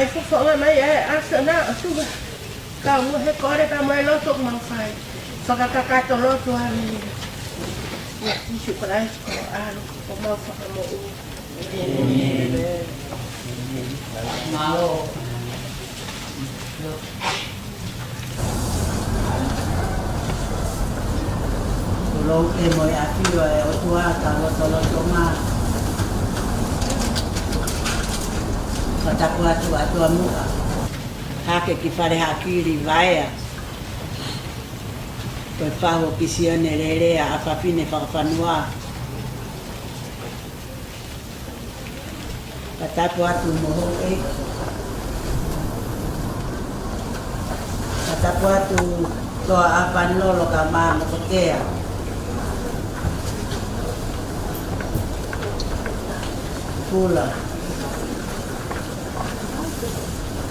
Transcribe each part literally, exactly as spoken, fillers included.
ʻE fofonga mai ʻa e ʻAfiona ʻOtua. Ka mo e kole ka mo e lotu ʻoku mau fai. Fakakakato lotu ʻa e ʻEiki. ʻIa Sīsū Kalaisi ko e ʻAlo, ko homau Fakamoʻui. ʻĒmeni. Mālō. Kuo lou ke mo e ʻafio ʻa e ʻOtua ka lotolotonga. Fakatapu atu ʻa e ʻAtuʻamuʻa. Hake ki Fale Haʻakili Vaea. Ko e fahu ʻo Kisione Lelea ʻa Fafine Fakafanua. Fakatapu atu mo houʻeiki. Fakatapu atu Toa ʻApanilolo ka Māmokotea. Pula.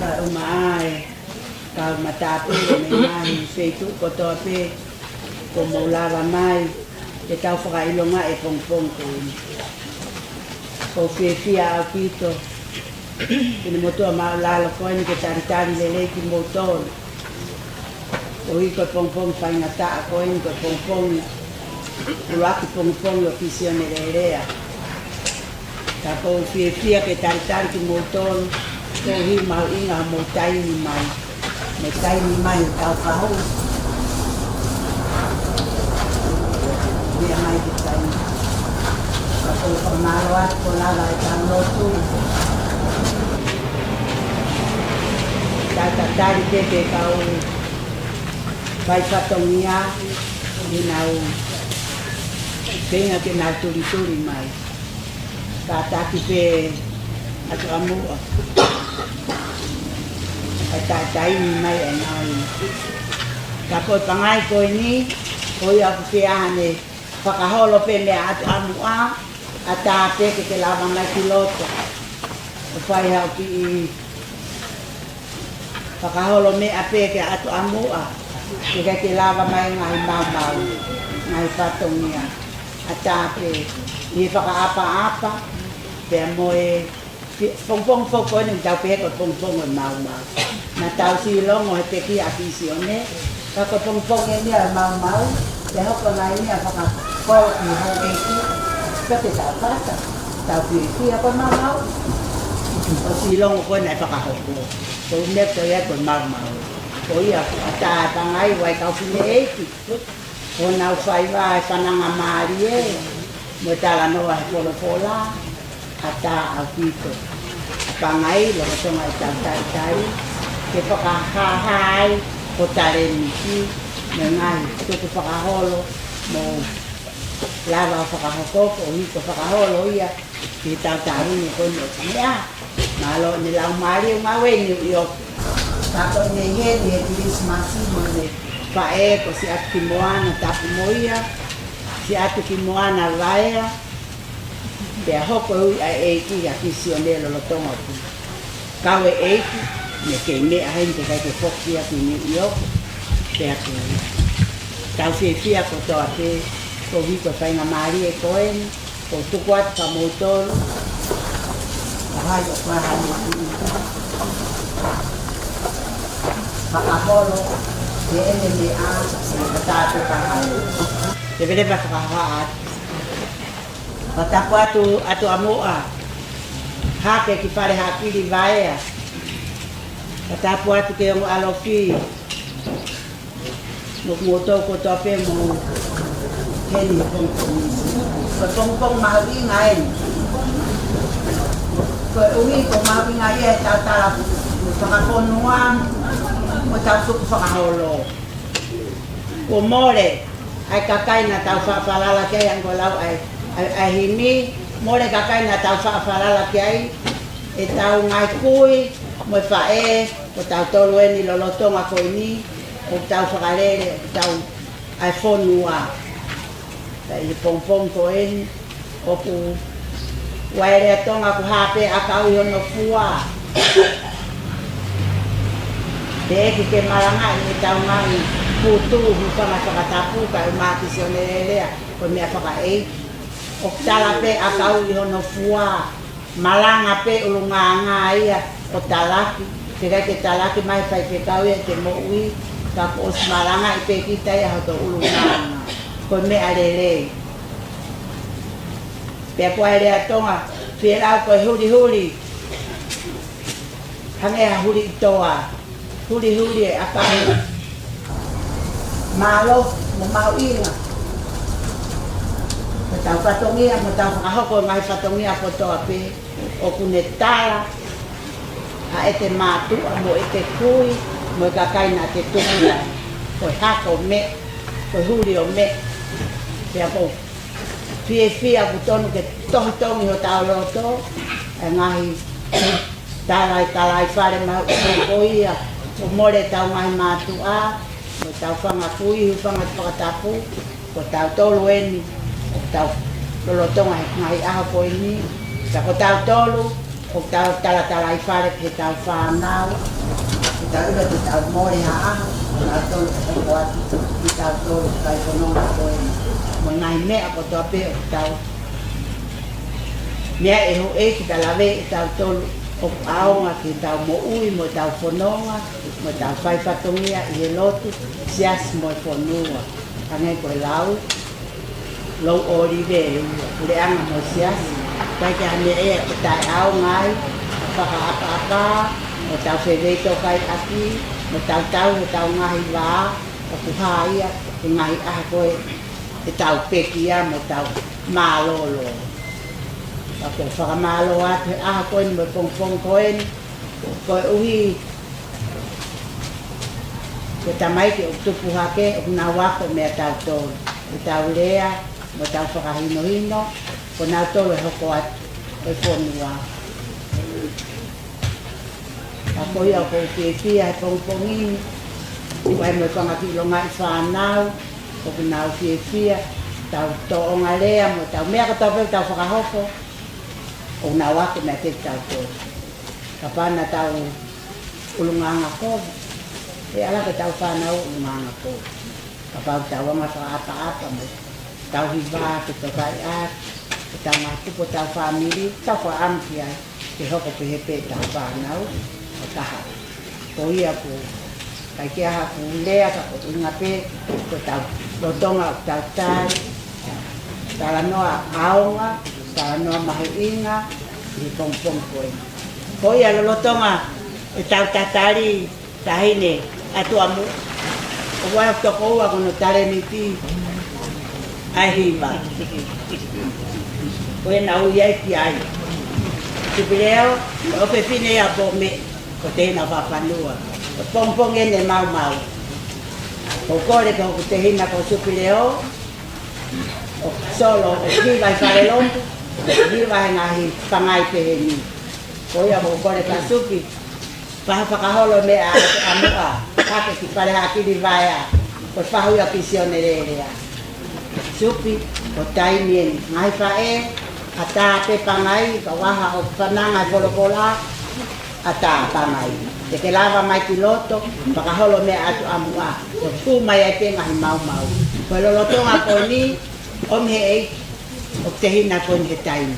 Ka uma ai. Kau matāpule mei he ngaahi feituʻu kotoa pē kuo mou lava mai ke tau fakaʻilonga e pongipongi ko eni. ʻOku ou fiefia ʻaupito ki he motuʻa māʻulalo ko eni ke talitali lelei kimoutolu. ʻUhi ko e pongipongi faingataʻa ko eni, ko e pongipongi, ʻuluaki pongipongi ʻo Kisione Lelea. Ka ʻoku ou fiefia ke talitali kimoutolu, koeʻuhi mahuʻinga homou taimi mai. Mei he taimi mai ʻo e tau fahu. Meʻa mai ki he taimi. Ka ʻoku ou fakamālō atu kuo lava e tau lotu. Tau tatali pē ki he kau fai fatongia, ʻi heʻenau feinga ke nau tulituli mai. Kātaki pē ʻAtuʻamuʻa. ʻAi taʻetaimi mai ʻenau. Ka ko e pangai ko eni, ko ia ʻoku feʻao hano fakaholo pē meia ʻAtuʻamuʻa, ʻatā pē ke ke lava mai ki loto. ʻO fai haʻo kiʻi fakaholo meʻa pē ki he ʻAtuʻamuʻa, ke ʻikai ke lava mai ngaahi maumau, ngaahi fatongia. ʻAtā pē, ʻi he fakaʻapaʻapa, pea mo e, pongipongi foki ko eni ʻoku tau pehē ko e pongipongi ʻo e maumau. Naʻa tau silongo he pekia ʻa Kisione, ka ko e pongipongi eni ʻo e maumau, pea hoko mai eni ʻa e fakakoloa ki he houʻeiki, pea te tau pata, tau fiefia ko e maumau. ʻO silongo ko eni ʻa e fakahoko. Ko e meʻa ko ia ko e maumau. Ko ia ʻoku ʻatā e pangai ʻa e kau fineʻeiki. Ko honau faiva e fananga mālie, mo e talanoa he folofola, ʻatā ʻaupito. Pangai lolotonga e tau talitali, ke fakahāhā ai ho talēniti, mo e ngaahi tukufakaholo, mo lava fakahoko, koeʻuhi ko e fakaholo ia, ki he tau taʻahine ko eni ʻo e meʻa. Mālō ʻene laumālie ʻo ngāue ʻi New York. Ka ko ʻene ʻi heni he Kilisimasi mo ʻene faʻē ko Siʻatu ki Moana, tapu mo ia, Siʻatu ki Moana Vaea. Pea hoko e ui ʻa e ʻEiki ʻa Kisione lolotonga ʻo puna. Kau e ʻEiki, mei he kei meʻa heni teʻeki ai ke foki ia ki New York. Pea ko e tau fiefia kotoa pē, koeʻuhi ko e faingamālie ko eni, ʻoku tuku atu kia moutolu, ka hai ʻoku ʻi ai ha meʻa ʻi fakaholo, ke ʻene meʻa, ke tātu ka hai. Te vele pa fakahoha atu. Fakatapu atu ʻAtuʻamuʻa, hake ki Fale Haʻakili Vaea. Fakatapu atu ki he ongo ʻalofi. Mo kimoutolu kotoa pē mou heni he pongipongi. Ko e pongipongi mahuʻinga eni. Koeʻuhi ko e mahuʻinga ia he tau tala fakafonua mo e tau tukufakaholo. Kuo mole ʻa e kakai naʻa tau faʻa falala ki ai, hangē ko e lau ʻa e, ʻa e, ʻa e himi, mole kakai naʻa tau faʻa falala ki ai, ʻetau ngaahi kui mo e faʻē, ko tautolu eni lolotonga ko eni, ʻoku tau fakalele, ʻoku tau ʻa e fonua. Pea ʻi he pongipongi ko eni, ʻoku ʻi ai e lea Tonga ʻoku hā pē ʻakau ʻi hono fua. Teʻeki ke malangaʻi ʻetau ngaahi putu, hūfanga he fakatapu, kae ʻumaʻā Kisione Lelea, ko e meʻa fakaʻeiki. ʻOku tala pē ʻakau ʻi hono fua. Malanga pē ʻulungaanga ia, Ko e talaki, teʻeki ke talaki mai faifekau ia ʻete moʻui, ka kuo ʻosi malangaʻi pē kita ia hoto ʻulungaanga. Ko e meʻa lelei. Pea ko e lea Tonga, fielau ko e hulihuli. Hangē ha huli ʻi toa. Hulihuli e ʻakahi. Mālō, mo mahuʻinga. Ko ʻetau fatongia, mo ʻetau fakahoko e ngaahi fatongia kotoa pē. ʻOku ne tala ʻa ʻete mātuʻa mo ʻete kui, mo e kakai naʻa te tuku ai. Ko e hako meʻa, ko e huli ʻo meʻa. Pea ʻoku ou fiefia ʻoku tonu ke tohitongi hotau loto, e ngaahi tala ʻi he tala ʻi fale mahuʻinga ko ia, ʻo mole ʻetau ngaahi mātuʻa, mo ʻetau fanga kui, hūfanga he fakatapu, ko tautolu eni, ʻoku tau lolotonga he ngaahi ʻaho ko eni, ka ko tautolu, ʻoku tau talatala ʻi fale ki heʻetau fānau, ke tau ʻilo te tau mole ha ʻaho, ko tautolu ʻe hoko atu, ki tautolu, kakai fononga ko eni. Mo e ngaahi meʻa kotoa pē ʻoku tau meʻa ʻe houʻeiki pea lave ʻe tautolu, ʻoku ʻaonga ki heʻetau moʻui, mo ʻetau fononga, mo ʻetau fai fatongia ʻi he lotu, siasi mo e fonua. Hangē ko e lau, Lou ʻOlive ʻe ua, puleʻanga mo e siasi, ʻikai ke ʻi ai ha meʻa ia ʻe taʻeʻaonga ai, fakaʻapaʻapa, mo ʻetau fefeitokaʻaki, mo ʻetau tau, mo ʻetau ngaahi vā, ʻoku hā ia, he ngaahi ʻaho ko ē, ʻetau pekia, mo ʻetau mālōlō. Ka ʻoku ou fakamālō atu he ʻaho ko eni mo e pongipongi ko eni, koeʻuhi ko e tamaiki ʻoku tupu hake, ʻoku nau ako meia tautolu. ʻEtau lea, mo ʻetau fakahinohino, ko nautolu ʻe hoko atu e fonua. Ka ko ia ʻoku ou fiefia he pongipongi ni, ʻoku ʻi ai mo e fanga kiʻi longaʻi fānau, ʻoku nau fiefia, tau tōʻonga lea, mo ʻetau meʻa kotoa pē ʻoku tau fakahoko, ʻoku nau ako meia tautolu. Kapau naʻa tau ʻulungaanga kovi, ʻe ala ko ʻetau fānau ʻulungaanga kovi. Kapau tau anga fakaʻapaʻapa mo tau hiva ke tokaiʻaki, ke tau ngāue ʻo tau fāmili, tau fakaʻamu ki ai, ke hoko pehē pē ʻetau fānau ʻo taha. Ko ia ʻoku ʻikai ke ʻi ai haʻaku lea ka ko e ʻuhinga pē, ko ʻetau lolotonga ʻo tau tali, talanoa ʻaonga, talanoa mahuʻinga, ʻi he pongipongi ko eni. Ko ia lolotonga ʻetau tatali, Taʻahine ʻAtuʻamuʻa. ʻOku ʻi ai ʻa e toko ua ko hono talēniti ʻa e hiva. Ko ena ʻoku ʻi ai ki ai. Sipileo, ʻo fefine ia Pome, ko e tehina Fafanua. Ko e pongipongi eni ʻe maumau. ʻOku ou kole ki hoku tehina ko Sipileo, ʻo solo, ʻo hiva ʻi falelotu, hiva he ngaahi pangai pehē ni. Ko ia ʻoku ou kole kia Supi, Faʻa fakaholo meia ʻAtuʻamuʻa, hake ki fale Haʻakilivaea, ko e fahu ia ki Sione Lelea. Supi, ko e taimi eni, ngaahi faʻē, ʻatā pē pangai, ka ʻoku ʻi ai haʻo fananga he folofola, ʻatā pangai. Te ke lava mai ki loto, fakaholo meia ʻAtuʻamuʻa, ʻo tuku mai ai pē ngaahi maumau. Ko e lolotonga ko eni, ʻomi he ʻEiki, ʻoku tehina ko eni he taimi.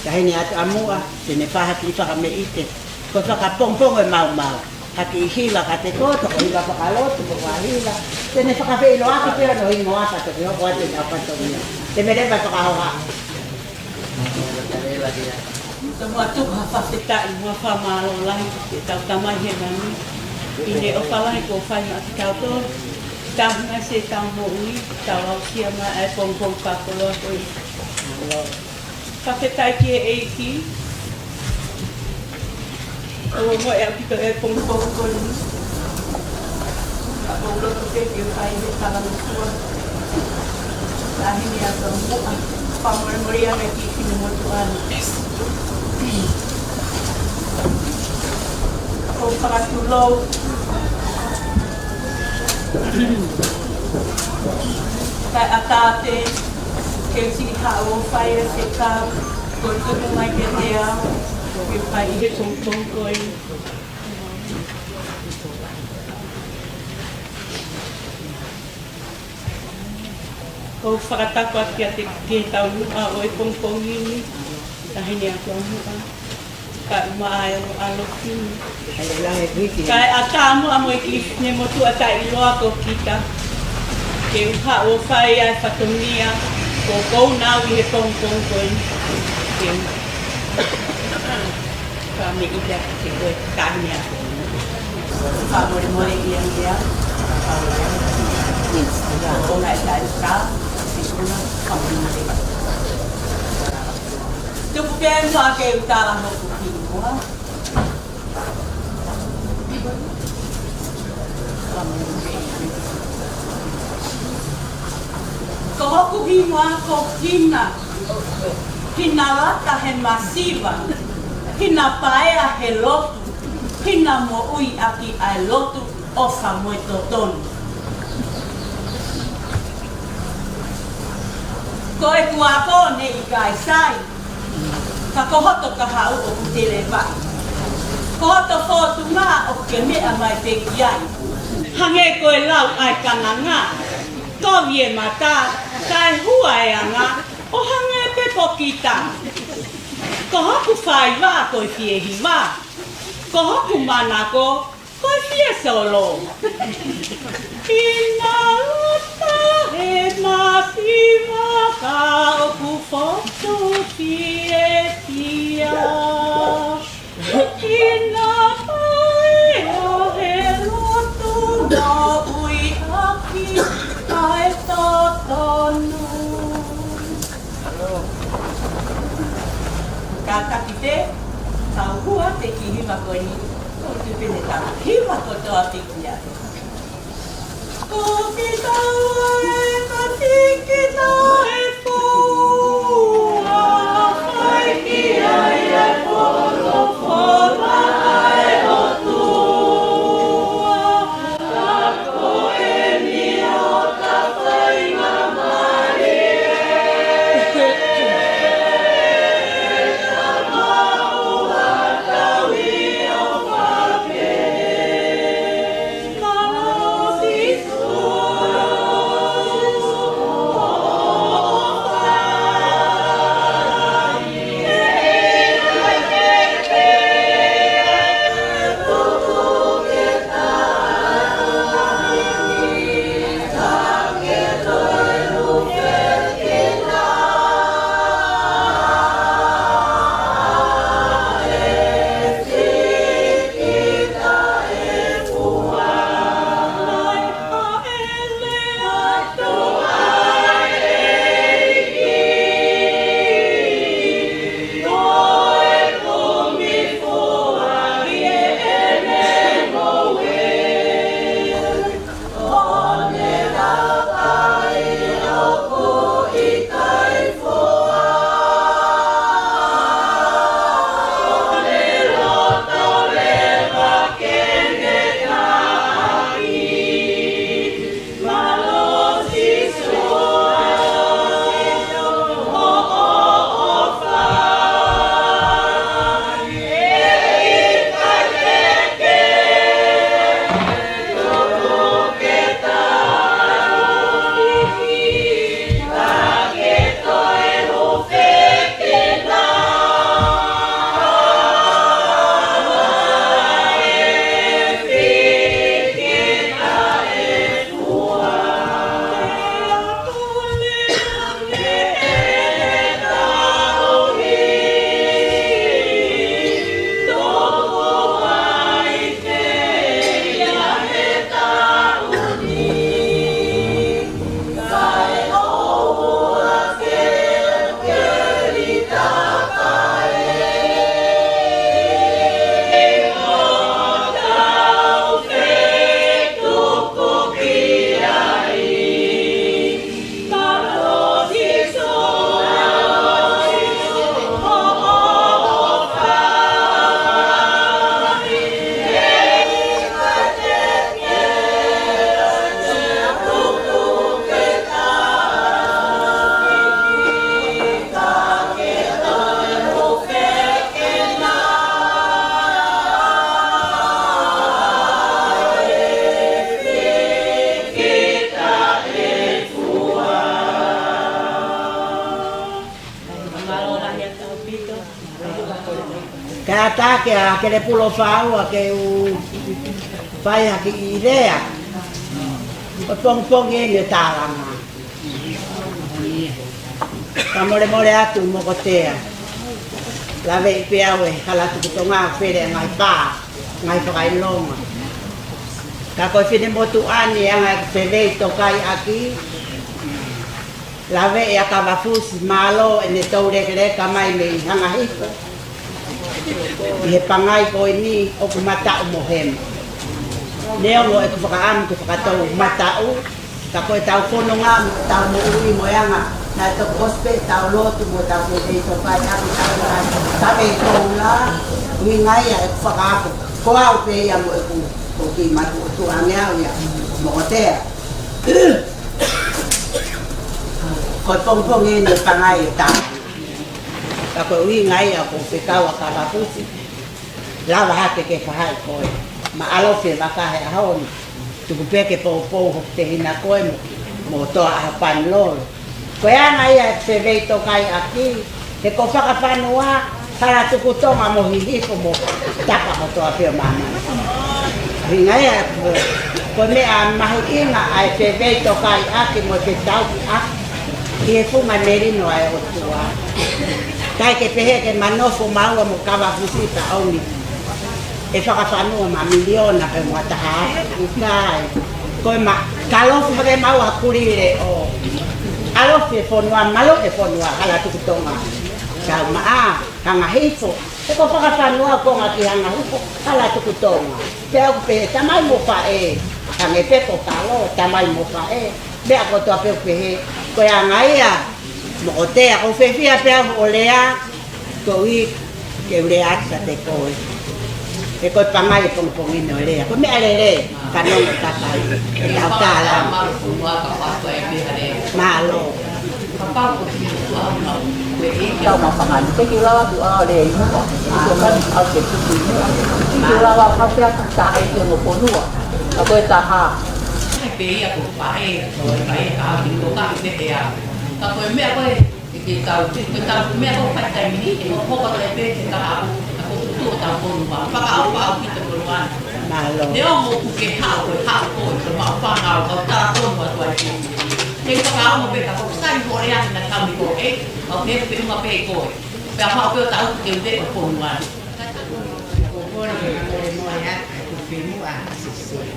Taʻahine ʻAtuʻamuʻa, te ne fai ha kiʻi fakameʻite. Ko e fakapongipongi ʻe maumau. Ha kiʻi hiva ka te koto, ko e hiva fakalotu, ko e hiva. Te ne fakafeʻiloaki pē hono hingoa ka toki hoko atu ʻetau fatongia. Te mou lava fakahoha. Tau tuku ha fakafetaʻi mo e fakamālō lahi ki heʻetau Tamai ʻi he langi. ʻI he ʻofa lahi kuo fai maʻa kitautolu. Tau hanga ʻi heʻetau moʻui, tau aʻusia mai e pongipongi fakakoloa ko eni. Fakafetaʻi ki he ʻEiki. ʻOku ongoʻi ʻaupito e pongipongi ko eni. Ka ʻoku ou loto ke ke fai he talangofua. Taʻahine ʻAtuʻamuʻa. Fakamolemole ange ki he kiʻi motuʻa ni. ʻOku ou fakatulou. Kae ʻatā pē ke u siʻi haʻu ʻo fai e fekau, ko e tuku mai kiate au, ke fai ʻi he pongipongi ko eni. ʻOku ou fakatapu atu kiate, ki he taumuʻa ʻo e pongipongi ni, Taʻahine ʻAtuʻamuʻa. Ka uma ai o alo kini. Kae ʻatā muʻa mo e kiʻi finemotuʻa taʻeʻiloa ko kita. Ke u haʻu ʻo fai ʻa e fatongia ʻoku ou nau ʻi he pongipongi ko eni. Ke u ka me ita ke koe ka mea. Ka mole mole ia ia. Ka mole mole. Ka mole mole. Tuku pē muʻa ke u tala hoku hingoa. Ko hoku hingoa ko Hina. Hina lata he masiva. Hina paea he lotu. Hina moʻui ʻaki ʻa e lotu ʻo fa mo e totonu. Ko ʻeku ako ne ʻikai sai. Ka ko hoto kahaʻu ʻoku tele vaʻi. Ko hoto fōtunga ʻoku ke meʻa mai pē ki ai. Hangē ko e lau ʻa e kananga. Kovi e mata, kae hua e anga, ʻo hangē pē ko kita. Ko hoku faiva ko e fiehiva. Ko hoku manako, ko e fiesolo. Hina lata he masiva ka ʻoku fotu fiefia. Hina paea he lotu moʻui ʻaki ʻa e totonu. Kātaki pē, tau hua pē ki hiva ko eni, ʻoku pehē tau hiva kotoa pē ki ai. Ko kita e ka tiki ta e fua, fai ki ai e folofola ʻa e ʻOtua. Kātaki ʻa Kelepulo Fāua ke u fai ha kiʻi lea. Ko e pongipongi eni ʻo e tālanga. Fakamolemole atu Mokotea. Laveʻi pē au ʻe he hala tuku Tonga ʻo fele ngaahi pā, ngaahi fakaʻilonga. Ka ko e finemotuʻa ni ʻa e anga ʻeku fefeitokaʻiʻaki. Laveʻi ʻa Kavafusi, mālō ʻene toulekeleka mai mei Hangahifo. ʻI he pangai ko eni ʻoku mataʻu mo hema. Neongo ʻeku fakaʻamu ke fakatou mataʻu, ka ko ʻetau fononga mo ʻetau moʻui mo e anga naʻe toki ʻosi pē ʻetau lotu mo ʻetau fefeitokaʻiʻaki, tau ʻai, tau ʻai ʻetau lea, ʻuhinga ia ʻeku fakaako. Ko au pē ia mo ʻeku, ko e kiʻi matuʻotuʻa ange au ia, Mokotea. Ko e pongipongi eni ʻo e pangai ʻe taha. Ka ko e ʻuhinga ia ʻoku ou fekau ʻa Kavafusi, lava hake ke fahaʻi koe. Mahalo ʻe vaka he ʻaho ni. Tuku pē ke poupou hoku tehina ko ē mo, mo toa ʻa Panilolo. Ko e anga ia ʻeku fefeitokaʻiʻaki, he ko Fakafanua, hala tuku Tonga mo Hihifo mo tapa kotoa pē ʻo māmani. ʻUhinga ia, ko e meʻa mahuʻinga ʻa e fefeitokaʻiʻaki mo e fetauhiʻaki ʻi he funga melino ʻa e ʻOtua. ʻIkai ke pehē ke ma nofo maua mo Kavafusi pea ʻomi ʻe Fakafanua ma miliona pe mo ha taha. ʻIkai. Ko e ma, ka ʻalofi hake maua ha kulile ʻo ʻalofi e fonua, malu e fonua, hala tuku Tonga. Kaumaʻa, Hangahifo. He ko Fakafanua konga ki Hangahifo, hala tuku Tonga. Pea ʻoku pehē, tamai mo faʻē. Hangē pē ko Kalo, tamai mo faʻē. Meʻa kotoa pē ʻoku pehē, ko e anga ia, Mokotea, ʻoku ou fiefia pē au ʻo lea, koeʻuhi ke u lea atu kiate koe. He ko e pangai e pongipongi ni ʻo e lea. Ko e meʻa lelei, fanongo kakai, ʻetau tālanga. Mālō. Tau ma fanga ni, te ke lava tu a le i muka. Te ke lava tu a le tuku i muka. Te ke lava ka pea ka ta e ke mo ponua. Ka ko e taha. Ai pē ia ko pae, ko e pae ka ki ko ka i te ea. Ka ko e meʻa ko e, e ke tau, ke tau meʻa ko fai taimi ni, e ko hoka ko e pē ke ka a ko, a ko tutu o tau ponua. Fakaʻaufau ki te ponua. Mālō. Neongo ʻoku ke haʻu, ko e haʻu ko, ko e maʻu fanga o kau tala tonu atu ai ki. Ke fakaongo pē ka ko sai hore atu na tau ni ko e, au ke pe uma pē ko e. Pea haʻu pē ʻo tau ke ute ko ponua. Ko kore ke molemole atu ko Fenua.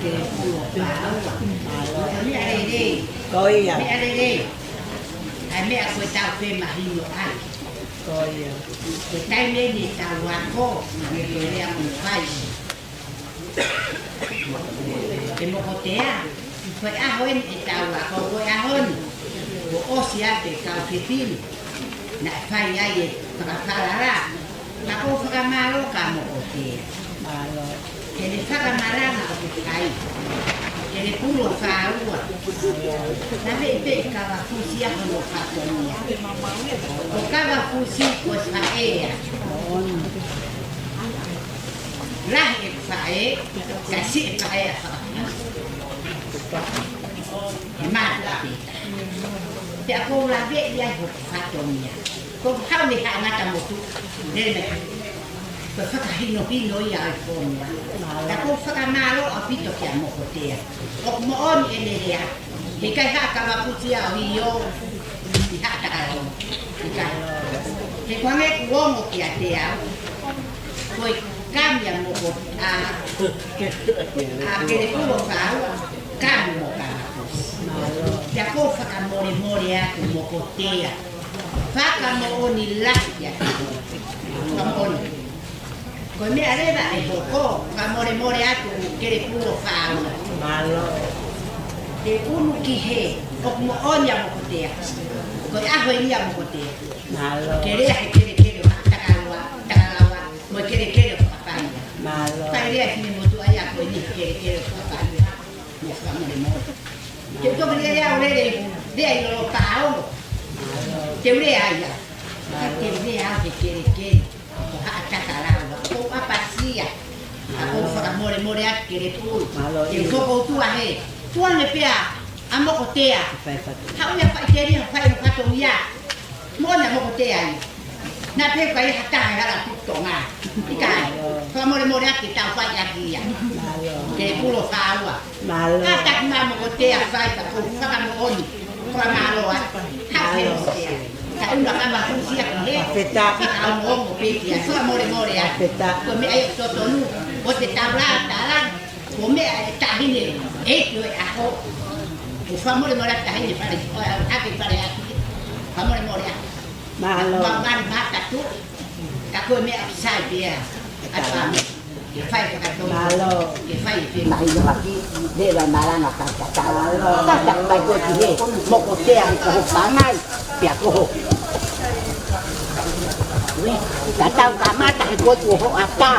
Ke pulo pāua. Mālō. Ko e meʻa lelei. Ko ia. Meʻa lelei. ʻA e meʻa ko e tau pē mahino ai. Ko ia. Ko e taimi eni tau ako, me ko e lea mo fai. ʻE Mokotea, ko e ʻaho eni ʻetau ako, ko e ʻaho ni, kuo ʻosi atu e kau fefine, naʻe fai ai e fakafalala, ka ʻoku ou fakamālō kia Mokotea. Mālō. Ke ne fakamalanga ʻoku fai, ke ne pulo fāua, naʻe ʻi pē ʻi Kavafusi ʻa hono fatongia. Ko Kavafusi ko e faʻē ia. Lahi e faʻē, ka siʻi e faʻē ʻa Fakafanua. He mātuʻa pē. Pea ʻoku ou laveʻi ai hoku fatongia. Ko e haʻu ne haʻangata motu. Lele. Ko e fakahinohino ia ʻa e fonua. Ka ʻoku ou fakamālō ʻaupito kia Mokotea. ʻOku moʻoni ʻene lea. He ʻikai haʻa Kavafusi ia ʻo ʻio. ʻI haʻa Takalaua. ʻIkai. He ko e ʻuhinga kuo ongo kiate au. Ko e kami ʻa Moko, ʻa, ʻa Kelepulo Fāua, kami mo Kavafusi. Pea ʻoku ou fakamolemole atu Mokotea. Fakamoʻoni lahi kiate koe. Fakamoʻoni. Ko e meʻa leva ʻe hoko, fakamolemole atu Kelepulo Fāua. Mālō. Te unu ki he, ʻoku moʻoni ʻa Mokotea. Ko e ʻaho eni ʻa Mokotea. Mālō. Ke lea he kelekele ʻo Takalaua, Takalaua, mo e kelekele ʻo Fakafanua. Mālō. Fai lea finemotuʻa ia ko eni he kelekele ʻo Fakafanua. Mo fakamolemole. Ke u toki lea lea ʻo lele, lea ʻi lolo pāongo. Mālō. Te u lea ia. Mālō. Te u lea he kelekele ʻo Haʻa Takalaua. Ko ʻapasia. ʻOku ou fakamolemole atu Kelepulu. Mālō. Ke u toki ʻotua he. Tuʻu ange pea ʻa Mokotea. Fai fatongia. Haʻu ia faʻiteliha, fai ʻo fatongia. Moʻoni ʻa Mokotea ia. Naʻa pehē ʻoku ʻikai ha taha ʻi he hala Tuʻi Tonga. ʻIkai. Fakamolemole atu ke tau fai ʻaki ia. Mālō. Ke pulo fāua. Mālō. Kātaki mai Mokotea fai ka ko e fakamoʻoni. Fakamālō atu. Haʻu he Mokotea. Ka ʻuna kama kusia ki he. Fakafetaʻi. Fakaongoongo pē ki ai. Fakamolemole atu. Fakafetaʻi. Ko e meʻa ia ʻoku totonu. ʻO te tau lā, tala. Ko e meʻa ʻe taʻahine. ʻEiki ʻo e ʻaho. Ko e fakamolemole atu taʻahine Fale. ʻO ake Fale atu. Fakamolemole atu. Mālō. Mālō, mālō, mālō, ka ko e meʻa ʻoku sai pē ia. ʻAtā. Ke fai kakato. Mālō. Ke fai pē. Mahino ʻaki, leva malanga ka ka ka. Mālō. Ka ka mai ko ki he, Mokotea ko ho pangai, pea ko ho. Ue, ka tau kamata he ko tu ho ata,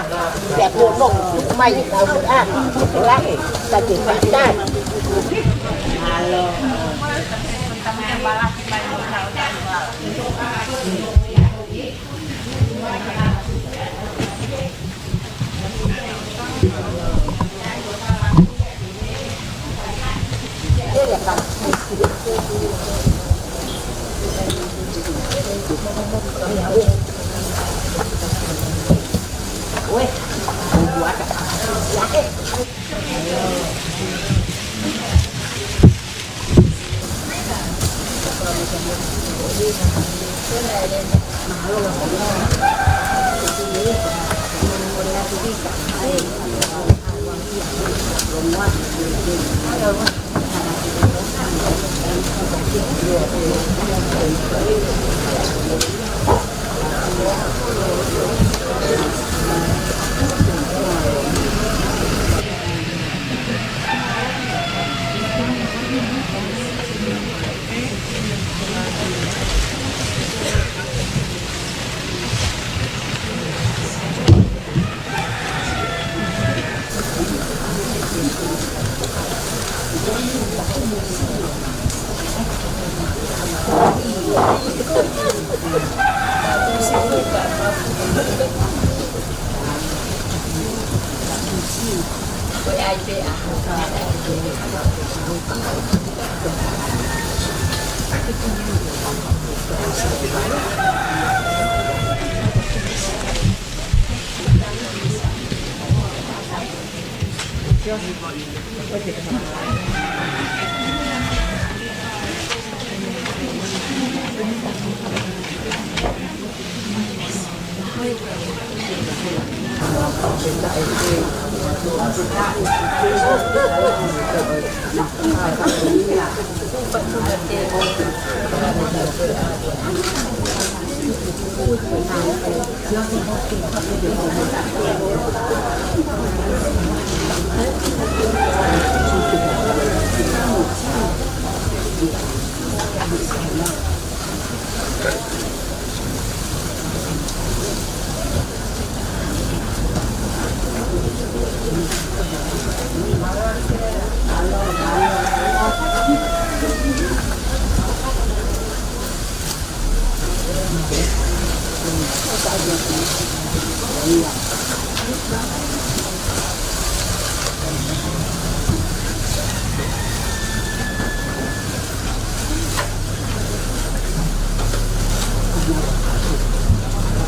pea ko no, mai, tau a, lahe, ka te fai tai. Mālō.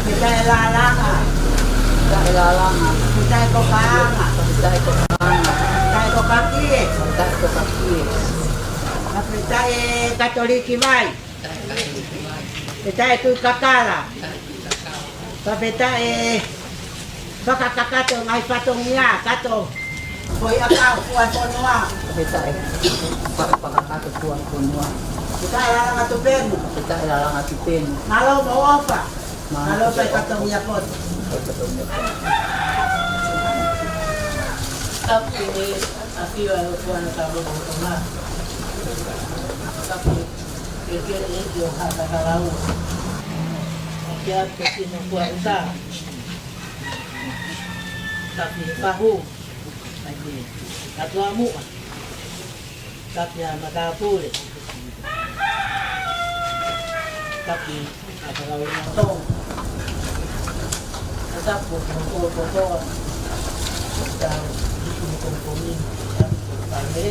Pita e lalanga. Pita e lalanga. Pita e kokaanga. Pita e kokaanga. Pita e kokakie. Pita e kokakie. Pita e Katoliki vai. Pita e Tuʻi Kakala. Pea pita e fakakakato ngaahi fatongia, kato. Ko ia kau, kuo fonua. Pita e fakakakato kuo fonua. Pita e lalanga tupenu. Pita e lalanga tupenu. Mālō mo ʻofa. Mālō mo ʻofa. Mālō pē fatongia poto. Fatongia poto. Tapu ni, a fiu a kuana ka mo ʻofa. Tapu. Ke ke e ke o haka ka lau. Ke a ke sino kua uta. Tapi pahu. Ai ke. Katoa muʻa. Tapi a makapule. Tapi a ka lau na tong. Tapu ko ko ko. Tapu ko ko ni. Tapu ko pale.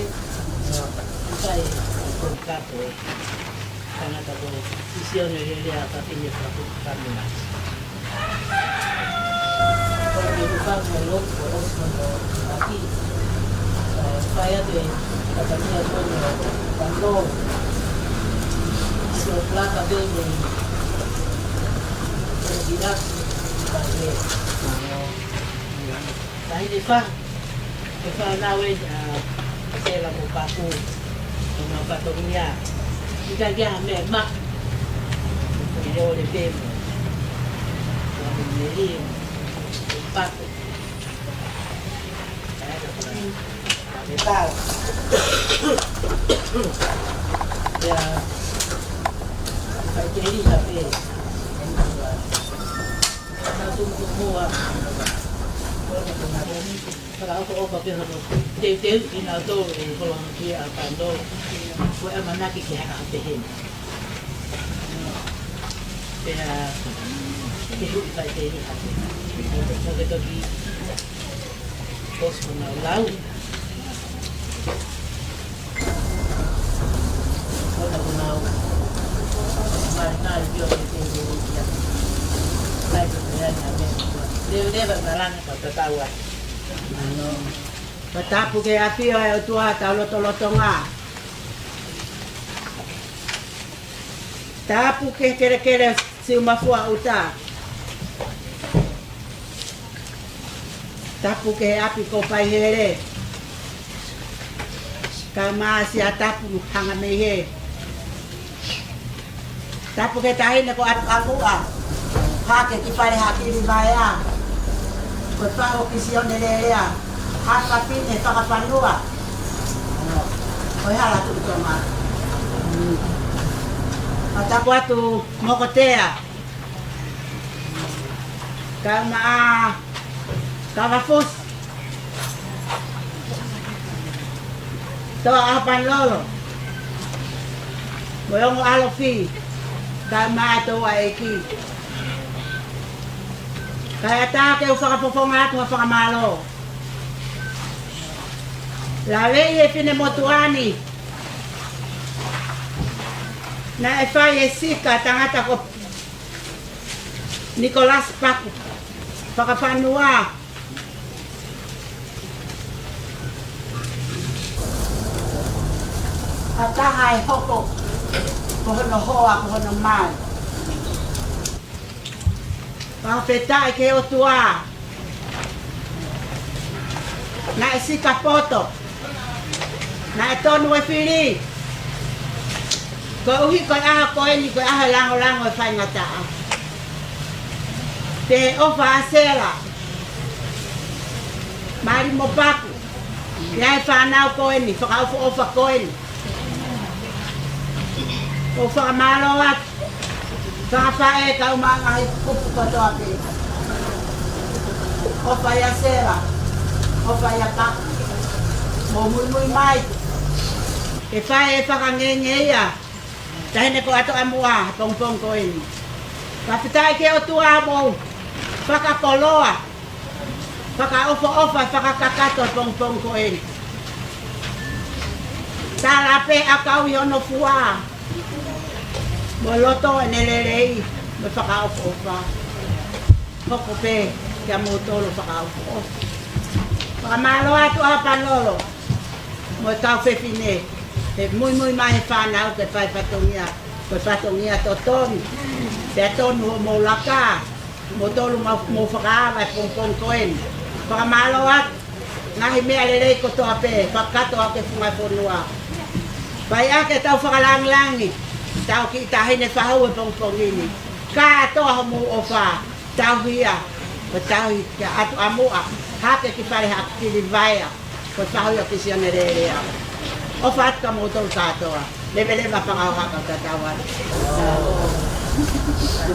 Sai ko kapo. Tangata ko Kisione Lelea, fafine Paku Kamila. Ko e meʻa ko e lotu ko ʻOsi ko no aki. Fai atu e kakamia ko no pano. Sio plaka pē ne. Ko e ʻilasi ka e. Tahi ne fa. Ko e fānau ē, ʻa Sela mo Paku, ʻo nau fatongia. ʻIkai ke ʻi ai ha meʻa ma. Ko e ole pē mo. Ko e meli mo. Ko Paku. Ko e tau. Ia. Kai te ri ka pē. Nau tumu tumu ua. Ko e nau tumu. Fakaʻofoʻofa pē hono teuteu kinautolu ʻe holo hano kia ʻa Pando. Ko e ʻamanaki ke haka pehē. Pea ke hui fai te ri hake. Ko e toki ʻosi ko nau lau. Ko nau, ko nau. Mari, mari, pio, pio, pio, pio. Lai, pio, pio, pio, pio. Leo, leo, malanga, ko e tatau ai. Ano. Ko e tapu ki he ʻafio ʻa e ʻOtua ʻi hotau lotolotonga. Tapu ki he kelekele Siumafua ʻUta. Tapu ki he ʻapi ko Paihele. Kae ʻumaʻā Siatapu Hangameihe. Tapu ki he taʻahine ko ʻAtuʻamuʻa, Hake ki Fale Hakili Vaea, ko e fahu ʻo Kisione Lelea, ha fafine fakafanua, ko e hala Tuʻi Tonga. Ka tapu atu Mokotea, kae ʻumaʻā Kavafusi, Toa ʻAhopanilolo, mo e ongo ʻalofi, kae ʻumaʻā e touʻa ʻeiki. Kae ʻatā ke u fakafofonga atu ha fakamālō. Laveʻi he finemotuʻa ni, naʻe fai e sika tangata ko Nikolasi Paku, fakafanua. ʻA e taha e hoko, ko hono hoa, ko hono mai. Fakafetaʻi ki he ʻOtua. Naʻe sika poto. Naʻe tonu e fili. Koeʻuhi ko e ʻaho ko eni, ko e ʻaho e langolango e faingataʻa. Pea ʻofa ʻa Sela, Mali mo Paku, ʻa e fānau ko eni, fakaʻofoʻofa ko eni. ʻOku fakamālō atu, fakafaʻē kae ʻumaʻā e ngaahi kupu kotoa pē. ʻOfa ʻia Sela, ʻofa ʻia Paku. Mou muimui mai ke fai e fakangeingeia taʻahine ko ʻAtuʻamuʻa he pongipongi ko eni. Fakafetaʻi ki he ʻOtua hoʻomou fakakoloa, fakaʻofoʻofa, fakakakato he pongipongi ko eni. Tala pē ʻakau ʻi hono fua, mo e loto ʻene lelei, mo e fakaʻofoʻofa. Hoko pē kiate kimoutolu fakaʻofoʻofa. Fakamālō atu ʻAhopanilolo mo e kau fefine, he muimui mai he fānau ke fai fatongia, ko e fatongia totonu. Pea tonu hoʻomou laka, moutolu mou, mou fakaava he pongipongi ko eni. Fakamālō atu, ngaahi meʻa lelei kotoa pē, fakakātoa ki he funga fonua. Fai ʻaki ʻetau fakalāngilangi, ʻetau kiʻi taʻahine fahu he pongipongi ni. Kātoa hoʻomou ʻofa, tauhia, ko e tauhi kia ʻAtuʻamuʻa, Hake ki Fale Hakili Vaea, ko e fahu ia ʻo Kisione Lelea. ʻOfa atu kia moutolu kātoa. Leveleva fakaʻohaka tatau atu.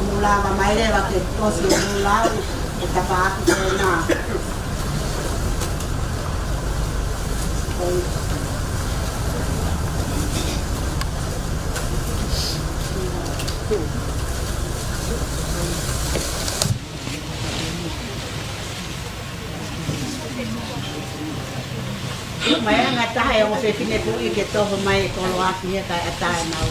Mou lava mai leva ke ʻosi e mou lau, e tapaʻaki ko ena. Mai anga taha e ongo fefine puʻi ke toho mai e koloa ki he kae ʻatā ʻenau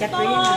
Katrina.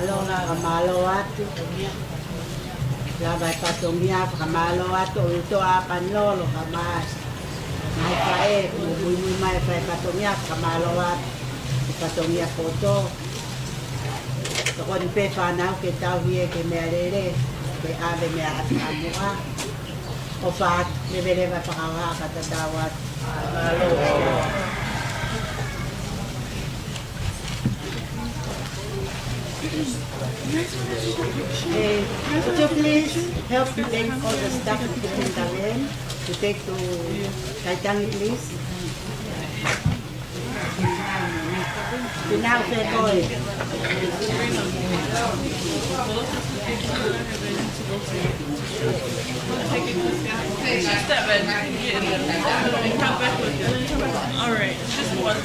Mālō, fakamālō atu. Lava e fatongia, fakamālō atu, ʻoku tau ʻapanilolo, ka mai. Mai fae, muimui mai fae fatongia, fakamālō atu. Fatongia poto. Tokoni pē fānau ke tauhi e ke meʻalele, ke ʻave meʻa atu ʻamuʻa. ʻOfa atu, leveleva fakahoha ka tatau atu. Eh, would you please help to take all the stuff to put in the van to take to Kaitangi, please? Pinau pē koe. Just that red. Come back with it. All right. Just one.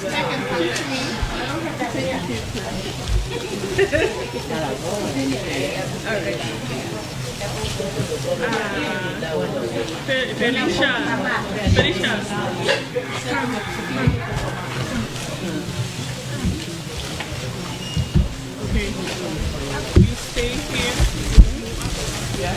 All right. Ah, Fe-, Felicia. Felicia. Okay. You stay here. Yeah.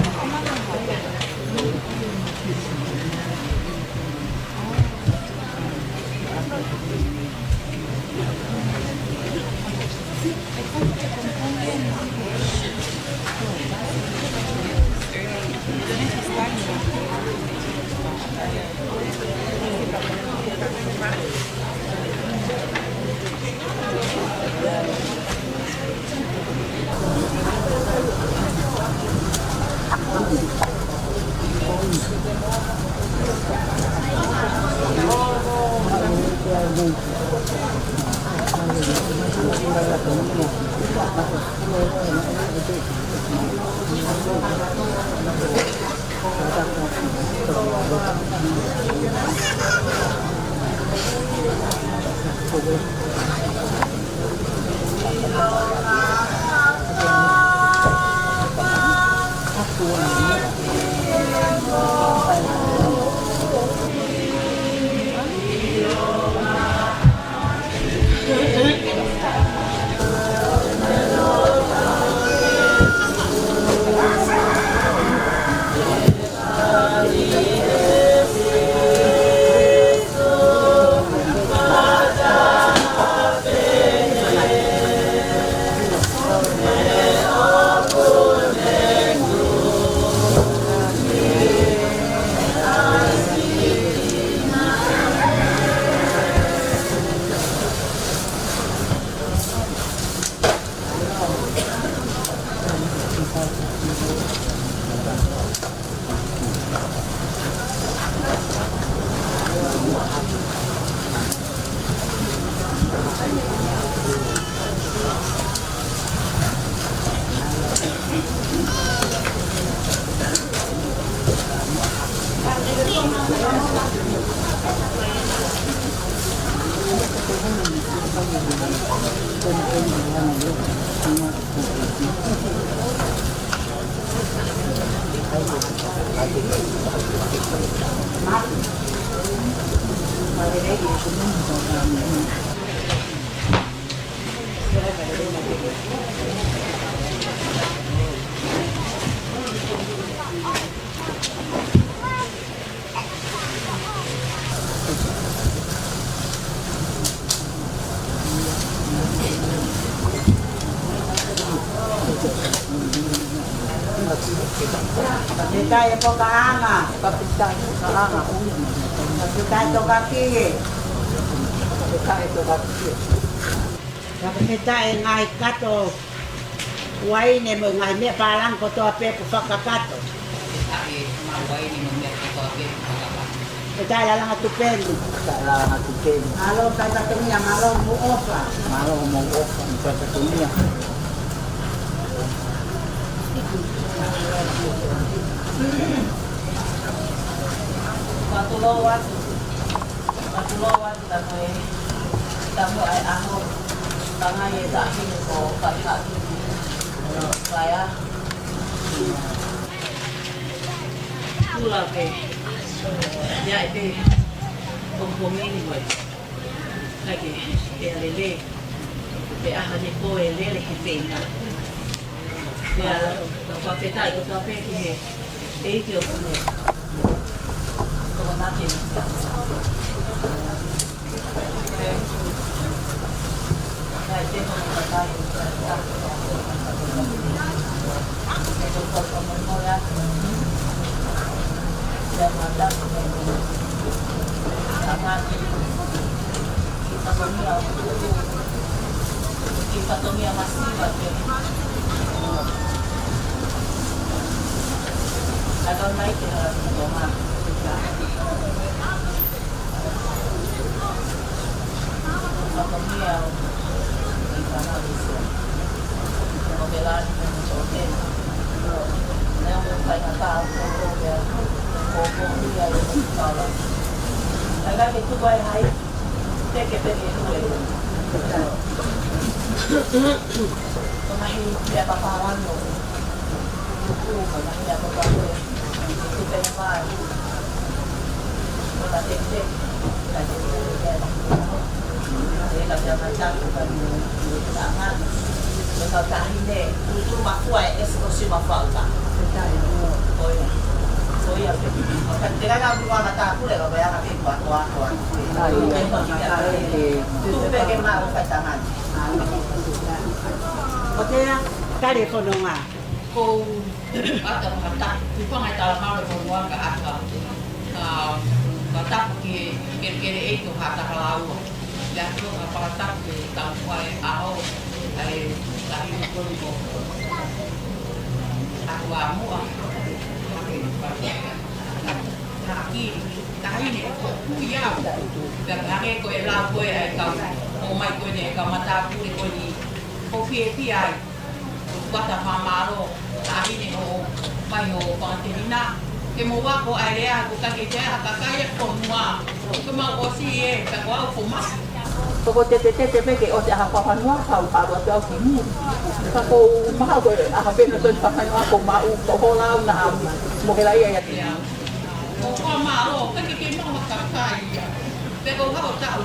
Okay. Fakafetaʻi e pokaʻanga. Fakafetaʻi pokaʻanga. Fakafetaʻi tokāteline. Fakafetaʻi tokāteline. Fakafetaʻi ngaahi kato uaine mo e ngaahi meʻa pālangi kotoa pē kuo fakakakato. Fakafetaʻi ngaahi uaine mo e meʻa kotoa pē kuo fakakakato. Fakafetaʻi lalanga tupenu. Fakafetaʻi lalanga tupenu. Mālō faifatongia, mālō hoʻomou ʻofa. Mālō hoʻomou ʻofa, faifatongia. Fakatulou atu. Fakatulou atu. Tamu e, tamu ai ʻaho, tangai e tahi ko Fakaʻapi. Kaia. Tula pē. Ia e pē. Pongipongi ni ko e. Kae ke, pea lele. Pea ʻaho ni ko e lele he feinga. Pea, fakafetaʻi kotoa pē ki he ʻEiki ʻo Pule. Toko nake. Kiʻi fatongia masiva ke. Aka mai ke hala ki Tonga. Fatongia ʻo e fānau ʻi Sio. Ko Pelani, ko Tena. Nea mo fai na ka, ko ko ia, ko ko ia, ko ko ia. Aka ke tuku ai hai. Teke pē ke tue. Ko e ngaahi meʻa papālangi. Ko e ngaahi meʻa papālangi. Ko e pē mai. Ko e teke. Ko e teke. Ko e teke. Ko e teke. Ko e teke. Ko e teke. Ko e teke. Ko ia. Ko ia pē. Ka te kaka kua mata kule ka ko ia ka te kua kua kua. Tuku pē ke ma o fai tangani. Ko te a, tale fononga. Ko u ʻata fakatapu, tupanga e talamalu ʻo e fonua ka ʻata, ʻa, fakatapu ki he kelekele ʻeiki ʻo Haʻatakalaua. Pea ko e fakatapu ki he taumuʻa e ʻaho, ʻa e taʻahine ko eni ko Atuamuʻa. Taʻahine, taʻahine, ko e kui au. Pea hangē ko e lau ko ē ʻa e kau, ʻomai ko eni e kau matāpule ko eni, ʻoku fiefia ai. Ko e fakamālō, taʻahine hoʻo, mai hoʻo fakaterina. Ke mou ako ʻa e lea, ko e ʻikai ke ʻi ai ha kakai ʻi he fonua. Ko ʻemau ʻosi ē, ka ko au ko Masi. Ko e tetetete pē ke ʻosi ʻaho fakafanua, kau ʻalu atu au ki muli. Ka ko u mahalo ko e ʻaho pē naʻa tau fakafanua ko maʻu, ko hola au naʻa mo hela ia ia te au. Ko e fakamālō, ʻikai ke kei maʻu ha kakai ia. Pea ko e hao taʻu.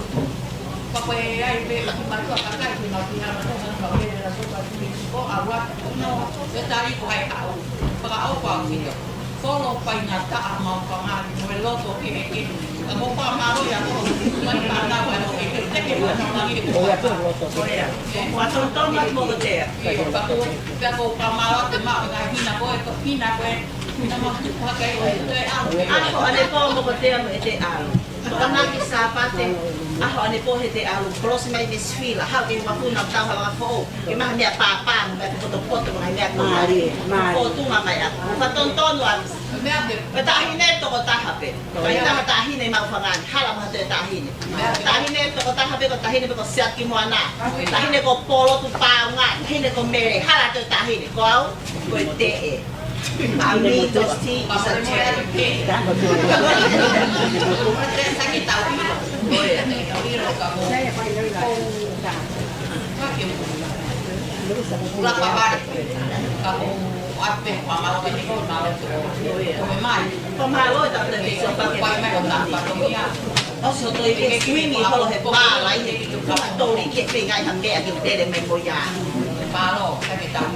Pea ko e ʻai pē ʻa e kiʻi mātuʻa kakai ke mau kiʻi hanga ʻo hanga ʻo hela soka ki ko ʻAvea ko no, e tali ko hai haʻu. Fakaʻofa ʻaupito. Kolo faingataʻa mau fanga mo e loto kehekehe. Ka ko e fakamālō ia ko mai fānau ʻa e loto kehekehe. Teke fānau langi ko e loto kehekehe. Ua tonutonu atu Mokotea. ʻIo, pea ko, pea ko e fakamālō te mau ngaahi hina ko ē, ko e hina ko ē. Hina mau tuku hake ʻo e toe ʻalu. ʻAho ʻanepō Mokotea mo e te ʻalu. Tokonaki Sāpate, ʻaho ʻanepō he te ʻalu, kolosi mai Miss Fila, haʻu ke ua kuna tau hala foʻou, ke maha meʻa pāpā, mo meʻa potopoto, mo meʻa Mālie, mālie. Ko e tunga mai ʻaku. Fakatonutonu atu. Ko e taʻahine tokotaha pē. Ko e taha taʻahine mau fanga ni, hala maha toe taʻahine. Taʻahine tokotaha pē, ko e taʻahine pē ko Siaki Moana. Taʻahine ko Polotu Paunga, taʻahine ko Mele, hala toe taʻahine. Ko au, ko e teʻe. Amitos tea is a turn. ʻOsi ʻo toe ke swing ʻi holo he pā, lai he tuʻumaʻuli ke feinga ha meʻa ke tele mai mo ia. Mālō, ka ke tau.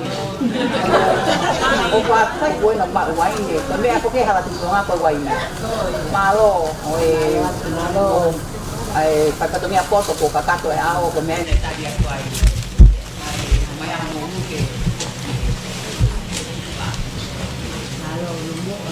ʻOku ʻikai ko ena maʻu uaine, ko e meʻa ko ē ke hala tuʻunga ko e uaine. Mālō, ʻo e, mālō. ʻA e, fai fatongia poto ko e kakato e ʻao, ko e meʻa ne tali atu ai. Mai ʻa mo uke. Mālō, Lumuʻa.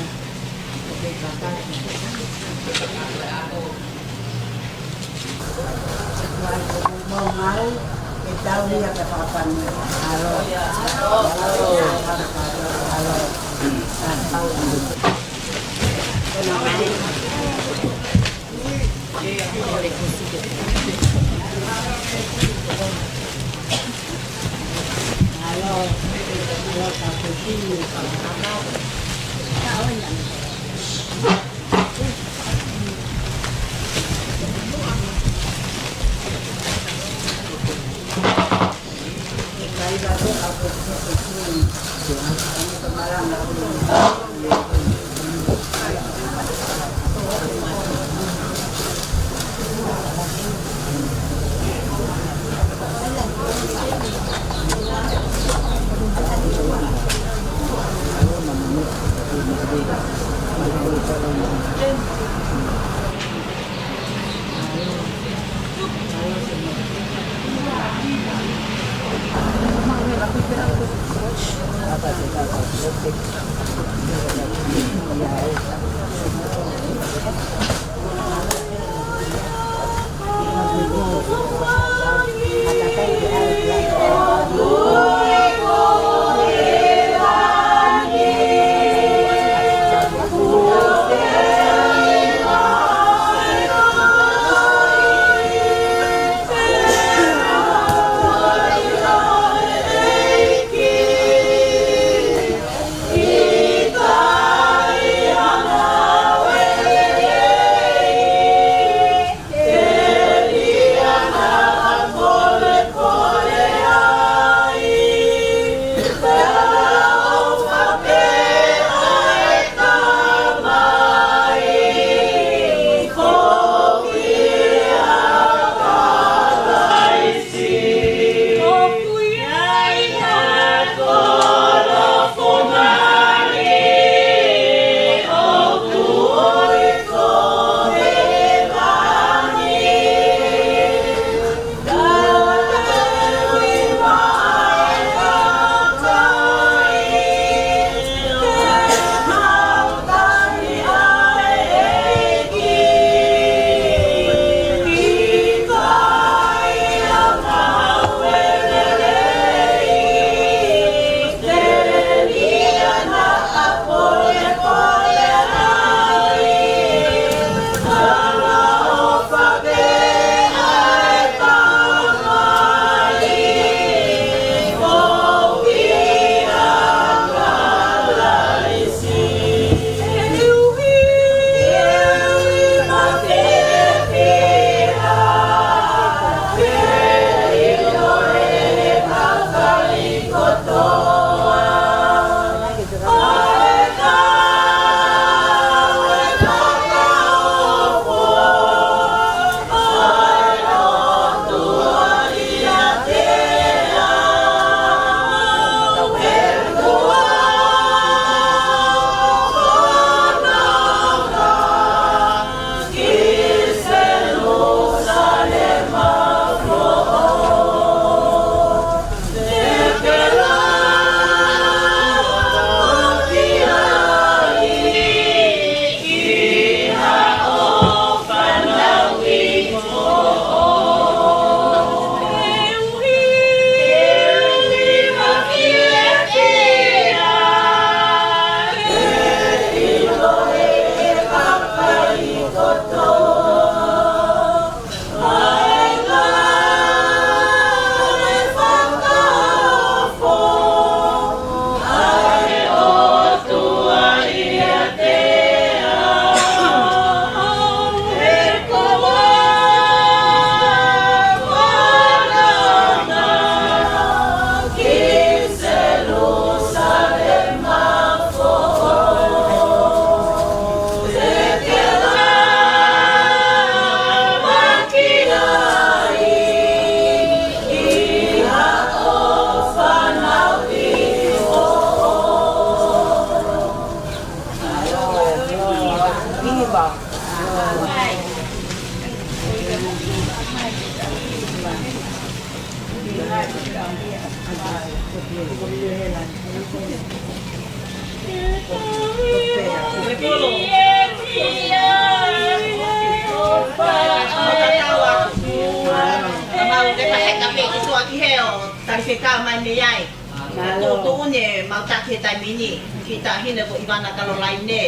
Mālō. Tuʻutuʻuni e mau taki he taimi ni, ki he taʻahine ko ʻIvana Kalolaine.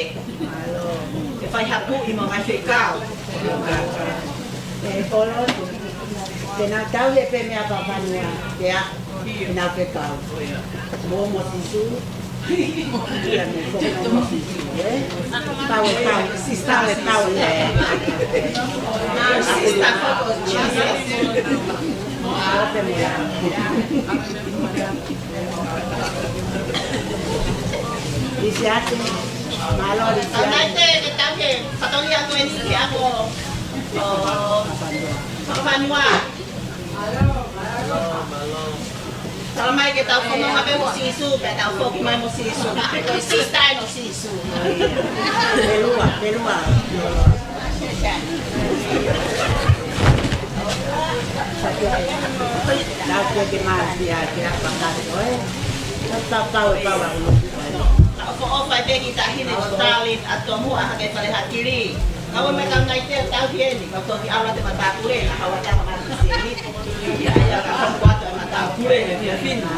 Mālō. Ke fai haku ʻi mo mai fekau. ʻE, ʻoku ou lotu. Te nau tauhi pē meʻa fakafanua. Te a, te nau fekau. Mo, mo Sīsū. Ia mo, mo Sīsū, ē? Tau, tau, Sīsū, tau, tau, ē? Sīsū, tau, Jesus. Tau pē meʻa. Lisiate, mālō Lisiate. Tau nai te, te tau ke, fatongia ko eni ki he ako, ʻo, fakafanua. Tala mai ke tau fononga pē mo Sīsū, pea tau foki mai mo Sīsū. Ko e sister ʻo Sīsū. Pē lua, pē lua. Tau ke ke mai ki a, ki a pakato, ē. Tau pau, pau, pau, pau. ʻOfa, ʻofa pē ki he taʻahine ko Stalin, ʻa Tomu, ʻa Hake Fale Hakili. Kau me kau nai te tau hieni, kau toki ala te matakule, na kau ata matakule. Ia, ia, kau kuata matakule, ia, fina.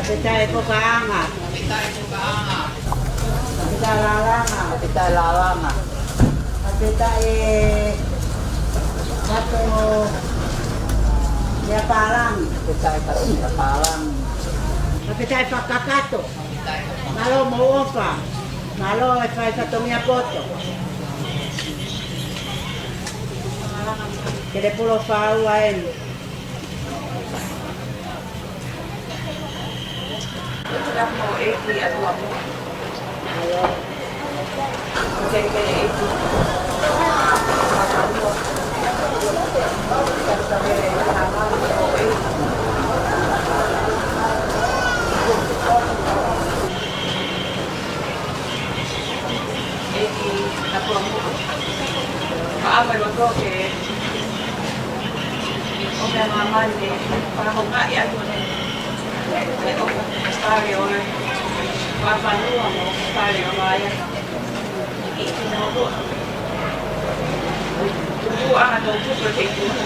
Fakafetaʻi e Puleʻanga. Fakafetaʻi e Lalanga. Fakafetaʻi e Kato Meapālangi. Fakafetaʻi e Kato Meapālangi. Fakafetaʻi e Fakakakato. Mālō mo e ʻofa. Mālō e fai fatongia poto. Ke le polo fau a eni. Tapu mo e ʻEiki ʻa Tuʻamoa. ʻEiki. ʻEiki ʻa Tuʻamoa. Fakamālō atu ki he ʻOtua māmani, fakahoungaʻi atu ʻene, ʻene ʻofa ki he fale ʻo e, fakafanua mo e fale ʻo Vaiata. ʻEiki ʻa Tuʻamoa. Tuku ʻa e tau tuku ke tuku.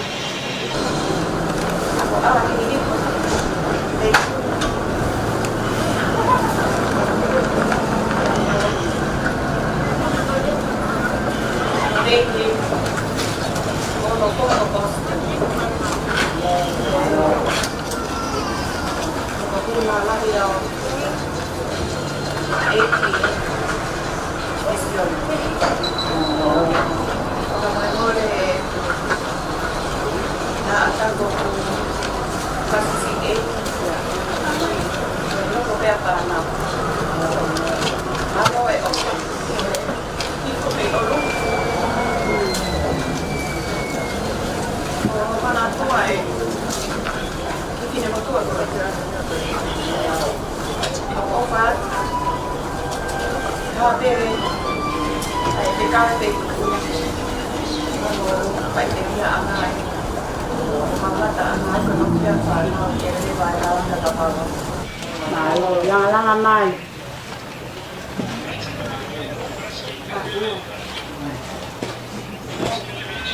Mālō, langalanga mai.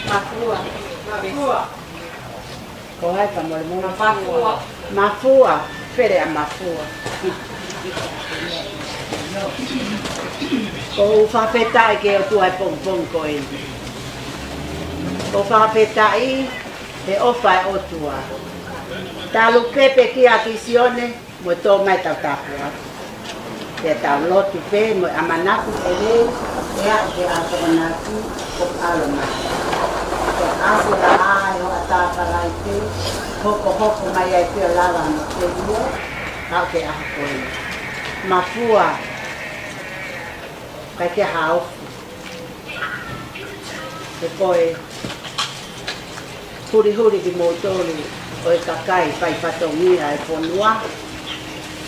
Mafua. Mafua. Ko hai ka mole mole? Mafua. Mafua. Fele ʻa Mafua. ʻOku ou fakafetaʻi ki he ʻOtua he pongipongi ko eni. ʻOku ou fakafetaʻi he ʻofa ʻa e ʻOtua. Talu pē pē kia Kisione, mo tō mai tau tāpuaki. Pea tau lotu pē mo e ʻamanaki pē lelei, pea ke ʻato ʻanaki ʻo ʻalo mai. Pea ʻasi ʻa e hoʻatā Falaite, hokohoko mai ai pē ʻo lava mo te io, kau ke ʻaho ko eni. Mafua, ʻikai ke haofi. He ko e hulihuli kimoutolu ʻo e kakai fai fatongia ʻa e fonua.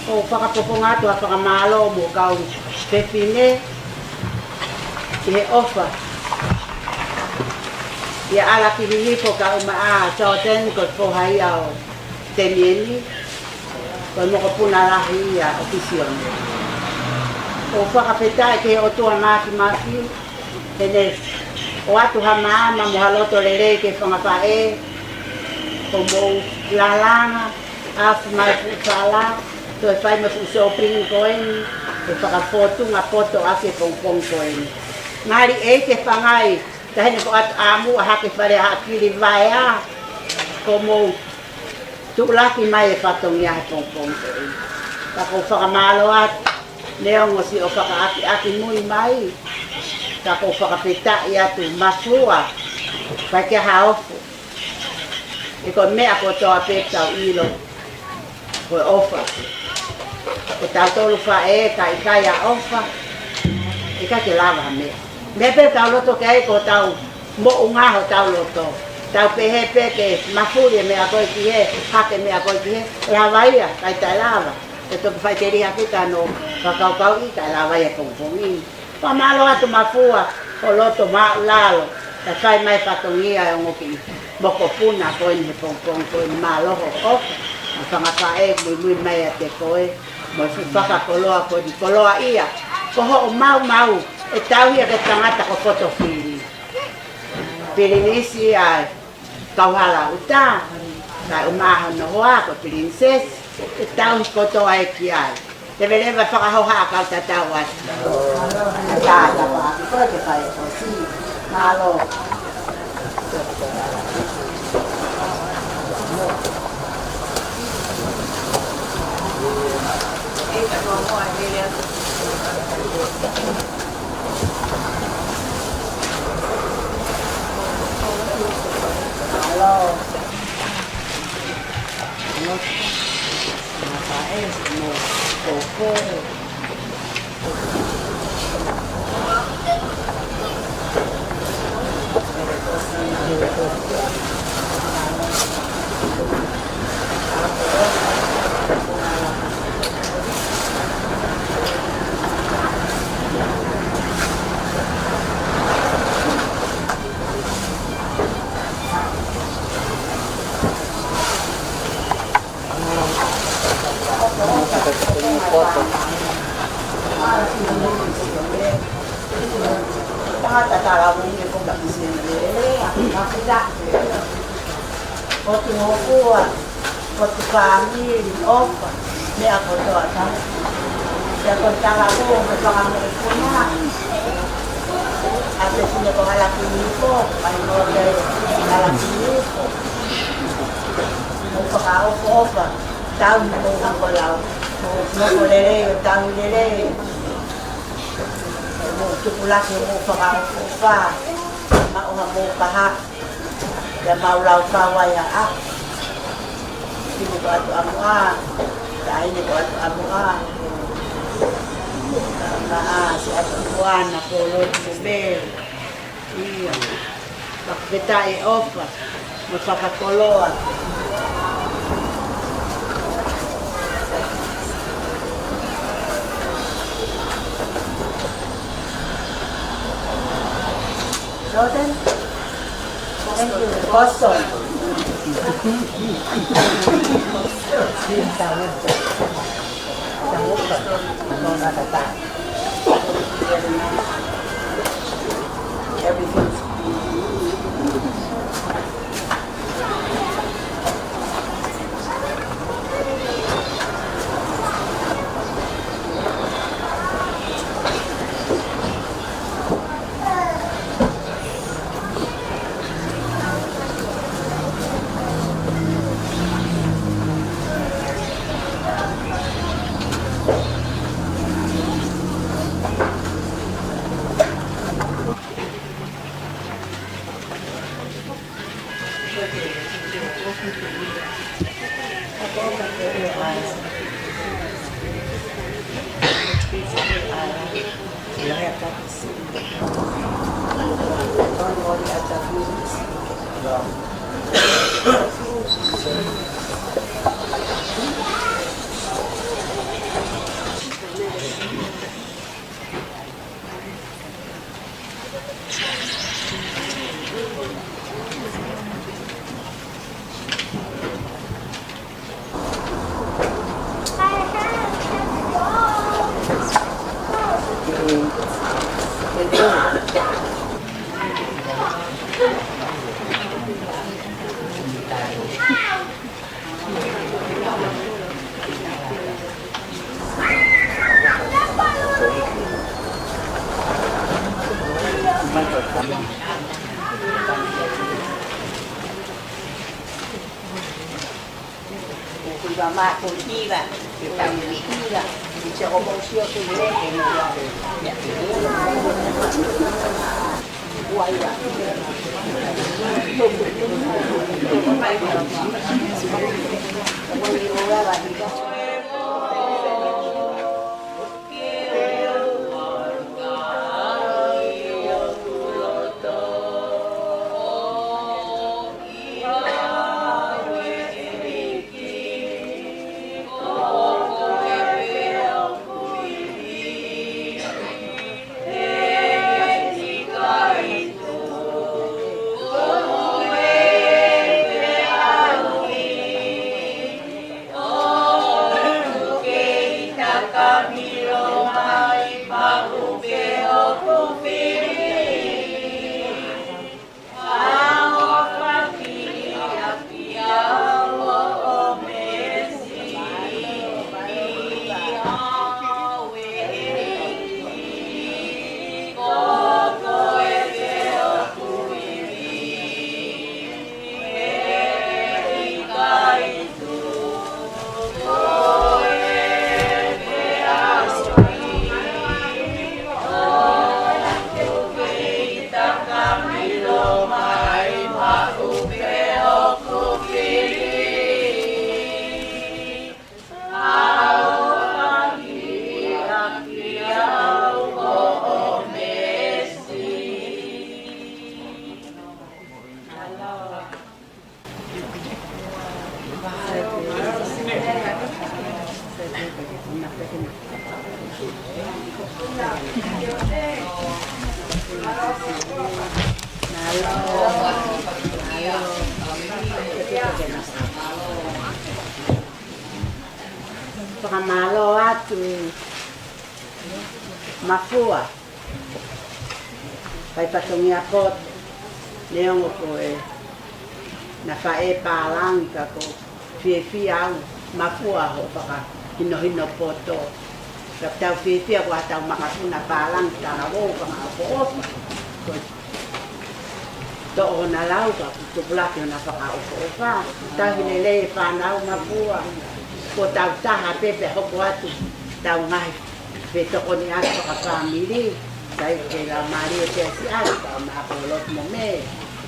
ʻOku ou fakapoponga atu ʻa e fakamālō mo e kau fefine ʻi he ʻofa. ʻIa ʻAlakihihifo kae ʻumaʻā ʻa Jordan ko e foha ia ʻo Temieni. Ko e mokopuna lahi ia ʻo Kisione. ʻOku ou fakafetaʻi ki he ʻOtua Māfimafi, he ne ʻoatu ha maama mo ha loto lelei ki he fanga faʻē, ʻo mou lalanga, ʻafu mai fuʻu sala, toe fai mai fuʻu sōpingi ko eni, ke fakafōtunga poto ʻaki e pongipongi ko eni. Ngali ʻEiki fangai, taʻahine ko ʻAtu ʻAmu, ʻa Hake Fale, ʻa Haʻakili Vaea, ko mou tuʻulaki mai e fatongia he pongipongi ko eni. Ka ʻoku ou fakamālō atu, neongo siʻo fakaʻakiʻakimui mai, ka ʻoku ou fakafetaʻi atu Mafua, ʻikai ke haofi. He ko e meʻa kotoa pē ʻoku tau ʻilo, ko e ʻofa. Ko tautolu faʻē ka ʻikai ʻa e ʻofa, ʻikai ke lava ha meʻa. Meʻa pē ʻoku tau loto ki ai ko hotau moʻunga hotau loto. Tau pehē pē ke mafuli e meʻa ko ē ki hē, hake e meʻa ko ē ki hē, lava ia, ʻikai taʻelava. Ke toki faʻiteliha kita ʻo fakakaukauʻi, taʻelava ia he pongipongi. Fakamālō atu Mafua, ho loto māʻulalo, kae fai mai fatongia e ongo kiʻi mokopuna ko eni he pongipongi ko eni, mālō hoʻo ʻofa, mo e fanga faʻē muimui mai ʻiate koe, mo e fuʻu fakakoloa ko eni, koloaʻia, ko hoʻo maumau, ʻe tauhi ia ki he tangata ko Fotofili. Pilinisi ia ʻa e kauhala ʻuta, kae ʻumaʻā hono hoa ko Pilinisesi, ʻe tauhi kotoa ia ki ai. Leveleva fakahoha ʻa e kau tatau ʻasi. Ka ta pa ki koe ke fai ʻosi. Mālō. Mālō. ʻOtu hokua, ʻotu fāmili, ʻofa, meʻa kotoa taha. Pea ko e talavoú mo e fakamoʻui puna. ʻA e fefine ko Halakiliupo, ʻa e noa pē Halakiliupo. Mo fakaʻofoʻofa, tau mo hako lau. Mo nofo lelei, ʻo tau lelei. Mo tupulaki mo fakaʻofoʻofa, maʻu ha moʻui pehē. Pea mau lau fau ai ʻa e ʻaho. Fefine ko ʻAtuʻamoʻa, taʻahine ko ʻAtuʻamoʻa. Maʻa siʻa tupuana, Polo mo Mele. ʻIo. Fakafetaʻi e ʻofa mo e fakakoloa. Jordan? Thank you. Boston. Everything's atu Mafua, fai fatongia poto, neongo ko e na faʻē pālangi ka ʻoku fiefia au Mafua hoʻo fakahinohino poto. Ka tau fiefia ko ʻetau makapuna pālangi talavou fakaʻofoʻofa. Ko e toʻo hona lau ka ʻoku tupulaki hona fakaʻofoʻofa. Tauhi lelei e fānau Mafua. Ko ʻetau taha pē pea hoko atu ʻetau ngaahi fetokoniʻaki fakafāmili. Sai ke la Malia te asi atu ka ma apolot mo me.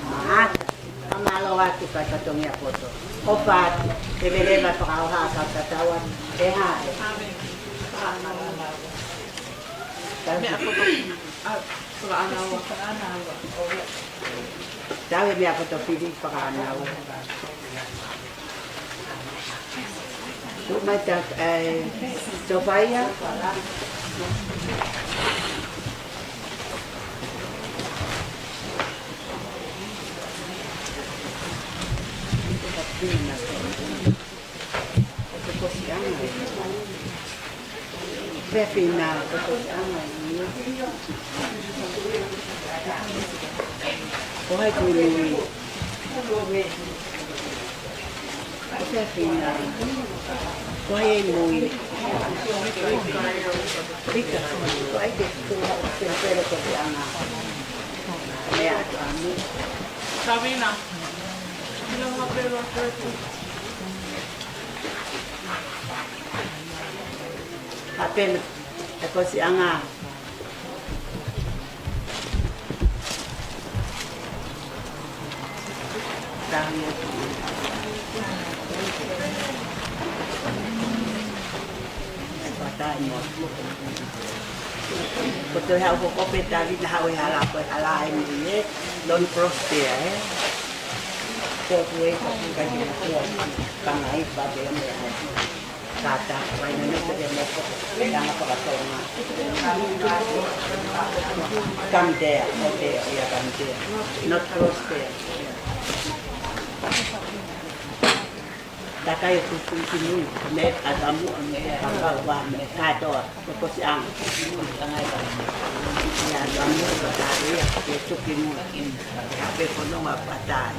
Maata. Ka mālō atu ka fatongia poto. ʻOfa atu. Ke veleva fakaʻofa ka tatau atu. He hā e. Meʻa poto. ʻA, fakaʻānaua. Tau e meʻa poto fili fakaʻānaua. Tuʻu mai ta, ē, Sofaia. Ko e kosiʻanga. Pea fina, ko e kosiʻanga ia. Ko hai ko e mui. Pea fina. Ko hai e mui. Pika. Ko hai ke tuha, ke pere kosiʻanga. Meʻa atu ʻamu. Savina. Ina mapelo atu. Hapena, e kosiʻanga. Tahi atu. Patai mo. Ko te hau ko kope tali na hau e hala ko e hala e mui e. Lon prosper e. Ko kue ko kue ka kue. Pangai pa te me. Kata, wai na nete de moko, langa pakatonga. Come there, not there, yeah, come there. Not close there. Takai o tutu ki mui, me ʻatamu, me ʻakau, me katoa, ko kosiʻanga. Ia, ʻatamu, ko takai, ia, ke tuki mui. Pe kono ma patai.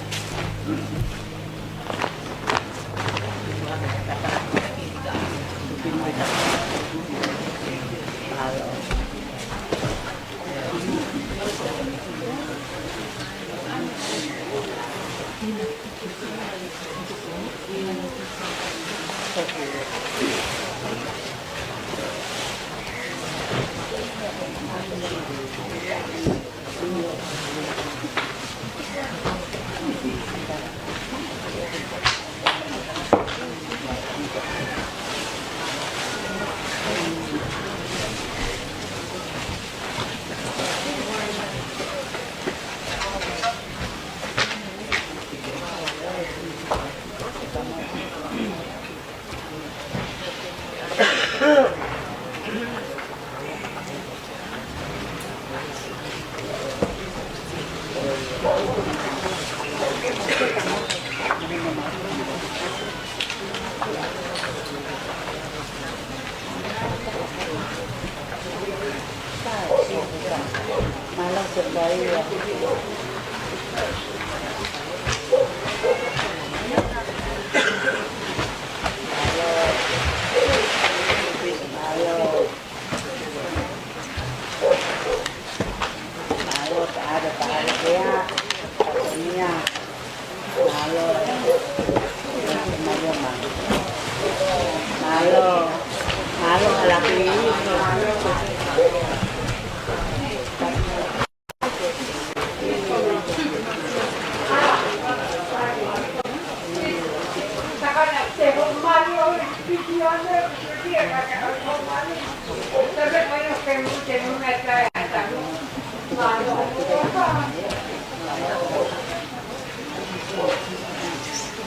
Mālō, taʻalo, taʻalo, ʻea. Mālō. Mālō, mālō. Mālō, mālō, hala ki.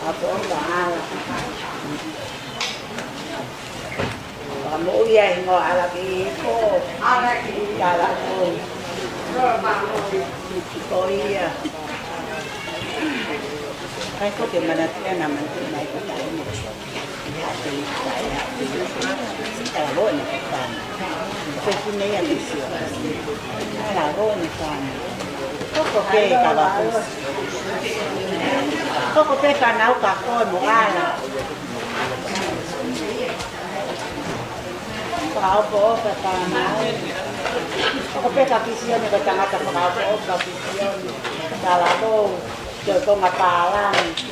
Apo ka hala. Ka mo ia i mo ala ki ko. Ala ki. Ala ko. Ko ia. Kai ko te manatu ʻa e manatu mai ko tahi mo. Ia te i kai ia te i. Tala ʻo ne ko tana. Ko e kine ia te sio. Tala ʻo ne tana. Koko ke ka vakusi. Koko pe ka nau ka ko mo ala. Fakaʻofoʻofa tana. Koko pe ka kisione ka tangata fakaʻofoʻofa kisione. Tala ʻo. Ke o tonga pālangi.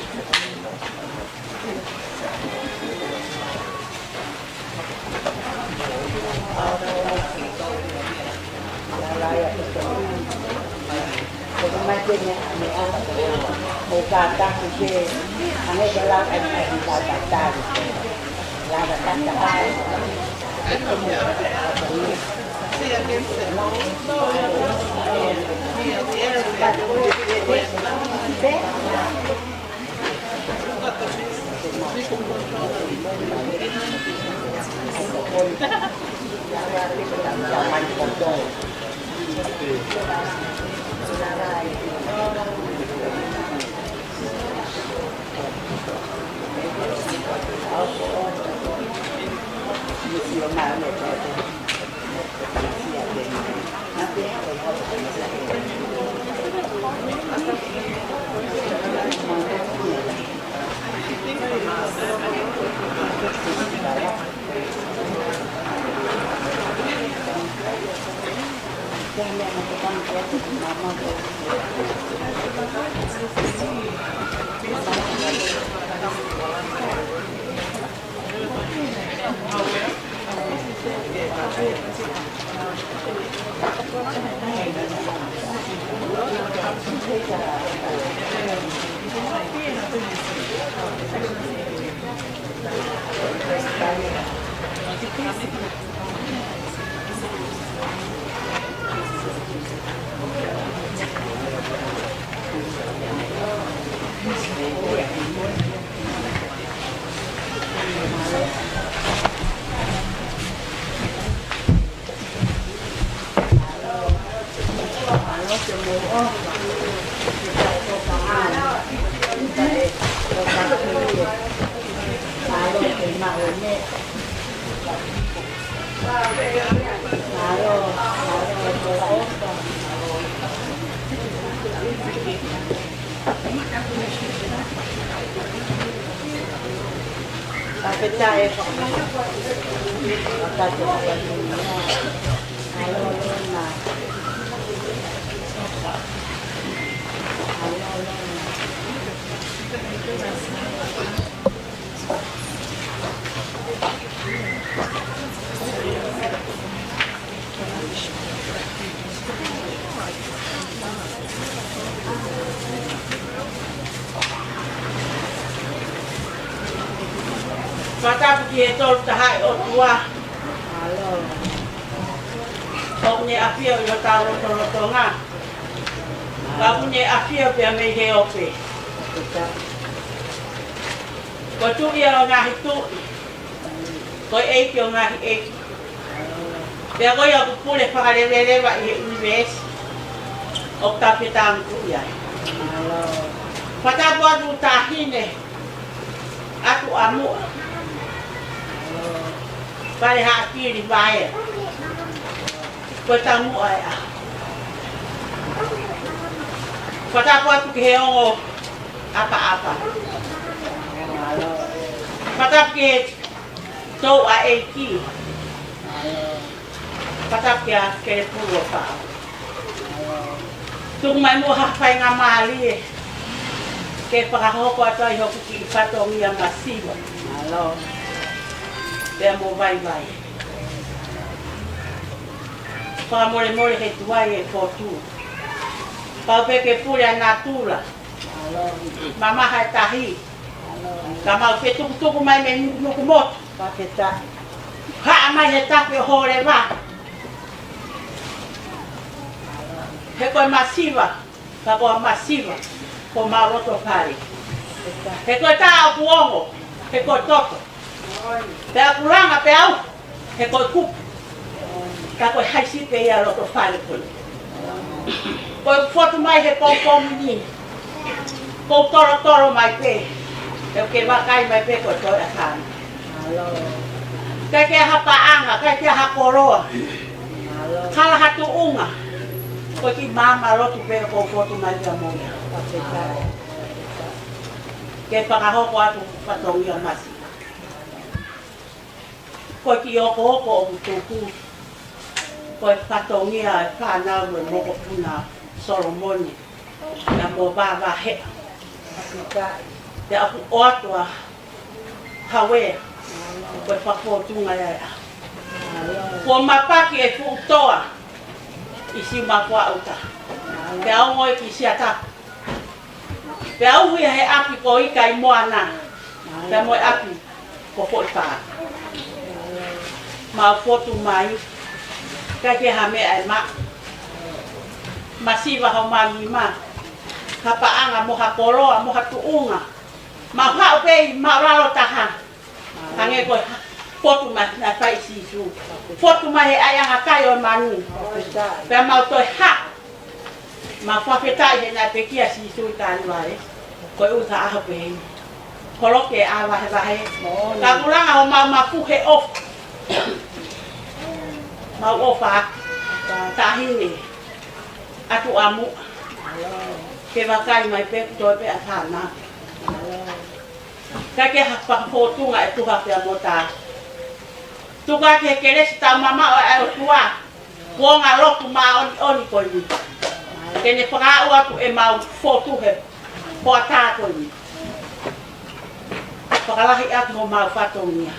Fakatapu ki he Tolutahaʻi ʻOtua. ʻOku ne ʻafio ʻi hotau lotolotonga. Ka ʻoku ne ʻafio pea mei he ope. Ko e Tuʻi ʻo e ngaahi tuʻi. Ko e ʻEiki ʻo e ngaahi ʻeiki. Pea ko ia ʻoku pule fakaleveleva ʻi he ʻunivēsi. ʻOku tau fetaulaki ai. Fakatapu atu Taʻahine Atuamuʻa. Fale Haʻakili Vaea. Ko e taumuʻa ʻo e ʻaho. Fakatapu atu ki he ongo ʻapaʻapa. Fakatapu ki he touʻa ʻeiki. Fakatapu kia Kelepulu ʻo Faʻo. Tuku mai muʻa ha faingamālie ke fakahoko atu ai hoku kiʻi fatongia masiva. Pea mo vaivai. Fakamolemole he tuai e fotu. Pau pē ke pule ʻa natula. Mamaha e tahi. Ka mau fetukutuku mai mei nukunuku motu. Haʻa mai he tafe ʻo Hōleva. He ko e masiva, ka ko e masiva, ko mau loto fale. He ko e tā ʻoku ongo, he ko e toto. Pea ʻoku langa pē au, he ko e kupu. Ka ko e haisi pē ia loto fale ko ē. Ko e fotu mai he pongipongi ni. Kou tolotolo mai pē, he ʻoku ke vakai mai pē ko e toe ʻa Sāna. ʻIkai ke ʻi ai ha paʻanga, ʻikai ke ʻi ai ha koloa. Mālō. Hala ha tuʻunga. Ko e kiʻi maama lotu pē ʻoku ou fotu mai pea mo ia. Ke fakahoko atu fatongia masiva. Ko e kiʻi okooko ʻoku tuku, ko e fatongia ʻa e fānau ʻa e mokopuna Solomone, pea mo Vavaheʻa. Pea ʻoku ʻoatu ʻa Hauea, ko e fakafotunga ia ʻa e ʻaho. Kuo mapaki e fuʻu toa ʻi Siumafuaʻuta. Pea ongo e kiʻi siatapu. Pea uhi ʻa e ʻapi ko Ika ʻi Moana. Pea mo e ʻapi ko Foʻifa. Mau fotu mai. ʻIkai ke ha meʻa ʻe maʻu. Masiva homau nima. Ha paʻanga mo ha koloa mo ha tuʻunga. Mau haʻu pē ʻi māʻulalo taha. Hangē ko e fotu mai naʻe fai ʻe Sīsū. Fotu mai he ʻaiʻanga kai ʻo e manu. Pea mau toe haʻu. Mau fakafetaʻi he naʻe pekia ʻa Sīsū ʻi Kalivalē. Ko e ʻuta ʻaho pē heni. Koloke ʻa Vahevahe. Ka kulanga homau mafu he ʻofa. Mau ʻofa atu. Taʻahine. ʻAtu ʻamuʻa. Ke vakai mai pē toe pē ʻa Sāna. ʻIkai ke ha fakafotunga ʻe tuha pea mo tā. Tuku ā ke kelesi tau mamaʻo ʻa e ʻOtua. Kuonga lotu māʻoniʻoni ko eni. Ke ne fakaaʻu atu ʻemau fotu he hoʻatā ko eni. Fakalahi atu homau fatongia.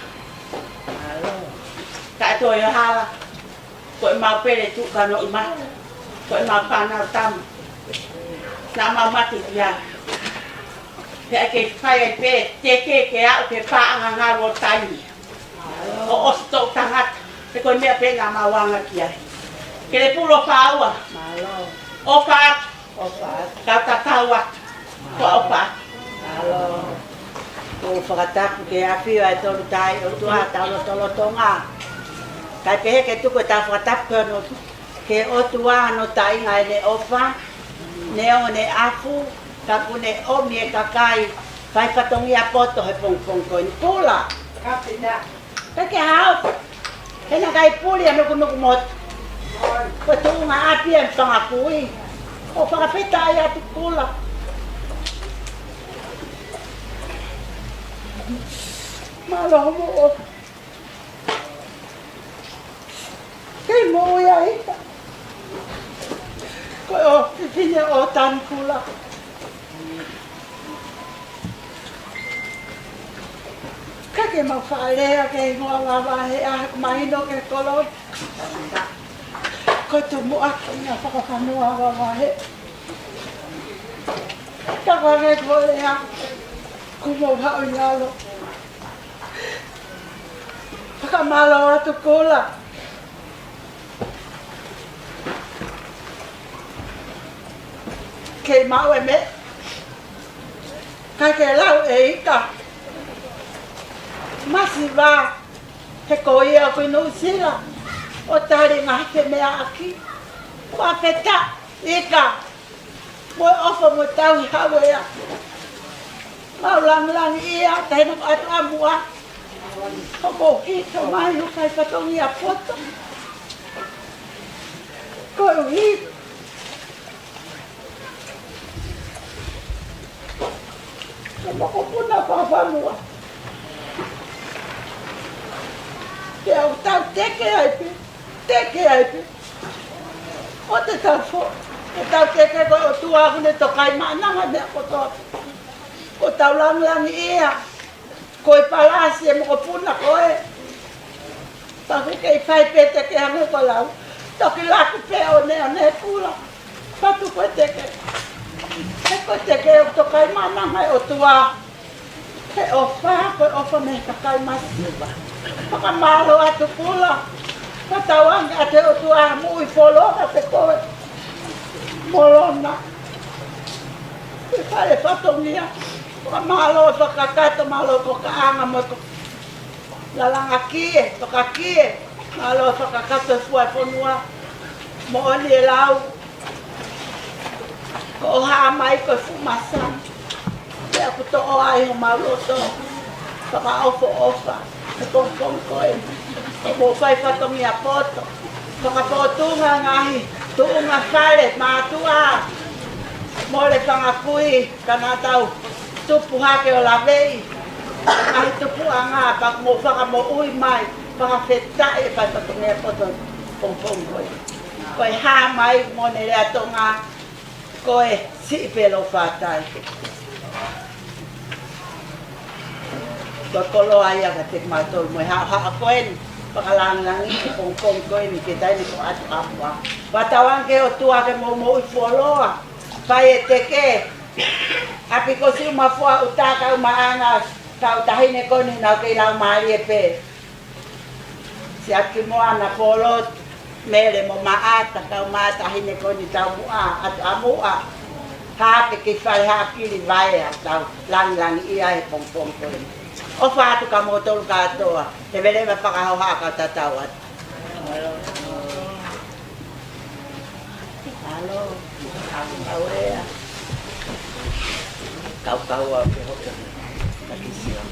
Kae toe hala. Ko ʻemau pele tuʻu kanoʻi mata. Ko ʻemau fānau tama. Naʻa mau mate kia. Pea ke fai ai pē, teke ke aʻu ke paʻanga ngalu ʻo taimi. ʻO ʻosi toʻu tangata. He ko e meʻa pē naʻa mau anga ki ai. Ke le pulo fāua. ʻOfa atu. ʻOfa atu. Kau tatau atu. Ko ʻofa atu. Mālō. ʻOku fakatapu ke ʻafio ʻa e Tolu Tahaʻi ʻOtua ʻi hotau lotolotonga. Kae pehē ke tuku ʻetau fakatapu ki hono, ki he ʻOtua hono taʻinga ʻene ʻofa, neongo ʻene ʻafu, ka kuo ne ʻomi e kakai fai fatongia poto he pongipongi ko eni. Kula. Kapina. Pea ke hao. He naʻe ʻikai puli ʻa e nukunuku motu. Ko e tuʻunga ʻapi ʻa e fanga kui. ʻOku fakafetaʻi atu Kula. Mālō mo ʻo. Kei moʻui ai. Ko e ʻofefine ʻo Tani Kula. Ka ke mau faʻa lea ke hingoa Vavaheʻa, mahino ke kolo. Ko e tumuʻaki ia fakafanua Vavaheʻa. Ka ko e ko e lea, ko mau haʻu ʻi lalo. Fakamālō atu Kula. Kei maʻu e meʻa. ʻIkai ke lau ʻe Ika. Masiva, he ko ia ʻoku ʻi Nuʻusila. ʻO tali ngaahi femeʻaʻaki. Fakafetaʻi Ika. Mo e ʻofa mo e tauhi Hauea. Mau langilangiʻia, taʻahine ʻatu ʻamuʻa. Ko e hiki mai ʻo fai fatongia poto. Koeʻuhi ko e mokopuna fakafanua. Pea ʻoku tau teke ai pē, teke ai pē. ʻO te tau fo, te tau teke ko e ʻOtua ʻoku ne tokai maʻananga meʻa kotoa. Ko ʻetau langilangiʻia. Ko e palasi e mokopuna ko ē. Pea ʻoku kei fai pē teke hangē ko e lau. Toki laku pē ʻo ne, ʻo ne Kula. Patu ko e teke. He ko e teke ʻoku tokai maʻananga e ʻOtua. He ʻofa, ko e ʻofa mei he kakai masiva. Fakamālō atu Kula. Ka tauange ʻa e ʻOtua moʻui folofola pe ko e molona. Ke fai e fatongia. Fakamālō fakakakato, mālō ko e kaʻanga mo e ko lalanga kie, fakakie. Mālō fakakakato e fua e fonua. Moʻoni e lau. Ko e hā mai ko e fuʻu masani. Kuo toʻo ai homau loto fakaʻofoʻofa he pongipongi ko eni. ʻOku mou fai fatongia poto, fakapōtunga ngaahi tuʻunga fale, mātuʻa, mole fanga kui, ka naʻa tau tupu hake ʻo laveʻi ngaahi tupuʻanga, pea mou fakamoʻui mai, fakafetaʻi e fai fatongia poto pongipongi ko ē. Ko e hā mai mo ʻene lea Tonga, ko e siʻi pē ʻoku fātai. Ko e koloa ia kiate kimautolu mo e haʻohaʻo ko eni, fakalangilangiʻi e pongipongi ko eni, ke taimi ko atu apua. Fakatauange ki he ʻOtua ke mou moʻui fuoloa, fai e teke, ʻapi ko Siʻumafua, ʻuta, kau maʻanga, kau taʻahine ko eni naʻa nau kei laumālie pē. Siʻaki Moana, Folotu, Mele mo Maʻata, kau maʻa taʻahine ko eni, taumuʻa, ʻAtuʻamuʻa, Haʻake, kei Fale Haʻakili, Vaea, tau langilangiʻia he pongipongi ko eni. ʻOfa atu kia moutolu kātoa, leveleva fakahoha kau tatau atu. Mālō, Hauea. Kaukaua pē hoki. Takisio.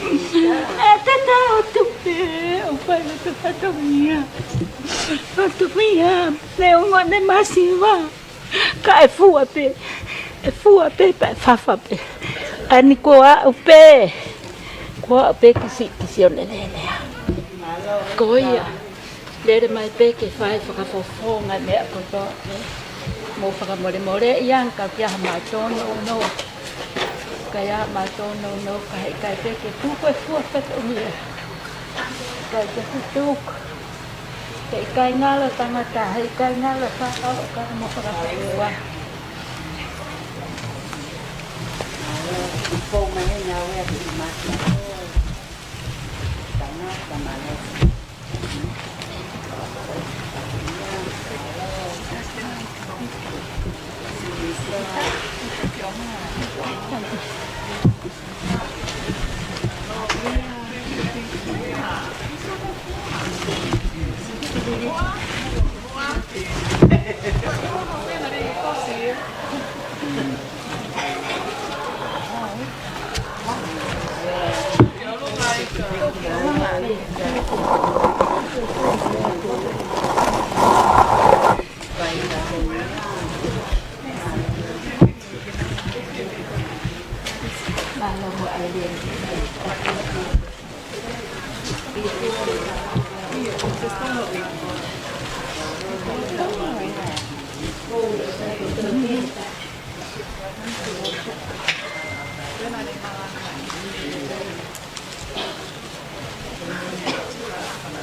ʻE tatau atu pē, ʻo fai atu fatongia. Fatongia, neongo ʻene masiva. Ka ʻe fua pē, ʻe fua pē, pea ʻe fafa pē. Ka eni kuo aʻu pē, kuo aʻu pē ki siʻi, ki siʻi ʻo ne lelea. Ko ia, lele mai pē ke fai fakafofonga e meʻa kotoa pē. Mou fakamolemoleʻi ange ka ʻoku ʻi ai haʻamau tōnounou. Ka ʻi ai haʻamau tōnounou, ka heʻikai pē ke tuku e fua fatongia. Heʻikai ke tuku. Heʻikai ngalo tangata, heʻikai ngalo fānau, ka mo fakafua. Pou mai he ngāue ʻa e masi. Tangata male.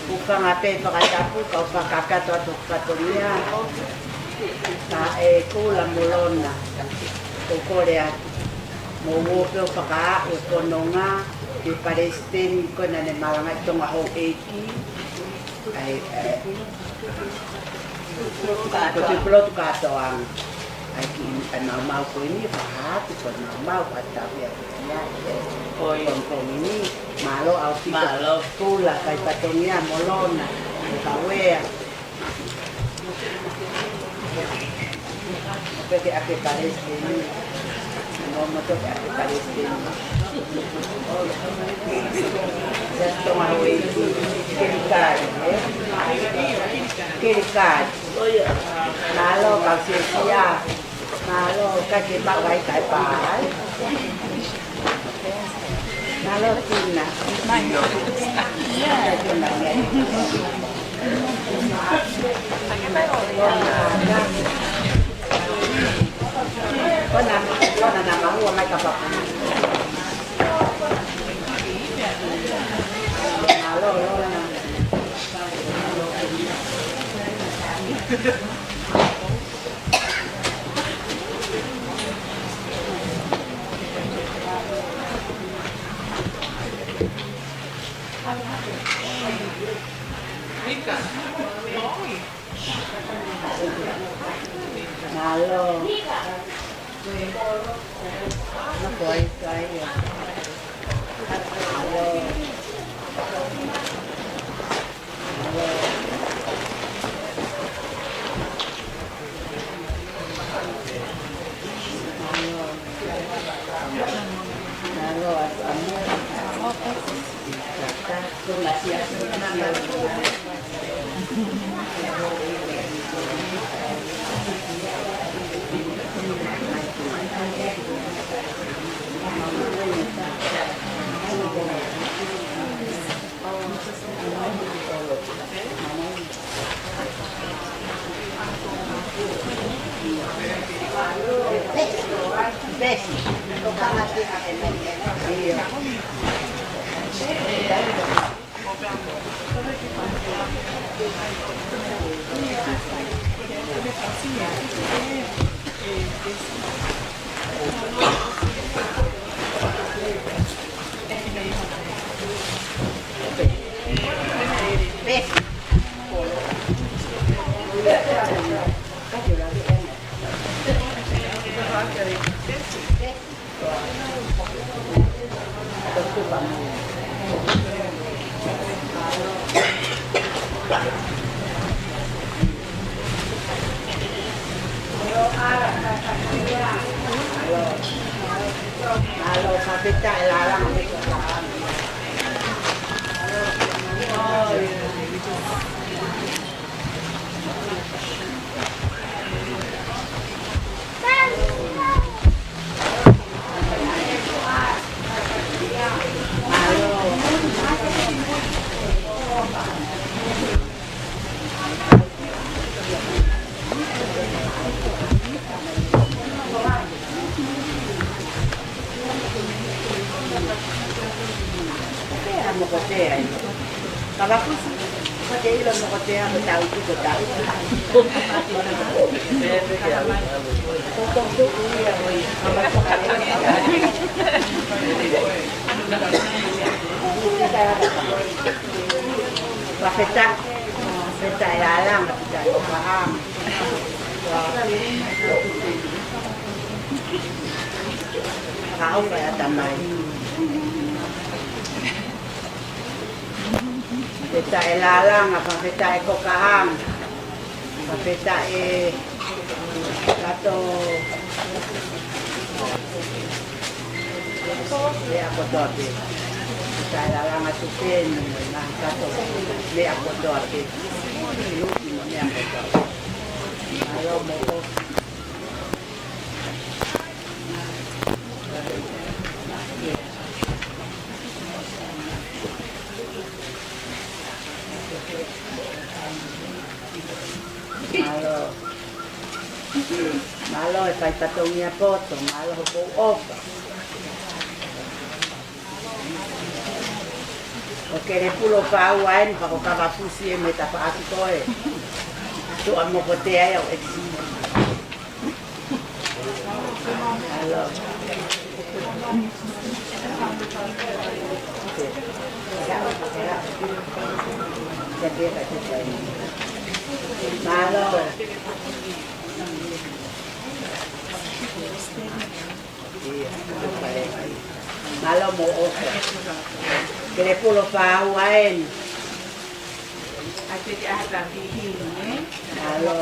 Hūfanga pē he fakatapu, kau fakakakato atu hoku fatongia. Ka ʻe Kula mo Lona, ʻoku ou kole atu, mou ō pē ʻo fakaaʻu e fononga ki he palesiteni ko ē naʻa ne malangaʻi, Tonga Houʻeiki. ʻAi, ʻai. Ko e tuʻi pulotu kātoanga. ʻAi ki he maumau ko eni, fakahā atu ko e maumau ʻa e tau ia. Ko e pongipongi ni, mālō ʻaupito. Mālō. Kula, fai fatongia mo Lona, mo Kauea. Pea ke ʻapi e palesiteni. Mo, mo toki ʻapi e palesiteni. Just Tonga Houʻeiki. Kelikai, ē? Kelikai. Mālō, kau sēsia. Mālō, ka ke maʻu ai kai pā, ē? Mālō, Tina. Mālō, Tina. Kona, kona na mahua mai ka papu. Mālō, Lona. Mika. Mālō. Mālō. Pea mokotea ia. Kavapusi, ko te ilo mokotea ko tau ki ko tau. Fakafetaʻi, fakafetaʻi ʻa e ʻalunga, fakafetaʻi ʻa e ʻalunga. Ka au ka ata mai. Fakafetaʻi ʻa e ʻalunga, fakafetaʻi ko kahaʻu. Fakafetaʻi ʻa e kato. Meʻa kotoa pē. Fakafetaʻi ʻa e ʻalunga tupeni, na kato. Meʻa kotoa pē. Luki mo meʻa kotoa. Mālō mo Mālō. Mālō e fai fatongia poto, mālō hoʻo ʻofa. ʻO Kelepulo Fāua eni, pea ko Kavapusi ē mei tafaʻaki ko ē. Tuʻa mokotea ia ʻo ʻEkisi. Mālō. Mālō mo ʻofa. Kelepulo Fāua eni. Mālō.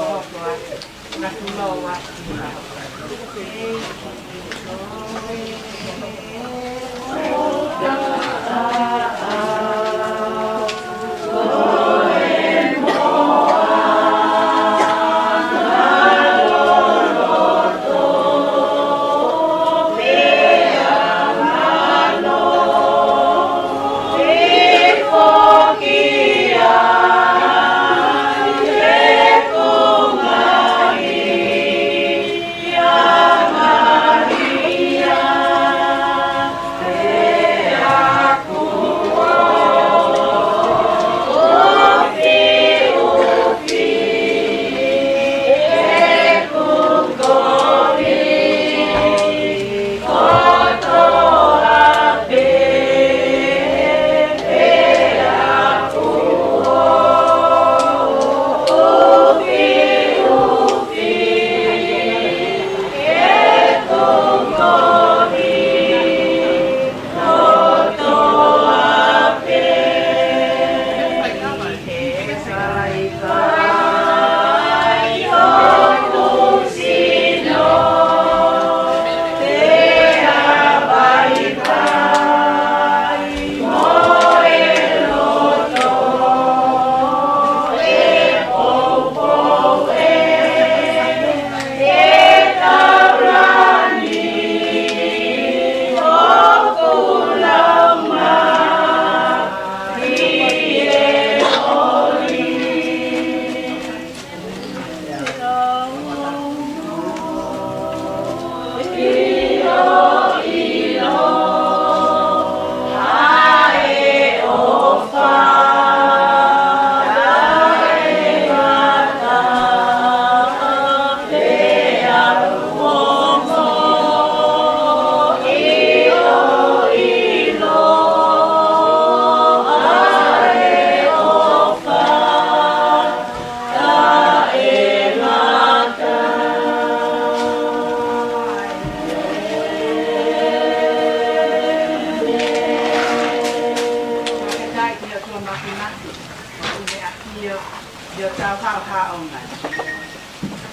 ʻi hotau haʻohaʻonga.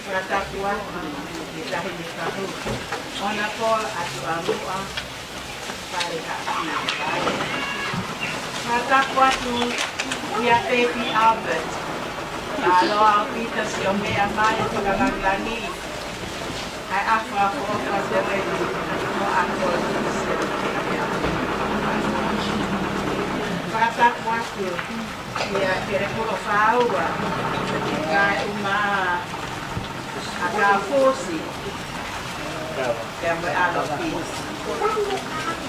Fakatapu atu ki he Taʻahine Fahu, ʻOnapolo ʻAtuʻamuʻa Falehaʻakili. Fakatapu atu kia Baby Albert. Mālō ʻaupito siʻo meʻa mai ʻo fakalāngilangiʻi ʻa e ʻaho ko eni, ʻo ako. Fakatapu atu kia Kelekulo Faua, kae ʻumaʻā ʻa Kafusi, pea mo e ʻAlofi.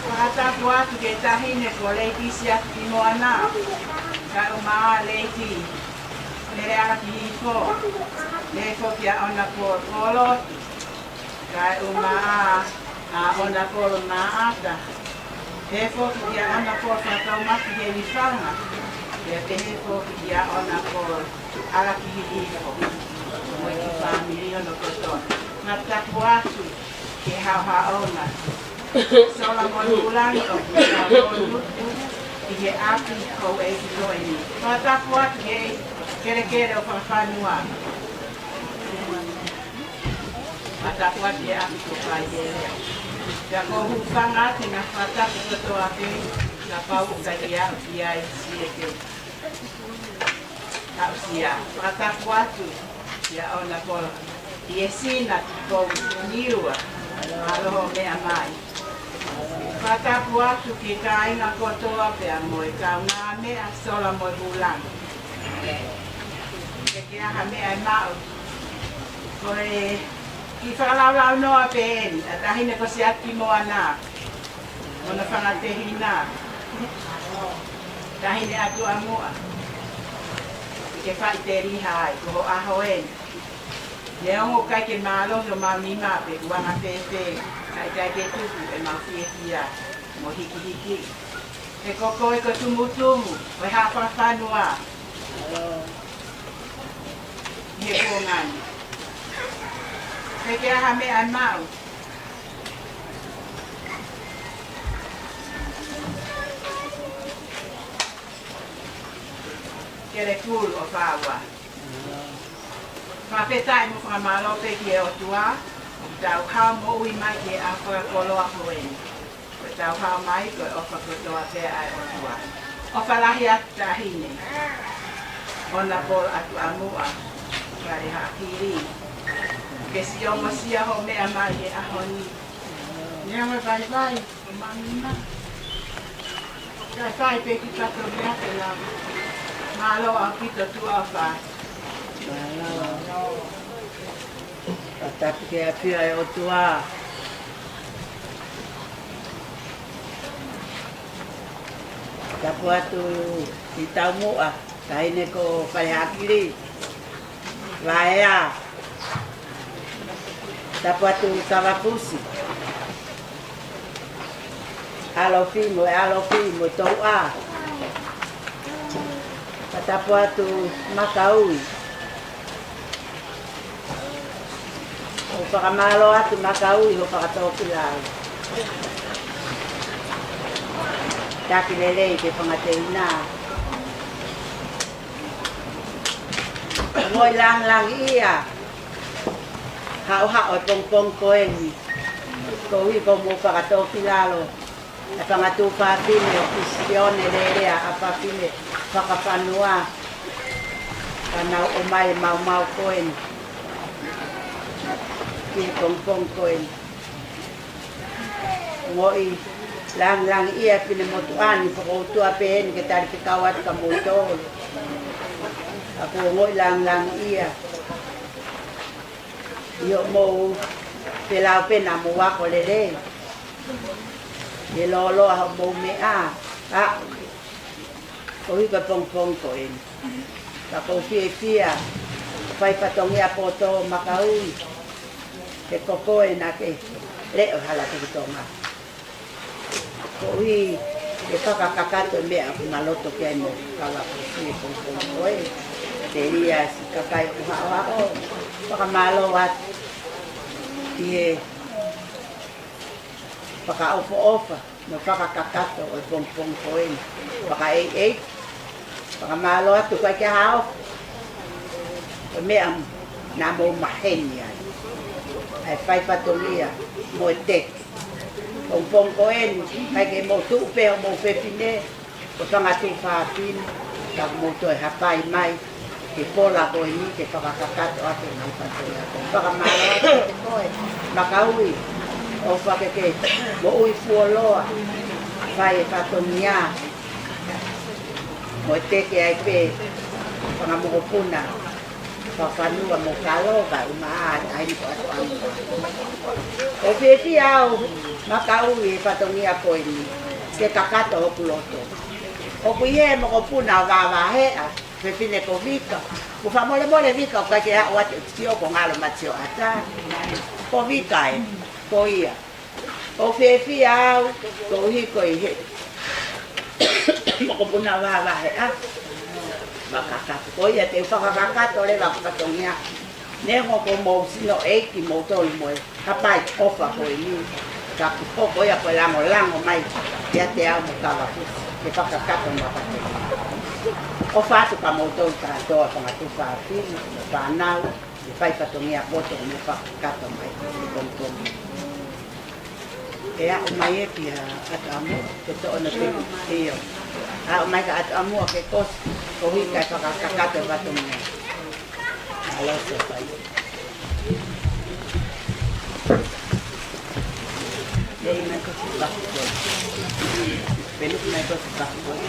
Fakatapu atu ki he Taʻahine ko Lady Siaki Moana, kae ʻumaʻā Lady Mele ʻAlakihihifo, pehē foki kia ʻOnapolo Kolotu, kae ʻumaʻā ʻa ʻOnapolo Maʻata, pehē foki kia ʻOnapolo Fakataumaki Helifanga, pea pehē foki kia ʻOnapolo ʻAlakihihifo mo e kiʻi fāmili hono kotoa. Fakatapu atu ki he haʻohaʻonga, Sola mo Lūlangi ʻoku nau ʻi he ʻapi ko ē ʻi Toeni. Fakatapu atu ki he kelekele ʻo Fakafanua. Fakatapu atu ki he ʻapi ko Faihelea. Pea ko e hūfanga atu e ngaahi fakatapu kotoa pē, kapau ʻoku ʻikai ke aʻusia ai, siʻi ʻeke. Aʻusia. Fakatapu atu kia ʻOnapolo ʻIesina Tupou Niua, mālō hoʻo meʻa mai. Fakatapu atu ki he kāinga kotoa pea mo e kaungāmeʻa Sola mo Lūlangi. Ke ke ʻai ha meʻa ʻe maʻu. Ko e kiʻi fakalaulaunoa pē eni, ʻa e Taʻahine ko Siaki Moana, mo hono fanga tehina, Taʻahine ʻAtuʻamuʻa, ke faʻiteliha ai, ko ho ʻaho eni. Neongo ʻikai ke mālohi homau nima pe ʻoku anga fēfē, ka ʻikai ke tuku ʻemau fiefia mo hikihiki. He ko koe ko e tumutumu ʻo e Haʻa Fakafanua ʻi he kuonga ni. Ke ke ʻai ha meʻa ʻe maʻu. Kelekulu ʻo Faua. Fakafetaʻi mo fakamālō pē ki he ʻOtua, ʻoku tau hao moʻui mai ki he ʻaho fakakoloa ko eni. Ko ʻetau hao mai, ko e ʻofa kotoa pē ʻa e ʻOtua. ʻOfa lahi atu Taʻahine ʻOnapolo ʻAtuʻamuʻa Falehaʻakili. Ke siʻi ongosia hoʻo meʻa mai he ʻaho ni. Neongo e vaivai ʻo homau nima, kae fai pē ki pato mea ke lau. Mālō ʻaupito, tuʻa ʻofa. Mālō. Fakatapu ki he ʻafio ʻa e ʻOtua. Tapu atu ki Taumuʻa, Taʻahine ko Falehaʻakili. Vaea. Tapu atu Kavapusi, ʻAlofi mo e ʻAlofi mo Touʻa. Fakatapu atu Makaui. ʻOku fakamālō atu Makaui hoʻo fakatōkilalo. Taki lelei ki he fanga tehina. Ongoʻi lāngilangiʻia haʻohaʻo e pongipongi ko eni, koeʻuhi ko hoʻomou fakatōkilalo e fanga tuofāfine ʻo Kisione Lelea, ʻa e fefine Fakafanua, ka nau ʻomai e maumau ko eni ki he pongipongi ko eni. Ongoʻi lāngilangiʻia e finemotuʻa ni, fakautua pē eni ke tali fekau atu kia moutolu. Ka ʻoku ou ongoʻi lāngilangiʻia ʻi hoʻomou felau pē naʻa mou ako lelei. ʻI he lōloa hoʻomou meʻa, ʻa, koeʻuhi ko e pongipongi ko eni. Ka ʻoku ou fiefia, fai fatongia poto Makaui, he ko koe naʻa ke leʻo hala ki Tonga. Koeʻuhi ke fakakakato e meʻa ʻoku na loto ki ai mo Kavapusi he pongipongi ko ē. Telia siʻi kakai ʻoku haʻohaʻo, fakamālō atu ʻi he fakaʻofoʻofa mo e fakakakato ʻo e pongipongi ko eni. Fakaʻeiʻeiki, fakamālō atu, ʻikai ke haʻo Ko e meʻa naʻa mou maheni ai, ʻa e fai fatongia mo e teke. Pongipongi ko eni, ʻikai ke mou tuʻu pē hoʻomou fefine, ko e fanga tuofāfine, ka mou toe hapai mai ki he pola ko eni ke fakakakato ʻaki e ngaahi fatongia ko eni. Fakamālō atu kiate koe, Makaui, ʻofa ke ke moʻui fuoloa, fai e fatongia mo e teke ai pē, fanga mokopuna fakafanua mo Kalo, kae ʻumaʻā ʻa e taʻahine ko ʻAtoʻamua. ʻOku fiefia au, Makaui, he fatongia ko eni ke kakato hoku loto. ʻOku ʻi hē e mokopuna ʻo Vavaheʻa, fefine ko Vika. Kuo fakamolemole Vika, ʻoku ʻikai ke aʻu atu e sio ko Ngalo Matio ʻAta. Ko Vika ē, ko ia. ʻOku fiefia au, koeʻuhi ko e hē mokopuna Vavaheʻa, fakakakato. Ko ia te u fakakakato leva e fatongia. Neongo ko hoʻomou sino ʻeiki moutolu mo e hapai ʻofa ko eni, ka kuo hoko ia ko e langolango mai kiate au mo Kavapusi ke fakakakato mai e fatongia. ʻOfa atu kia moutolu kātoa, fanga tuofāfine, fānau, ʻi he fai fatongia poto mo e fakakakato mai he pongipongi. ʻE aʻu mai ē kia ʻAtoʻamua, ke toʻo hono teke. ʻIo. Aʻu mai kia ʻAtoʻamua ke kosi, koeʻuhi kae fakakakato e fatongia. Mālō Sōfai. ʻEi mai kosi paku ko ē. Pelu mai kosi paku ko ē.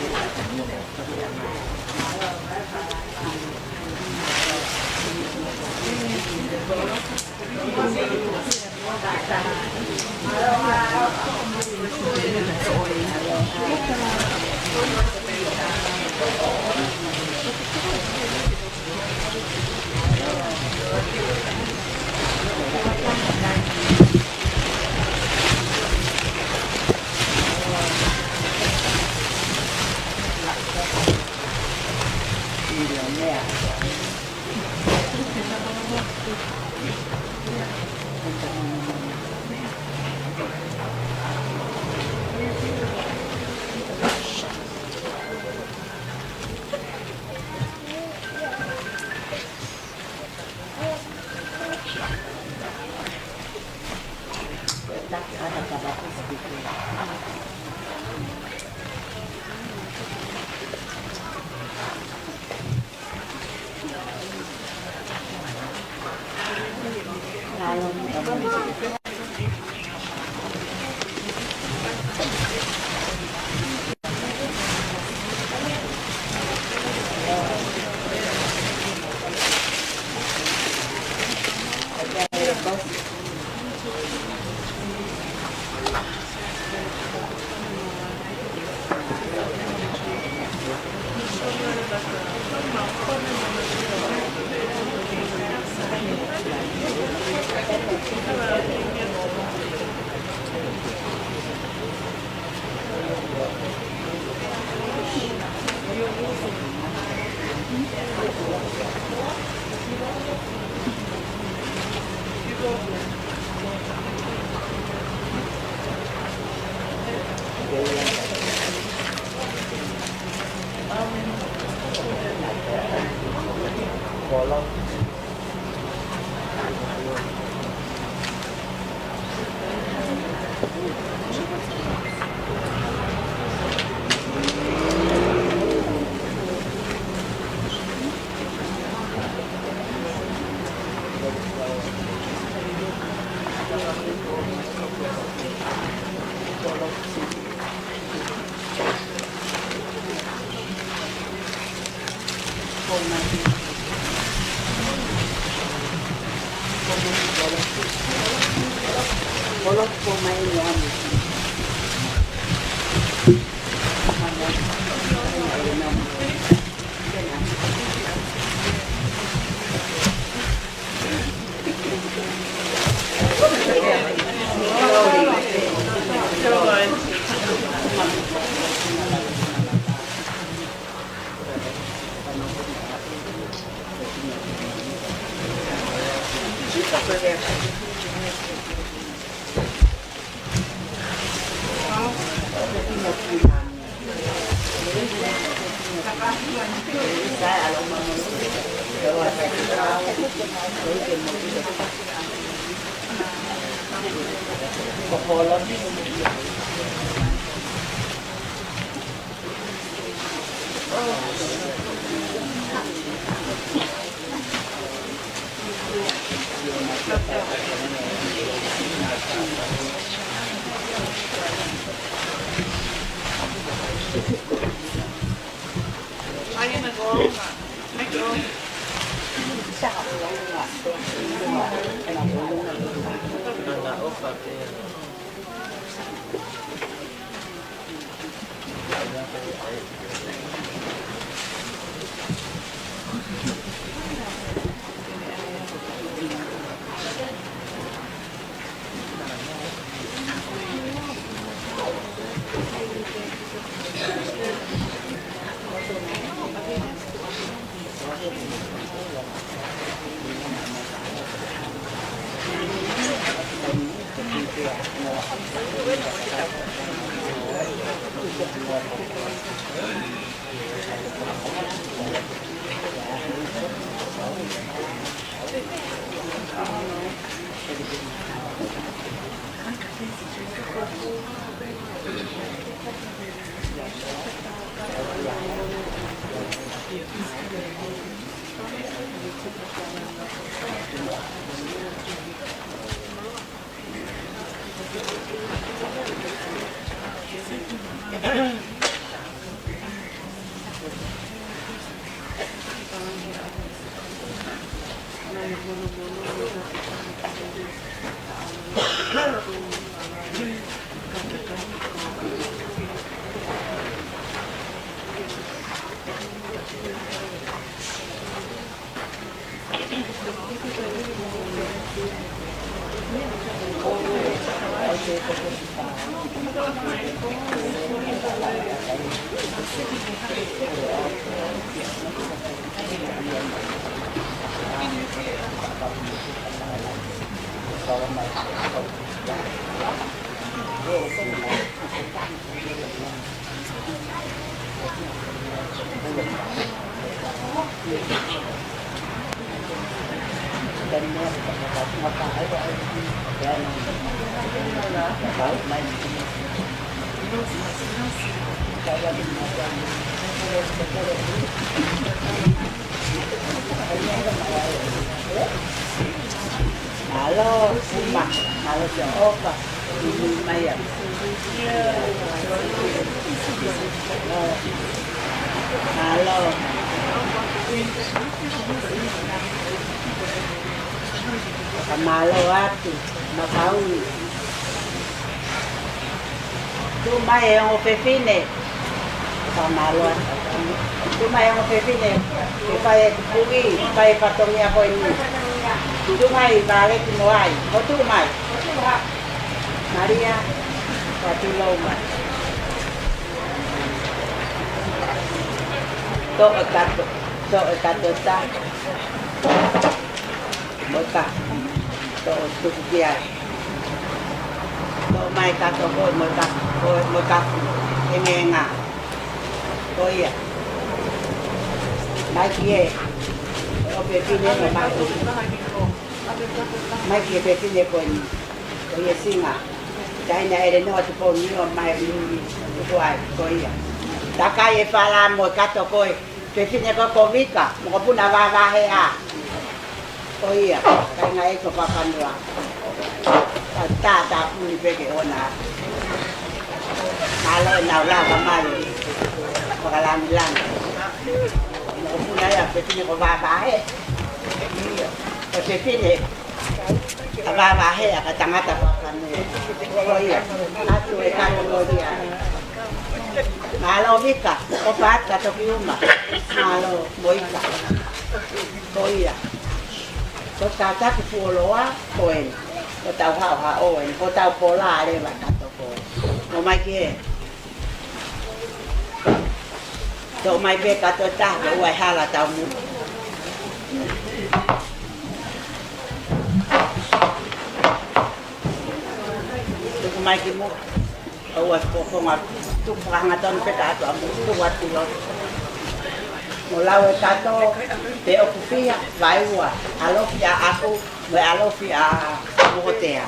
Mālō, uma, mālō siʻa ʻofa. Mālō. Ka mālō atu, Makauli. Tuʻu mai e ongo fefine. Ka mālō atu. Tuʻu mai e ongo fefine. Ke fai e kupuʻi, fai e fatongia ko eni. Tuʻu mai, Vale ki mo ai. Ko tuʻu mai. Malia, ka tulou mai. Toʻo e kato, toʻo e kato ta. Mo e ka, toʻo tuku ki ai. Toʻo mai kato ko, mo e ka, ko, mo e ka, e ngenga. Ko ia. Mai ki he, ʻo fefine mo mai. Mai ki he fefine ko eni. Ko ia Singa. Taʻahine ʻElenoa Tupouniua mai ʻi, ʻi, ʻi, ko ai, ko ia. Takai e fala mo e kato ko e. Fefine ko Kovika, mokopuna Vavaheʻa. Ko ia, kāinga ʻeiki ʻo Papanua. Ka tātāpuni pē ke ʻoua naʻa. Mālō ʻenau lava mai. Fakalangilangi. Mokopuna ia fefine ko Vavaheʻa. Ia, ko fefine. ʻA Vavaheʻa ka tangata Papanua. Ko ia, ʻatu e kato ko ia. Mālō Vika, ʻofa atu ka toki uma. Mālō mo Ika. Ko ia. Ko e kātaki fuoloa, ko eni. Ko ʻetau haʻohaʻo eni, ko ʻetau pola leva kato ko. Mo mai ki he. Toʻo mai pē kato taha, ko ʻoua ʻe hala tau mu. Tuku mai ki muʻa. ʻOua ʻe fofonga, tuku fakahangatonu pē ka ʻatu ʻa muʻa, tuku atu loto. Mo lau e kato, pe ʻoku fiha, vaeua, ʻalofi ʻaʻaku, mo e ʻalofi ʻa Mokotea.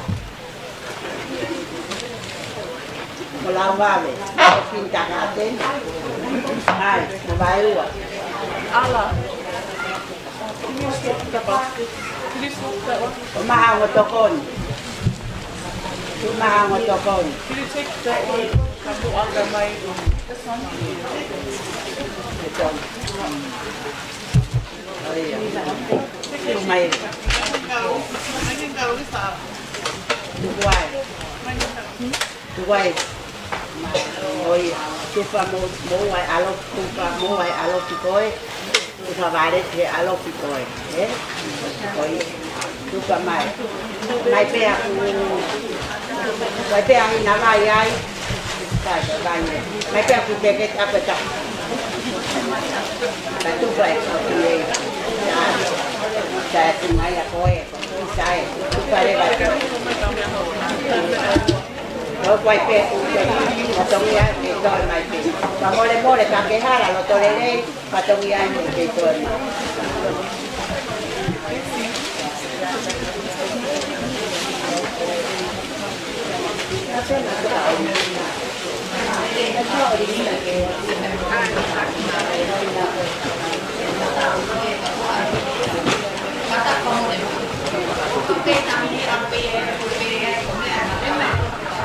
Mo lau vave, ʻalofi ni takatena. ʻAi, mo vaeua. Ala. Ko maha ongo tokoni. Ko maha ongo tokoni. This one. ʻIo. Tuku mai. Tuku ai. Tuku ai. ʻIo. Tufa mo, mo ai ʻalo, tufa mo ai ʻalofi koe. Tufa vale he ʻalofi koe. ʻE? ʻIo. Tufa mai. Mai pea ku, mai pea ina vai ai. Sai, sai, vai. Mai pea ku peke tape ta. Ka tufa e koki e. Sai, sai, tu mai a koe. Sai, tufa le vai. Ko kuai pea ku peke. Ka tongi ai ke toe mai pē. Ka mole mole ka ke hala lo tole lei. Fatongia ni ke toe mai.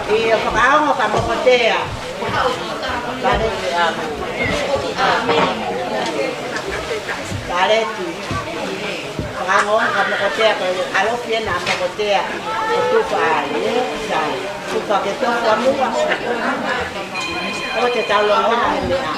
ʻIo, fakaongo ka Mokotea. Paleti ʻamu. Paleti. Fakaongo ka Mokotea ko e ʻalofi ena ʻa Mokotea. Ko tufa ai, ʻe? Sai. Tufa ke tofu ʻa muʻa. ʻO te tau longoaʻa he meʻa.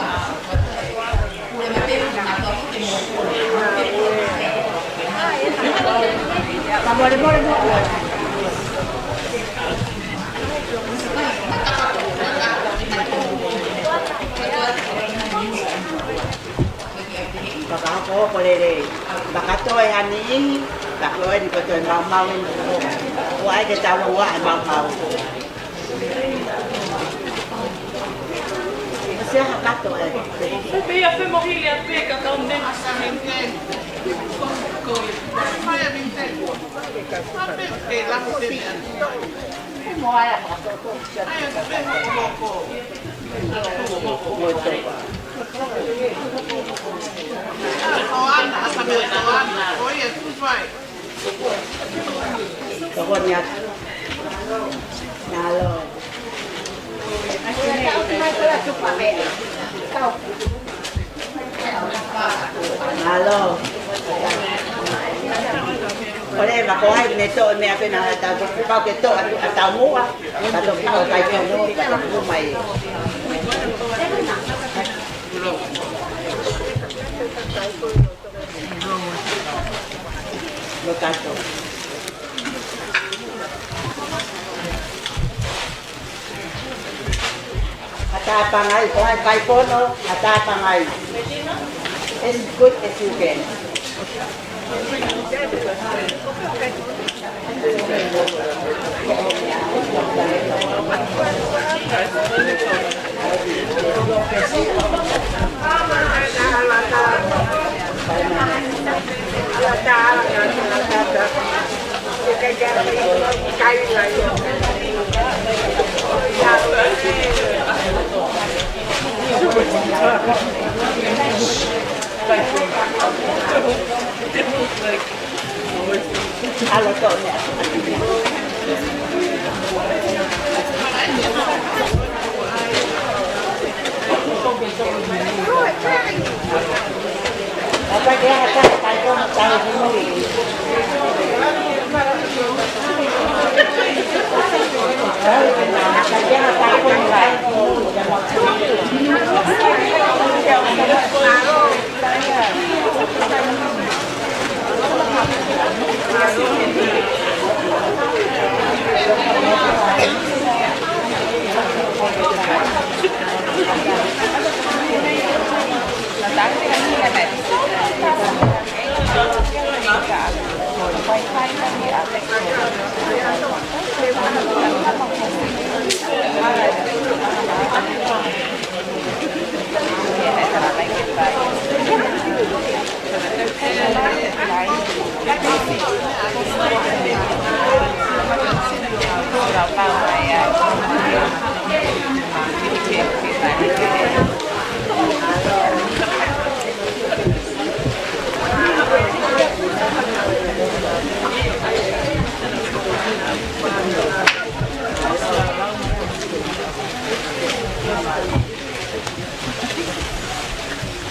Fakahokohoko lelei. Fakatoe ha niʻihi, ka ko eni ko toe maumau eni. ʻOku ʻai ke tau longoaʻa he maumau. Ko e hā e kato ē? Pea pehē ʻa e femohili ʻa pē ka kau ne. Ko ia. Ko ia. Ko ia. Ko ia. Ko ia. Tokoni atu. Mālō. Mālō. Ko e leva ko hai ne toʻo e meʻa pē naʻa tau pau ke toʻo atu ʻa taumuʻa. Ka toki pau kai tono, ka toki mai. Lo kato. Ata pangai, ko hai kai pono, ata pangai. As good as you can.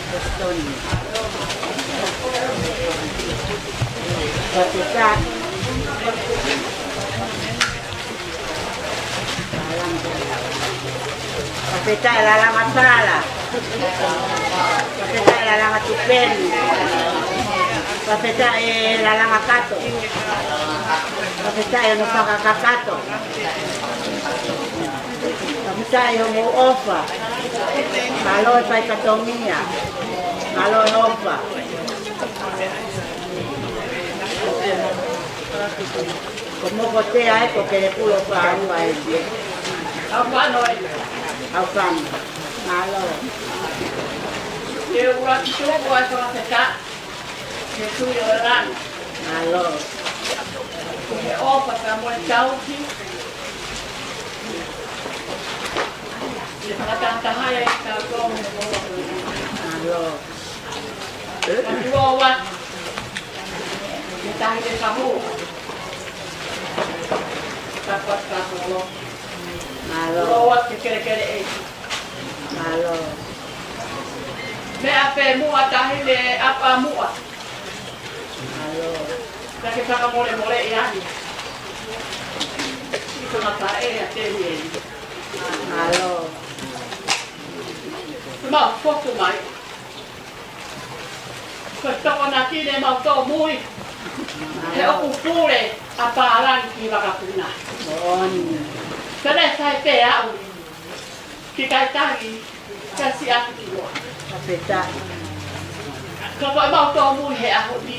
Boston. Fakafetaʻi. Fakafetaʻi Lalanga Sala. Fakafetaʻi Lalanga Tupeni. Fakafetaʻi Lalanga Kato. Fakafetaʻi hono fakakakato. Fakafetaʻi hoʻomou ʻofa. Mālō e fai fatongia. Mālō e ʻofa. Ko Mokotea ē, ko Kelepulo Fāua ē. Haufano ē. Haufano. Mālō. Ke ua ki tuku ai fakafetaʻi. Ke tui o lana. Mālō. Ko e ʻofa ka mo e tauhi. Ke fakatahataha e tau tō mo e ʻofa. Mālō. Ka tuʻu atu. Ke tahi le kahu. Ka kuat ka kolo. Mālō. Tuʻu atu ke kelekele ē. Mālō. Meʻa pē muʻa tahi le ʻapa muʻa. Mālō. Ka ke fakamolemoleʻi ange. ʻI kona taʻe a te ni ē. Mālō. Mau fotu mai. Ko e tokonaki ne mau tōmui. He ʻoku pule ʻa Pālangi ki Vakapuna. Moʻoni. Pele sai pē aʻu ki Kaitangi, ka siʻaki ki loa. Fakafetaʻi. Ka ko e mau tōmui he ʻaho ni.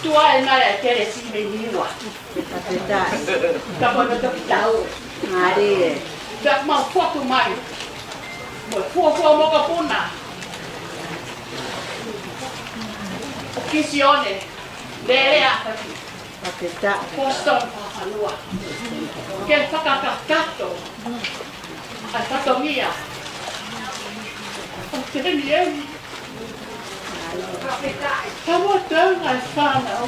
Tuai mai e kelesi mei Niua. Fakafetaʻi. Ka ko e toki tau. Mālie. Pea mau fotu mai. Mo e fuofua mokopuna ʻo Kisione Leleafaki. Fakafetaʻi. Boston Fafanua. Ke fakakakato ʻa e fatongia ʻo Tenieli. Ka mo tau ngai fana o.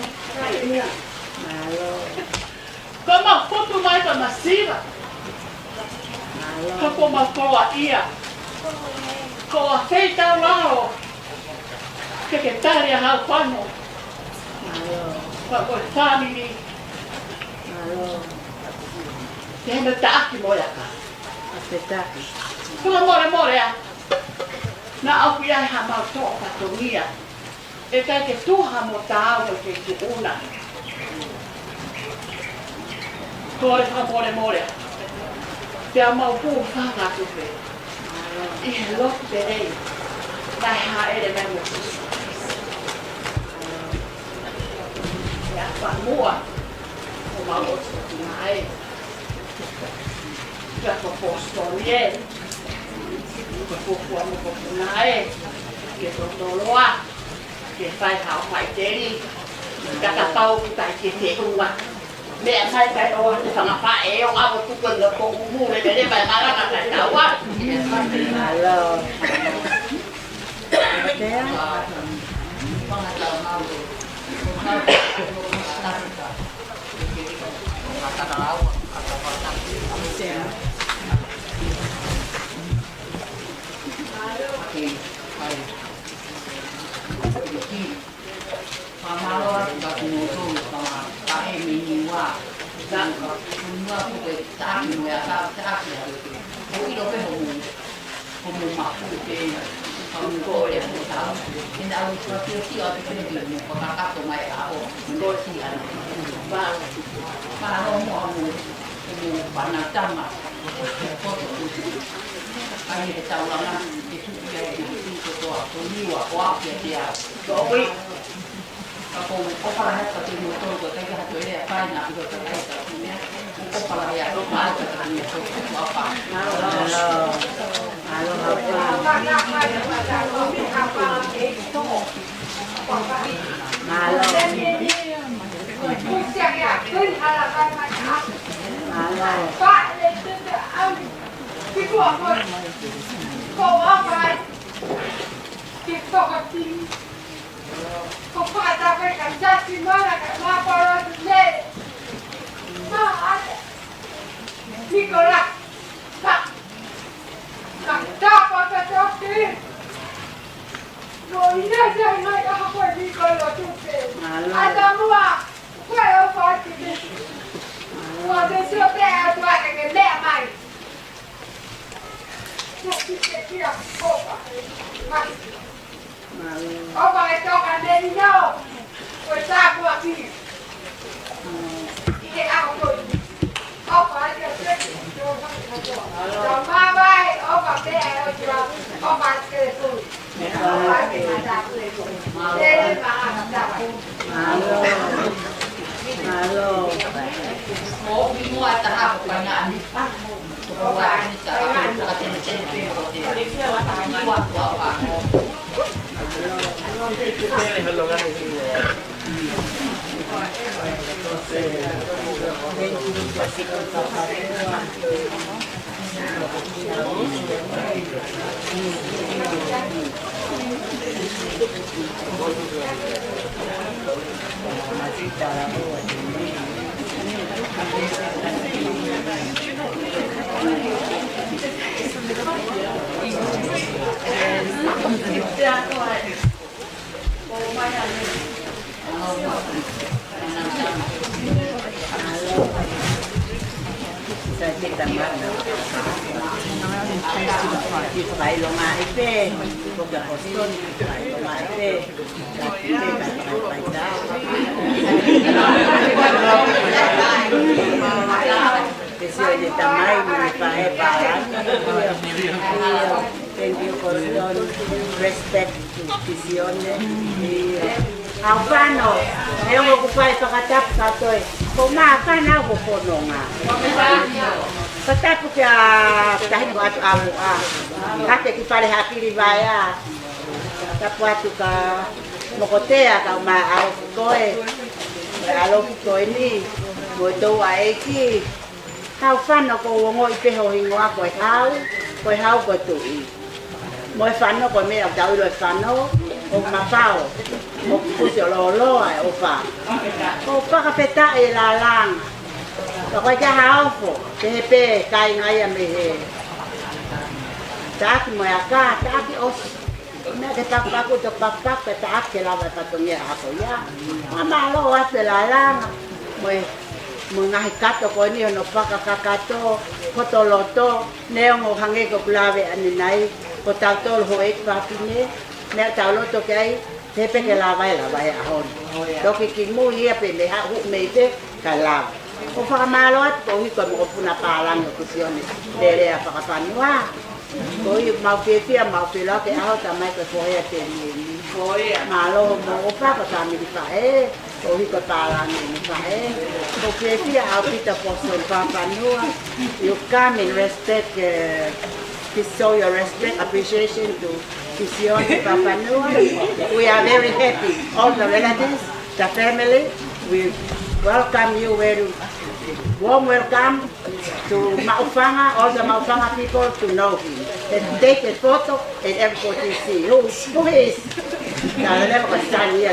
Mālō. Ka mau fotu mai ka masiva. Mālō. Ka ko mau koloa ia. Ko a fei tau lao. Ke ke tali a hau fano. Mālō. Ka ko e fāmili. Mālō. Te hana taʻaki mo ia ka. Fakafetaʻi. Fakamolemole ā. Naʻa ʻoku ʻi ai ha mau toʻo fatongia. ʻE ʻikai ke tuha mo taau mo e feituʻu na. Kole fakamolemole. Pea mau pū fanga tupe. ʻI he lotu pē nei. Naʻe hāʻele mai mo Sīsū Kalaisi. ʻE ʻapamuʻa. Ko mau ʻosi ko tuna ai. Ka ko Boston ē. Ko fuofua mokopuna ē. Ke totoloa. Ke fai hao faʻiteli. Ka kapau ʻoku ʻikai ke te unga. Meʻa sai kai o atu fanga faʻē ʻo ʻavo tuku e ngā ko umu le mele mai malanga kai taua. Mālō. Tea. Fakamālō atu kia kimoutolu, fanga taʻe mei Niua. Niua ko e taʻaki mo e aka, taʻaki atu. Ko ʻilo pē hoʻomou, hoʻomou mapu pē, hoʻomou kole atu tau. Ina au fakio ki atu pē ki mo fakakato mai ʻaho. Ko e si ana. Mālō mo hoʻomou, hoʻomou pana tama. Koto. Ai e taulanga, e tuku ia e tuku kotoa, ko Niua, ko au kiate au. Ko ui. Ka ko e ʻofa lahi atu kiate kimoutolu, ko e ʻikai ke ha toe lea fai na, ʻilo ka ʻikai ka mea. ʻOfa lahi atu, mālō ka mea, ko e ʻofa. Mālō. Mālō, mālō. Mālō. Mālō. Ko Fatafeka Sasi Mana ka Mapolo Tune. Ma ate. Nikola. Ka. Ka ʻOfa e toka neni nō, ko e tāpuaki. ʻI he ʻaho ko eni. ʻOfa e ke seki, tō mavae, ʻofa pea e ʻOtua, ʻofa e ke tui. ʻOfa e ke mata pule. Tele maʻa tava. Mālō. Mālō. Ko e ʻuhinga ʻa e taha ko e ngaahi Ke sio ʻene tamai mo ʻene faʻē pālangi. Thank you, Koston. Respect to Kisione. ʻIo. ʻAufano, ʻe ongo kuo fai fakatapu kātoa. Ko e mākana ko Fononga. Fakatapu kia Tahi mo atu ʻamu ʻa. Kake ki Fale Hakili Vaea. Tapu atu kia Mokotea kae ʻumaʻā ʻAlofi ko ē. Mo e ʻalofi ko eni. Mo e touʻa ʻeiki. ʻAufano, ʻoku ou ongoʻi pē ho hingoa ko e Hau, ko e Hau ko e Tuʻi. Mo e fano ko e meʻa ʻoku tau ʻilo e fano, ʻoku mafao, ʻoku fusi ʻo lōloa e ʻofa. ʻOku fakafetaʻi e lālanga. Ka ko e ke ha ofo, pehē pē kāinga ia mei he taʻaki mo e aka, taʻaki ʻosi. Meʻa ke pakupaku, toki pakupaku, ke taʻaki ke lava e fatongia ʻa ko ia. Mālō ʻaupito e lālanga, mo e, mo e ngaahi kato ko eni hono fakakakato, poto loto, neongo hangē ko ʻeku lave ʻanenai, ko tautolu houʻeiki fafine, meʻa tau loto ki ai, pehē pē ke lava e lava e ʻaho ni. Toki kimui ia pē mei haʻu mei pē, ka lava. ʻOku fakamālō atu koeʻuhi ko e mokopuna pālangi ʻo Kisione Lelea Fakafanua. Koeʻuhi mau fiefia, mau fie lava ke ʻaho tamai ko e fohe ʻa Temieni. Mālō mo ʻofa ko e fāmili faʻē, koeʻuhi ko e pālangi ʻene faʻē. ʻOku fiefia ʻaupito Koston Fakafanua. You come in respect, uh, to show your respect, appreciation to Kisione Fakafanua. We are very happy. All the relatives, the family, we welcome you very warm welcome to Maʻufanga, all the Maʻufanga people to know him. And take a photo and everybody see who, who he is. Now, the level of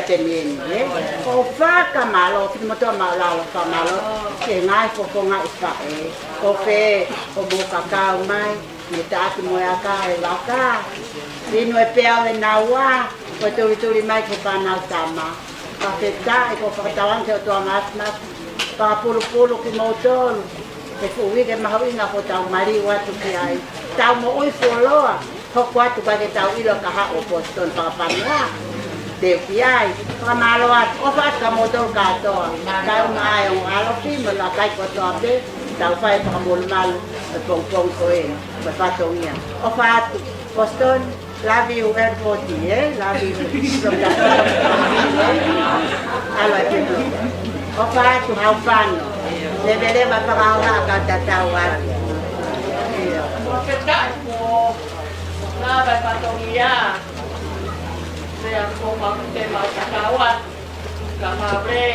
Temieni, eh? ʻOku fakamālō, pini moto mālō, fakamālō. Ke ngaahi fofonga ʻi faʻē. Ko fē, ʻo mo kakau mai. Mei taʻaki mo e aka e vaka. Inu e peau e naua, ko e tulituli mai ki he fānau tama. Fakafetaʻi ko e fakatauange ki he ʻOtua Māfimafi. Fakapulupulu kimoutolu. He fuʻu uike mahuʻinga kuo tau maliu atu ki ai. Tau moʻui fuoloa. Hoko atu ka ke tau ʻilo ka haʻu ʻo Koston Fakafanua. Teu ki ai. Fakamālō atu. ʻOfa atu kia moutolu kātoa. Kae ʻumaʻā e ongo ʻalofi mo e kakai kotoa pē. Tau fai fakamolumalu e pongipongi ko eni, mo e fatongia. ʻOfa atu, Koston, love you everybody, eh? Love you from the bottom of my heart, eh? ʻAlo atu. ʻOfa atu, ʻAufano. Leveleva fakahoha ka tatau atu. ʻIo. Fakafetaʻi mo e fatongia. Meʻa ko ma te ma tatau atu. Ka mavre,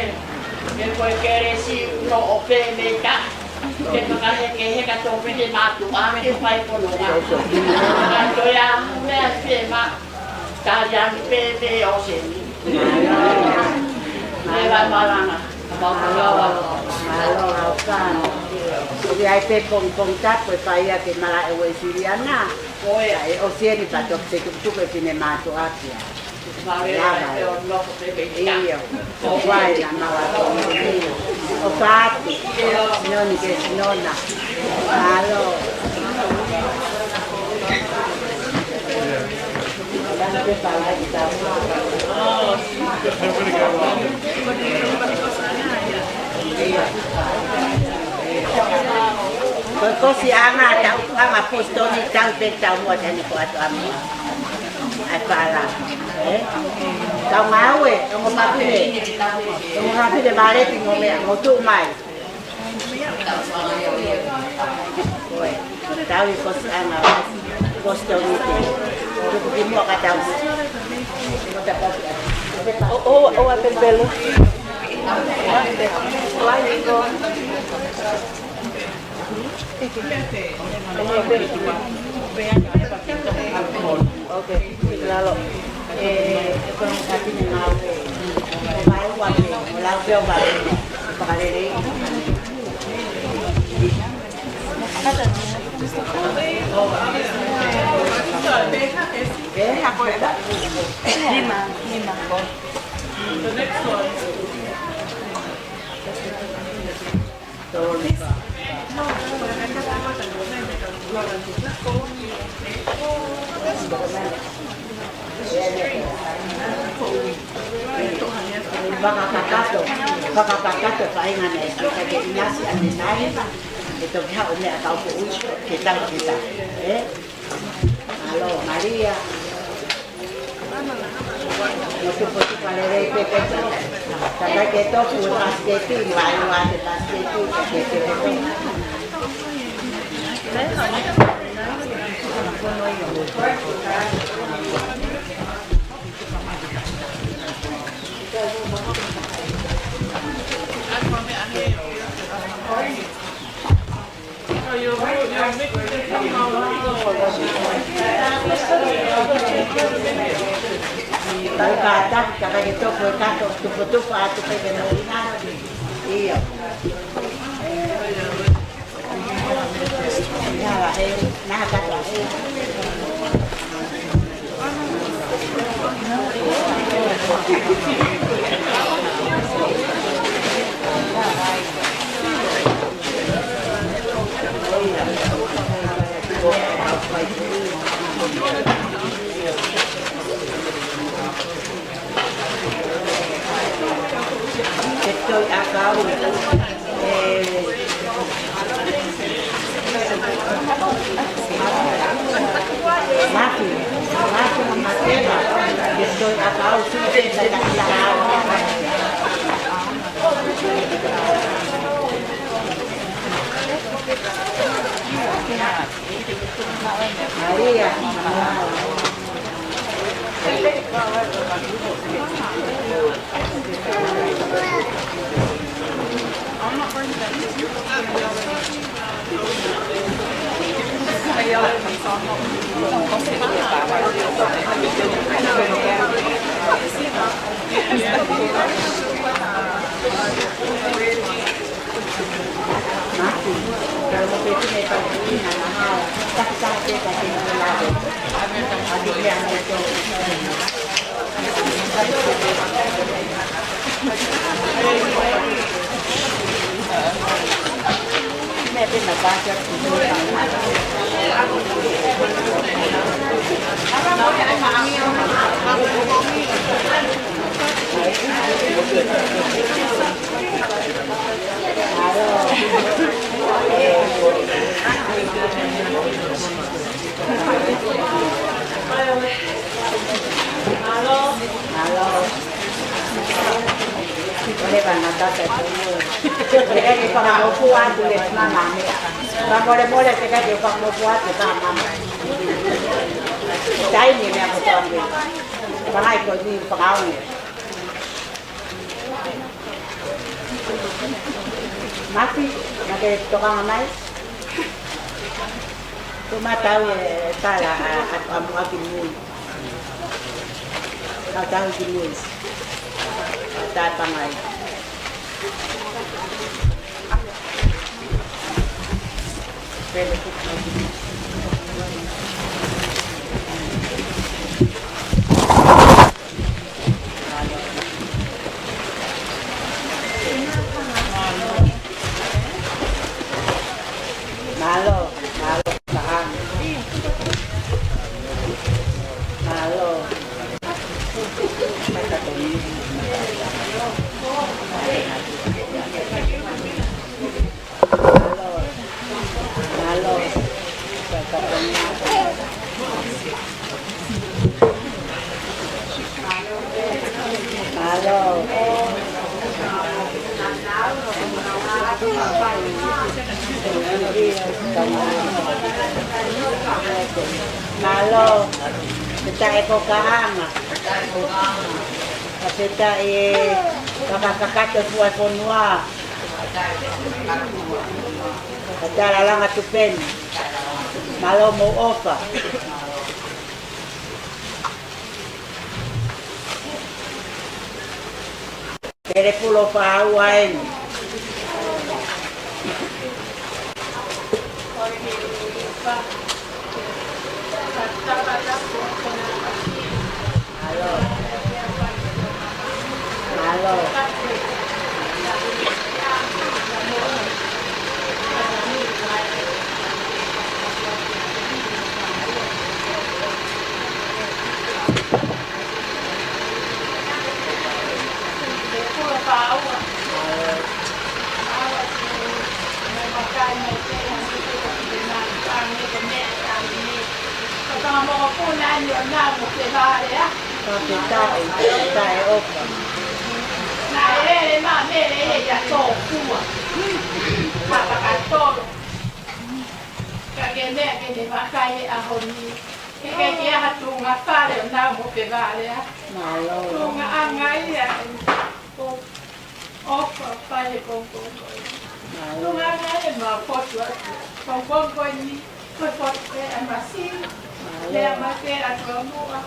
ke ko e kelesi uno o pe meka. Ke ka he ke he ka tō pe he mātuʻa, ke fai pono ma. Ka tō ia, meʻa se ma. Taliani pe pe o se ni. Meʻa malanga. Mālō, mālō, ʻAufano. ʻOku ʻi ai pē pongipongi tapu ʻe fai ʻaki e malaʻe Uēsiliana. ʻOku ʻi ai ʻo se ni pato se tukutuku e fine mātuʻa kia. Lava. ʻIo. ʻOku ʻi ai na maua ko eni. ʻOfa atu. Noni ke sinona. Mālō. Ko e kosiʻanga, tau anga positoni, tau pe tau mo tani ko atu amu. Ai pala. Eh? Tau ngāue, ongo papile. Ongo papile vale ti mo mea, mo tu mai. Oi, tau i kosiʻanga, kositoni te. Tuku ki mua ka tau. O, o, o, a pepelo. Ok, lalo. Eh, e kono ka tine mau. Mau ua pe, o lau pe o mau. Pakalele. Eh, ako e ba. Lima, lima. Fakakakato, fakakakato, faʻahinga nei, ʻa e kakai ʻinasi ʻanenai, ʻe toki haʻu meʻa kau ko ui, ke tau kita. Eh? Mālō, Malia. Mo tupotupa lelei pē ko e. Kakai ke tofu e pasiketi, mai ua te pasiketi, ka ke te tofu. Tau ka tapu, ka ke tofu e kato, tupotupa atu pē ke nau ina. Ia. Naha kato. Ke toi ʻakau. Eh, Mati, Mati, Matela, ke toi ʻakau, sute, tatakila. Maria. Mālō. Mālō. Ole pana tata tonu. Teʻeki ke fakamolemole atu le mama mea. Fakamolemole teʻeki ke fakamolemole atu ka mama. Taimi meʻa kotoa mea. Pangai ko ni fakaongo. Mati, naʻa ke tokanga mai. Ko e matau e tala ʻa, ʻa, ʻa Muʻaki Mui. Ka tau ki Mui. Ka tā pangai. Pele kuku. Mālō, mālō, mālō. Mālō. Mālō, pea taʻe ko kaanga. Pea taʻe fakakakato fua fonua. Pea taʻe lalanga tupenu. Mālō mo ʻofa. Pele pulo fāua eni. Mālō. Mālō. Fakafetaʻi, taʻe ʻofa. Ka ke meʻa ke ne vakai he ʻaho ni. Ke ke ke aha tuʻunga fale ʻo nau mo ke vale a. Mālō. Tuʻunga anga ia e ko ʻofa fai he pongipongi ko eni. Mālō. Tuʻunga anga ia ma potu atu. Pongipongi ko eni, ko e potu pē ʻa e masi. Mālō. Lea ma ke atu a muʻa.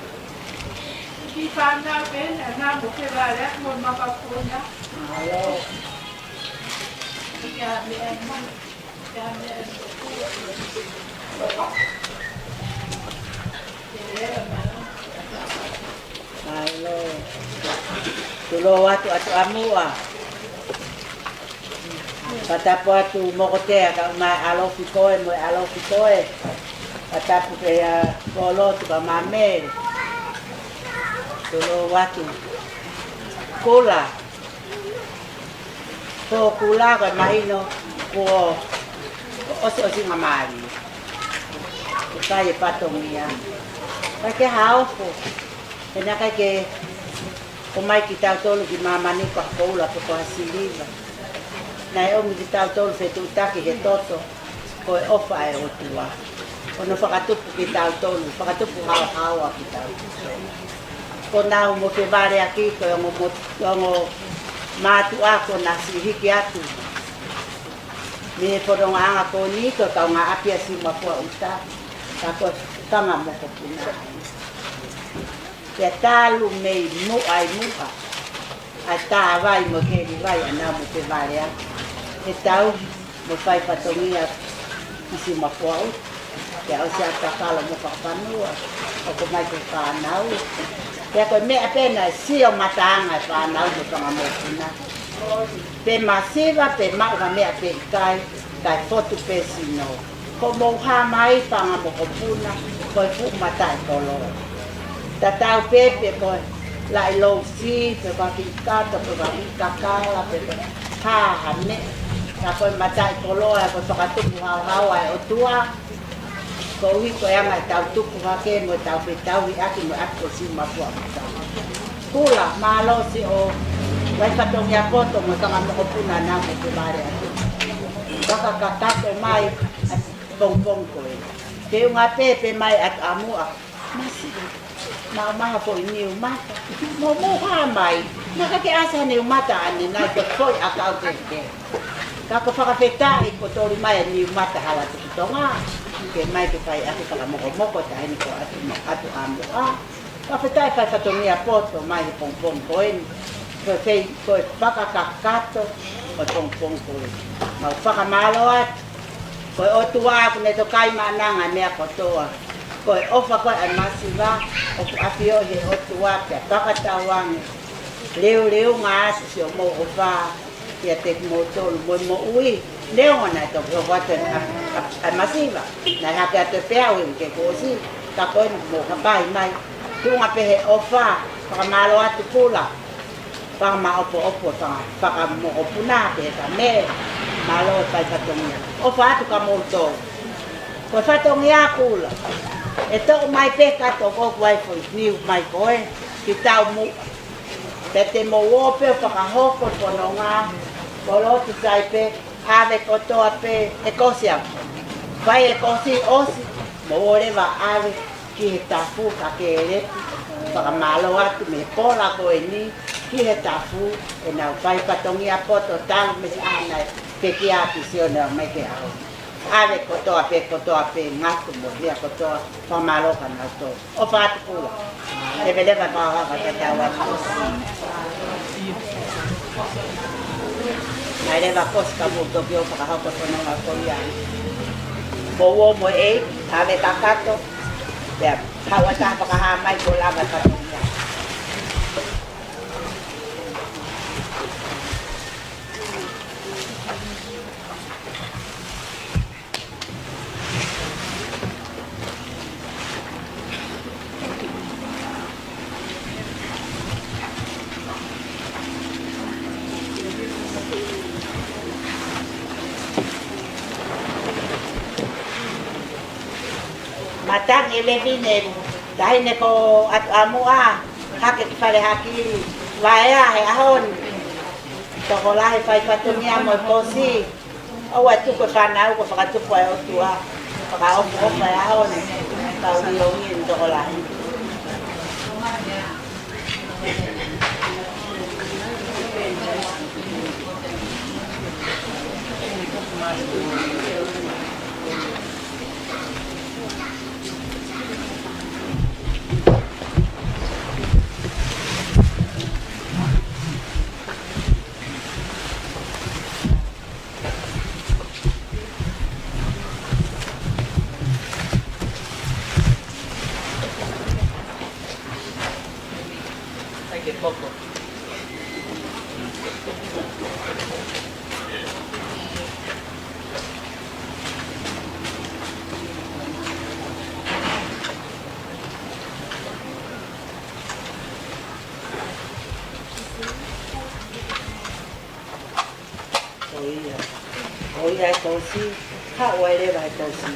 Ki fānau pē, ʻa nau mo ke vale a, mo makapuna. Mālō. Ki a meʻa ma. Mālō. Tulou atu atu a muʻa. Fakatapu atu Mokotea kae ʻumaʻā e ʻalofi ko ē mo e ʻalofi ko ē. Fakatapu pē ʻa Kolo Tukamamele. Tulou atu. Kula. Ko Kula ko e mahino kuo, kuo ʻosiʻosingamālie. Ko e kai e fatongia. Kai ke haofo. He naʻe ʻikai ke ʻomai kitautolu ki māmani ko ha koula pe ko ha siliva. Naʻe ʻomi kitautolu fetuʻutaki he toto. Ko e ʻofa ʻa e ʻOtua. ʻO ne fakatupu kitautolu, fakatupu haohaoa kitautolu. Ko nau mo ke vale a ki ko e ongo mo-, ongo mātuʻa ko na siʻi hiki atu. Mei he fonongaʻanga ko eni ko e kaungāʻapi ʻa Siumafuaʻuta. Ka ko e fanga mokopuna. Pea talu mei muʻa ʻi muʻa. ʻA e tā vai mo e keli vai ʻa nau mo ke vale a. He tau mo fai fatongia ʻi Siumafuaʻuta. Pea ʻosi ʻa e kakalo mo fakafanua. ʻOku ʻomai ko e fānau. Pea ko e meʻa pē naʻe sio mataʻanga e fānau mo e fanga mokopuna. Pe masiva, pe maʻu ha meʻa pe ʻikai, kae fotu pē sino. Ko mou hā mai fanga mokopuna, ko e fuʻu mataʻikoloa. Tatau pē pe ko e laʻi lousi, pe ko ha kiʻi kato, pe ko ha kiʻi kakala, pe ko ha hā ha meʻa. Ka ko e mataʻikoloa, ko e fakatupu haohaoa ʻa e ʻOtua. Koeʻuhi ko e anga ʻetau tupu hake mo ʻetau fetauhiʻaki mo e ʻapi ko Siumafuaʻuta. Kula, mālō siʻo fai fatongia poto mo e fanga mokopuna nau mo ke vale atu. Fakakakato mai ʻa e pongipongi ko ē. Ke unga pē pē mai atu a muʻa. Masiʻi. Naʻa maha foʻi niu mata. Mo mou hā mai. Naʻa ke ʻasi ha niu mata ʻanenai ko e foʻi ʻakau kehekehe. Ka ko e fakafetaʻi ko e toli mai e niu mata hala tuku Tonga. Ke mai ke fai ʻaki fakamokomoko taʻahine ko atu mo atu a muʻa. Fakafetaʻi fai fatongia poto mai he pongipongi ko eni. Ko e fei, ko e fakakakato, ko e pongipongi ko eni. Mau fakamālō atu. Ko e ʻOtua ʻoku ne tokai maʻananga meʻa kotoa. Ko e ʻofa ko ē ʻa e masiva, ʻoku ʻafioʻi he ʻOtua pea fakatauange. Leuleunga atu siʻomou ʻofa, kiate kimoutolu mo e moʻui. Neongo naʻe toki hoko atu ʻa, ʻa, ʻa e masiva. Naʻe hake atu e peau he uike kuo ʻosi. Ka ko eni mou hapai mai. Tuʻunga pē he ʻofa, fakamālō atu Kula. Fakamaʻopoʻopo, faka-, fakamokopuna, pea ka me, mālō e fai fatongia. ʻOfa atu kia moutolu. Ko e fatongia Kula. ʻE toʻo mai pē ka toko kuai foʻi niu mai ko ē, ki taumuʻa. Pea te mou ō pē ʻo fakahoko e fononga, ko e lotu sai pē, ʻave kotoa pē, ʻe kosi au. Fai e kosi ʻosi, mou ō leva ʻave. Ki he tafu ka ke lepi, fakamālō atu mei he pola ko eni, ki he tafu, ʻenau fai fatongia poto talu mei he ʻaho naʻe pekia ʻaki Sione ʻo mai ki he ʻaho. ʻAve kotoa pē, kotoa pē, ngatu mo ia kotoa, fakamālō kia nautolu. ʻOfa atu Kula. Leveleva pau haka tatau atu. Naʻe leva kosi ka mou toki ō fakahoko ʻa e fononga ko ia. Ko uo mo e, ʻave kakato. Pea, haʻu ʻa e taha fakahā mai kuo lava e fatongia. Matangi Levine, taʻahine ko ʻAtuʻamuʻa, hake ki Falehakili, vaea he ʻaho ni. Tokolahi fai fatongia mo e kosi. ʻOua ʻe tuku e fānau, ko e fakatupu ʻa e ʻOtua. Fakaʻofoʻofa e ʻaho ni. Kau ʻi ʻolunga ni tokolahi. Ko ia. Ko ia e kosi, haʻu ai leva e kosi.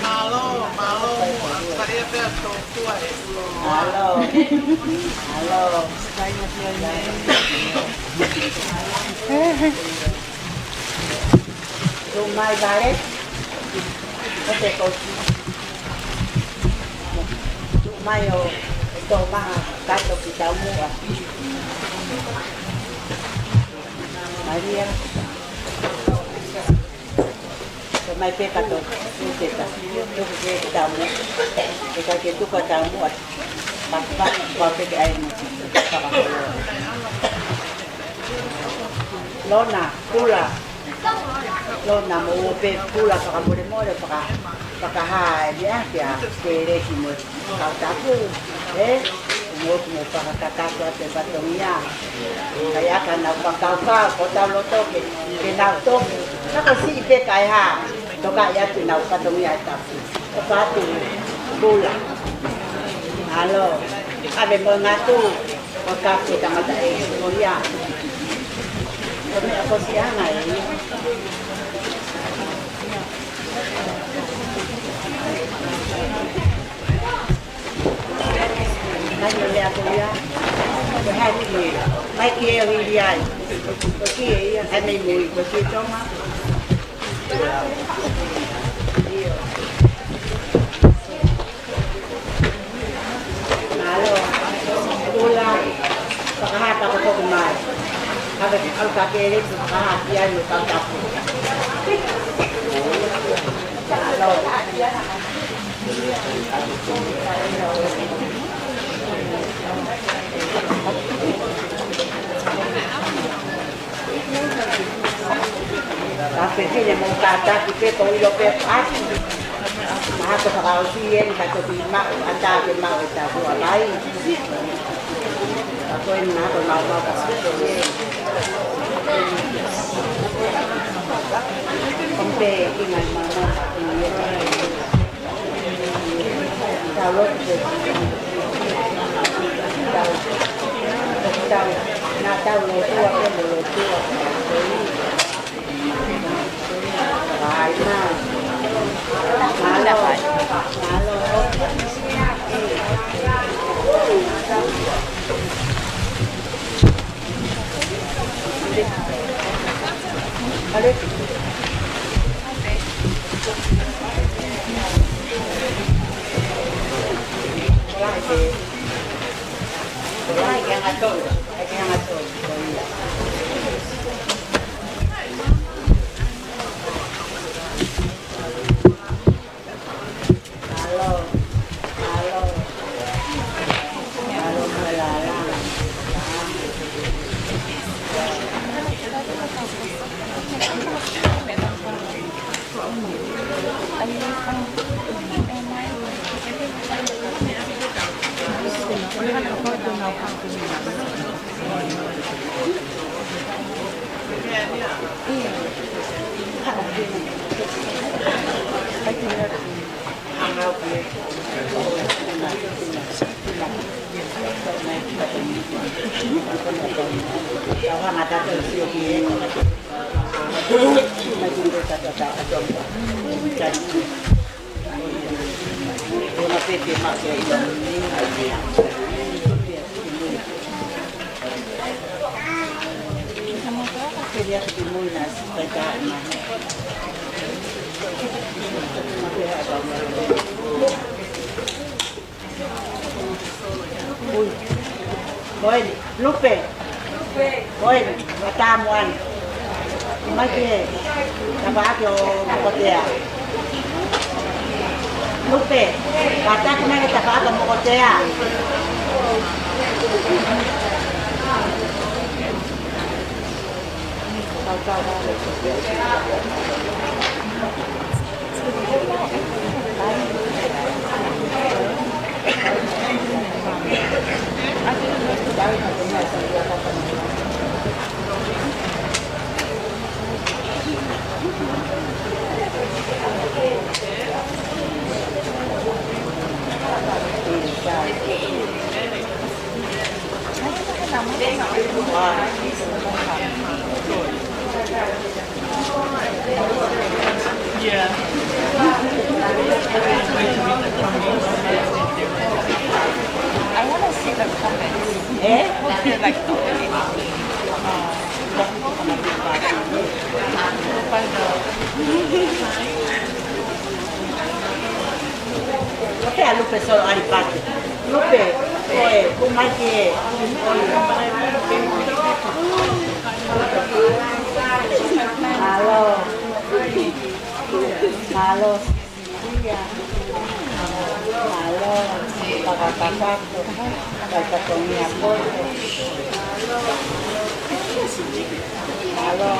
Mālō, mālō, muʻa. Faʻia pea tō kua e. Mālō. Mālō. Tuʻu mai vale. Ko te kouti. Tuʻu mai ʻo, ʻo tō maha kato ki taumuʻa. Maria. Ko mai pē kato, ʻo te ta, tuku pē ki taumuʻa. ʻIkai ke tuku ʻa taumuʻa, papa, papa pē ke ʻai mo. Lona, pula. Lona mo ō pē pula fakamolemole, faka-, fakahā e meʻa kia Kelesi mo Kautapu, ē? Mo, mo fakakakato atu e fatongia. Kae ʻai ke nau fakakaukau, ko tau loto ke, ke nau toki. Ka ko siʻi pē kae hā, tokaʻi atu nau fatongia e tapu. ʻO patu, pula. Mālō, ʻave mo ngatu, ʻo kapu tangata e, ko ia. Ko meʻa ko siʻanga e. Mai ʻo lea ko ia. Ko hai ki e. Mai ki e ʻo hili ai. Ko ki e ia, hai mai mui, ko ki e Tonga. ʻIo. Mālō. Pula. Fakahā ka ko toku mai. Haka ki ʻalu ka Kelesi fakahā ki ai mo Kautapu. Mālō. Ka pehē mo kātaki pē ko ilo pē ʻaki. Mahalo ko fakaʻosi eni ka toki maʻu, ʻatā ke maʻu e tapu ʻa mai. Ka ko eni mahalo ko maʻu maʻu ka sio ē. Kompe ki ngai maʻu maʻu ka ʻi ē. Tau lotu. Tau, tau, na tau lotua, ke mo lotua. Ai, na. Mālō, mālō. Ui. Ko eni, Lupe. Ko eni, ʻatā mo ʻani. Mai ki he tafaʻaki ʻo Mokotea. Lupe, kātaki mai ki he tafaʻaki ʻo Mokotea. Yeah. I want to see the comments. Eh? Hopefully, like, the comments. Ko e hā Lupe Solo ʻAlipate? Lupe, ē, kumi mai ki he. Mālō. Mālō. Mālō. Fakakakato. Fatongia poto. Mālō.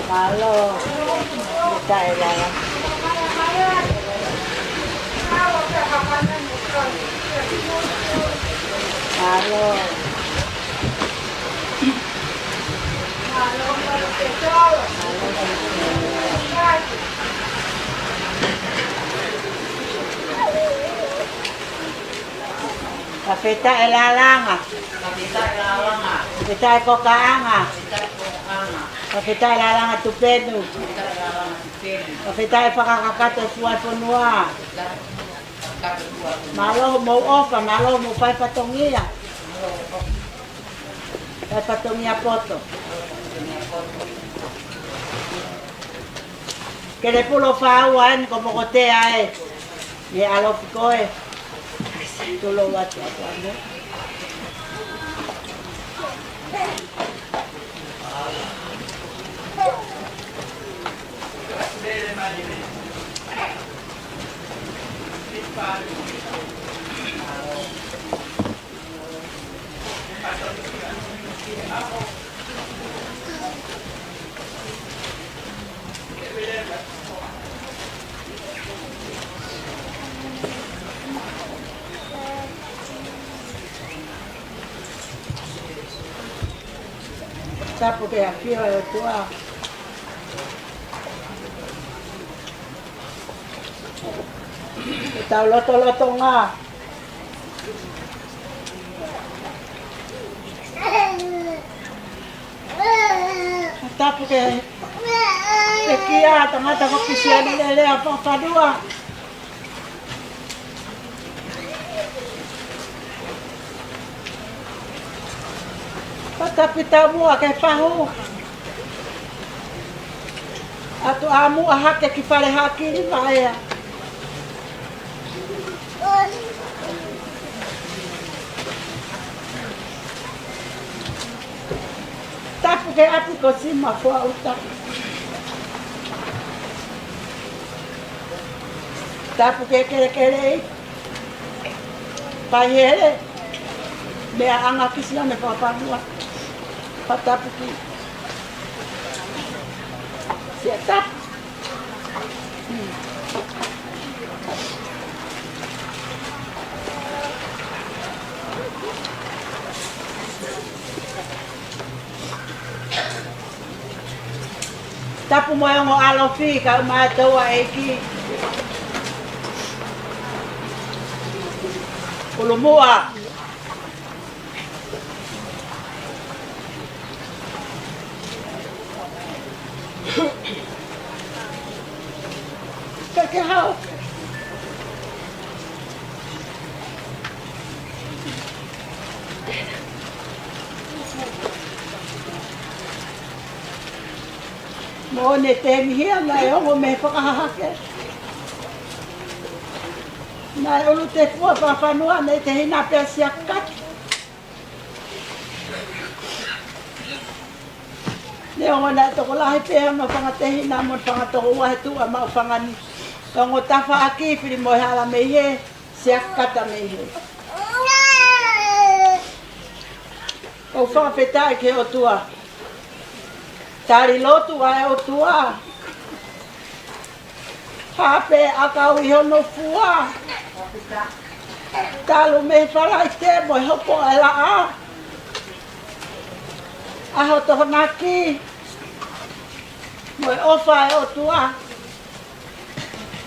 Mālō. Taʻelala. Mālō. Fakafetaʻi e lalanga. Fakafetaʻi e kokaʻanga. Fakafetaʻi e lalanga tupenu. Fakafetaʻi e fakakakato e fua e fonua. Mālō hoʻomou ʻofa, mālō hoʻomou fai fatongia. Fai fatongia poto. Kelepulo Faua eni ko Mokotea ē. Mei ʻAlofi koe. Tulou atu atu ane. Tapu ki he ʻafio ʻa e ʻOtua. Ke tau lotolotonga. Tapu ki he, ki he tangata ko Kisiani Lelea Fakafanua. Pata pita mua ke pahu. ʻAtu ʻa mua hake ki Fale Haki ni maea. Tapu ki he ʻapi ko Sima Fuaʻuta. Tapu ki he kelekele ʻi Paihele. Meʻa ʻanga Kisiani Fakafanua. Pata tapu ki. Sia tapu. Tapu mo e ongo ʻAlofi, kau mai ʻa e ʻEiki. ʻUlumuʻa. Ka ke hao. ʻO ne tengihia naʻe ongo mei he fakahahake. Naʻe ʻulu tefua fakafanua naʻe tehina pē ʻa Siakata. Neongo naʻe tokolahi pē hono fanga tehina mo e fanga tokoua he tuʻa maʻu fanga ni. Ongo tafaʻaki Filimoehala mei hē, Siakata mei hē. ʻOku ou fakafetaʻi ki he ʻOtua. Tali lotu ʻa e ʻOtua. Hape ʻakau ʻi hono fua. Talu mei Falaite mo e hopo ʻa e laʻā. ʻAho Tokonaki. Mo e ʻofa ʻa e ʻOtua.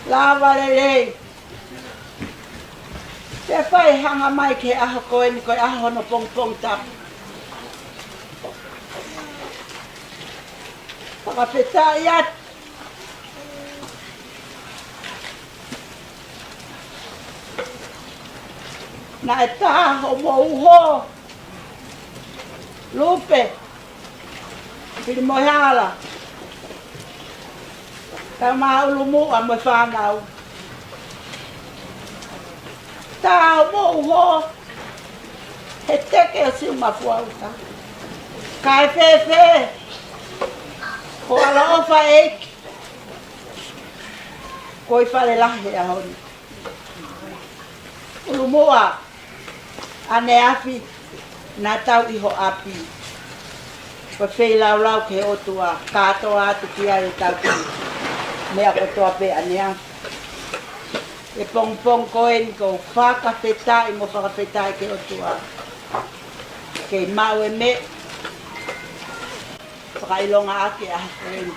Lava lelei. Pea fai hanga mai ki he ʻaho ko eni ko e ʻaho hono pongipongi tapu. Fakafetaʻi atu. Naʻe tā hoʻomo uho. Lupe. Filimoehala. Kae ʻumaʻā ʻUlumuʻa mo e fānau. Tā hoʻomo uho. He teke ʻo Siumafuauta. Kae fēfē. Ko e ʻaloʻofa ʻeiki. Ko e fale lahi he ʻaho ni. ʻUlumuʻa, ʻaneafi, naʻa tau ʻi ho ʻapi. Ko e feilaulau ki he ʻOtua, kātoa atu ki ai ʻetau kiʻi meʻa kotoa pē ʻaneafi. ʻI he pongipongi ko eni ʻoku ou fakafetaʻi mo fakafetaʻi ki he ʻOtua. Kei maʻu e meʻa. Fakaʻilonga ʻaki ʻa e ʻaho ko eni.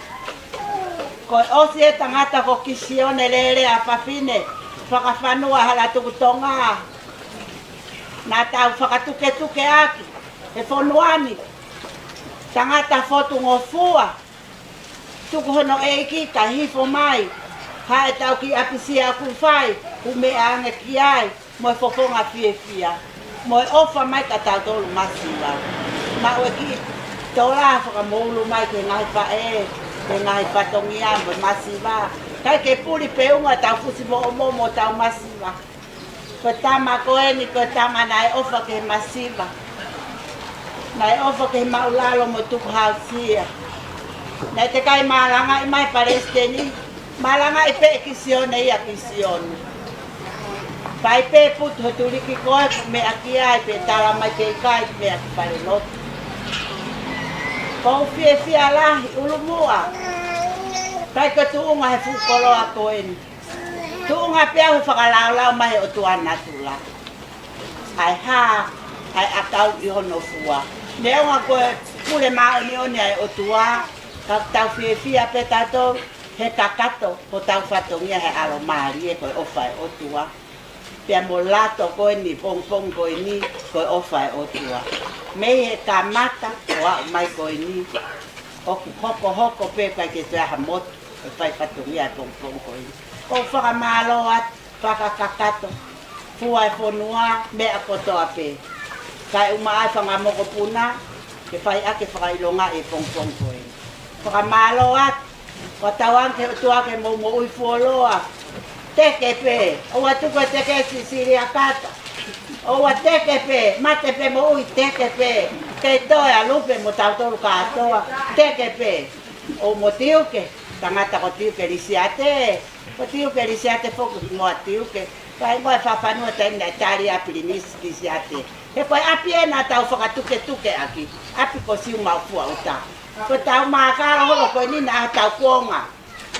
Ko e ʻosi e tangata ko Kisione Lele ʻa Fafine, fakafanua hala tuku Tonga. Naʻa tau fakatuketuke ʻaki, he fonua ni. Tangata fotungofua. Tuku hono ʻeiki kae hifo mai. Haʻu ʻetau kiʻi ʻapisia ʻoku fai, ʻoku meʻa ange ki ai. Mo e fofonga fiefia. Mo e ʻofa mai kia tautolu masiva. Maʻu e kiʻi tola fakamoulu mai ki he ngaahi faʻē, ki he ngaahi fatongia mo e masiva. ʻIkai ke puli pē ʻunga ʻetau fusi moʻomoʻo mo hotau masiva. Ko e tama ko eni, ko e tama naʻe ʻofa ki he masiva. Naʻe ʻofa ki he māʻulalo mo e tukuhausia. Naʻe teʻeki ai malangaʻi mai palesiteni. Malangaʻi pē ʻe Kisione ia Kisione. Fai pē putu he tuliki ko ē ʻoku meʻa ki ai pē tala mai pē ʻikai meʻa ki fale lotu. ʻOku ou fiefia lahi ʻUlumuʻa. ʻIkai ko e tuʻunga he fuʻu koloa ko eni. Tuʻunga pē au he fakalaulau mai he ʻOtua natula. ʻA e hā, ʻa e ʻakau ʻi hono fua. Neongo ko e pule māʻoniʻoni ʻa e ʻOtua, ka tau fiefia pē tautolu, he kakato, ko hotau fatongia he ʻalomālie, ko e ʻofa ʻa e ʻOtua. Pea mo lato ko eni, pongipongi ko eni, ko e ʻofa ʻa e ʻOtua. Mei he kamata, ʻo aʻu mai ko eni, ʻoku hokohoko pē ʻikai ke toe ʻi ai ha motu, ʻe fai fatongia ʻa e pongipongi ko eni. ʻOku ou fakamālō atu, fakakakato, fua e fonua, meʻa kotoa pē. Kae ʻumaʻā e fanga mokopuna, ke fai ʻaki e fakaʻilonga ʻi he pongipongi ko eni. Fakamālō atu, ʻoku tauange ki he ʻOtua ke mou moʻui fuoloa. Teke pē, ʻoua tuku e teke Sisiliakata. ʻOua teke pē, mate pē moʻui teke pē. Ke toe ʻa Lupe mo tautolu kātoa, teke pē. ʻOua mo Tiuke, tangata ko Tiuke Lisiate. Ko Tiuke Lisiate foki mo ʻa Tiuke. Kae mo e fakafanua taimi naʻe tali ʻa Pilinisi Lisiate. He ko e ʻapi ē naʻa tau fakatuketuke ʻaki. ʻApi ko Siumafuauta. Ko ʻetau mākala holo ko eni naʻa tau kuonga.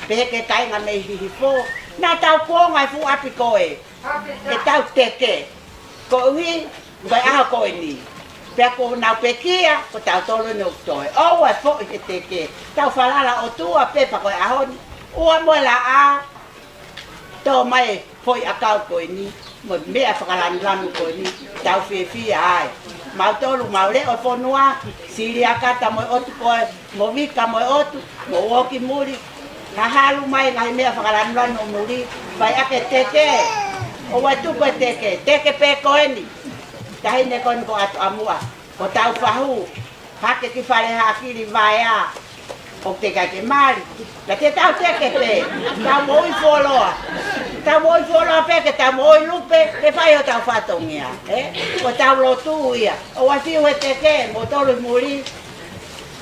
Pehē ki he kāinga mei Hihifo. Naʻa tau kuonga he fuʻu ʻapi ko ē. Ke tau teke. Koeʻuhi, ko e ʻaho ko eni. Pea ko ʻenau pekia, ko tautolu eni ʻoku toe. ʻOua ʻe foʻi he teke. Tau falala ʻOtua pē pea ko e ʻaho ni. Ua mo e laʻā. Tō mai e foʻi ʻakau ko eni. Mo e meʻa fakalanulanu ko eni. Tau fiefia ai. Mautolu mau leʻo fonua. Sisiliakata mo e ʻotu ko ē. Mo Vika mo e ʻotu, mo ō ki muli. Hahalu mai ngaahi meʻa fakalanulanu ʻo muli. Fai ʻaki e teke. ʻOua ʻe tuku e teke. Teke pē ko eni. Taʻahine ko eni ko ʻAtuʻamuʻa. Ko hotau fahu. Hake ki Fale Hakili Vaea. ʻOku teʻeki ke mali. Ka te tau teke pē. Tau moʻui fuoloa. Tau moʻui fuoloa pē ke tau moʻui lupe, ke fai hotau fatongia, ē? Ko ʻetau lotu ia. ʻOua fiu he teke, mo tolu muli.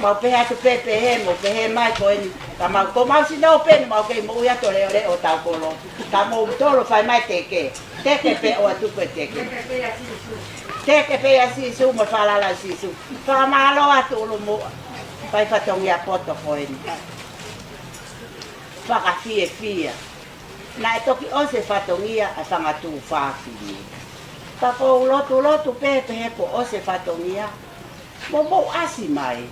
Mau pehē atu pē pehē, mo pehē mai ko eni. Ka mau, ko mau sino pē, mau kei moʻui atu leʻoleʻo ʻo tau kolo. Ka mau tolo fai mai teke. Teke pē ʻoua tuku e teke. Teke pē ʻa Sīsū mo e falala ʻa Sīsū. Fakamālō atu ʻulumuʻa. Fai fatongia poto ko eni. Fakafiefia. Naʻe toki ʻosi e fatongia ʻa e fanga tuofāfine. Ka ʻoku ou lotulotu pē pehē kuo ʻosi e fatongia. Mou, mou ʻasi mai.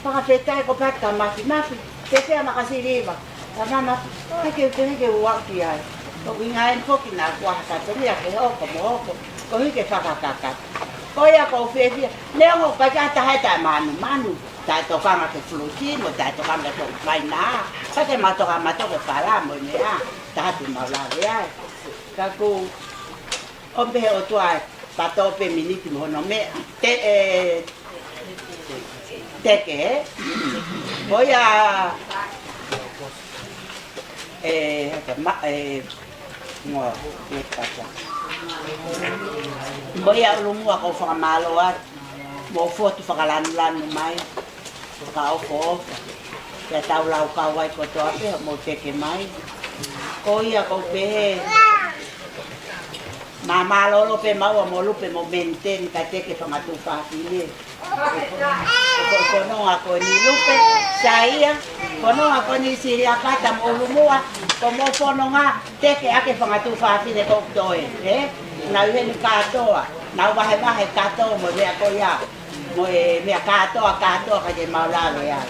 Fakafetaʻi ko Pati ka Mafimafi. Te pea maka siliva. Ka mama, heke, heke ua ki ai. Ko ʻuhinga eni foki naʻa kuo ʻosi e fatongia ke hoko mo hoko. Ko hike fakakaka. Ko ia ʻoku ou fiefia. Neongo ʻoku ʻikai ke ʻi ai ha taha ʻe taʻemanumanu. Taʻetokanga ki he fulutusi, mo taʻetokanga ki he fainā. Ka te mau toka mato ke fala mo e meʻa. Taha te mau lave ai. Ka ʻoku ou pehē ʻOtua ē, patō pē miniti mo hono meʻa. Te, ē, teke, ē? Ko ia, ē, haka ma-, ē, ngoa, ē, pata. Ko ia ʻulumuʻa ʻoku ou fakamālō atu. Mou fotu fakalanulanu mai. Fakaʻofoʻofa. Pea tau laukau ai kotoa pē, mou teke mai. Ko ia ʻoku ou pehē. Māmālōlō pē maua mo lupe mo maintain ka teke fanga tuofāfine. Ko, ko, ko e fononga ko eni lupe, sai ia, fononga ko eni Siliakata mo ʻulumuʻa, ko hoʻomou fononga, teke ʻaki e fanga tuofāfine ʻoku toe, ē? Nau ʻi heni kātoa, nau vahevahe kātoa mo e meʻa ko ia. Mo e meʻa kātoa, kātoa ka ke mau lave ai.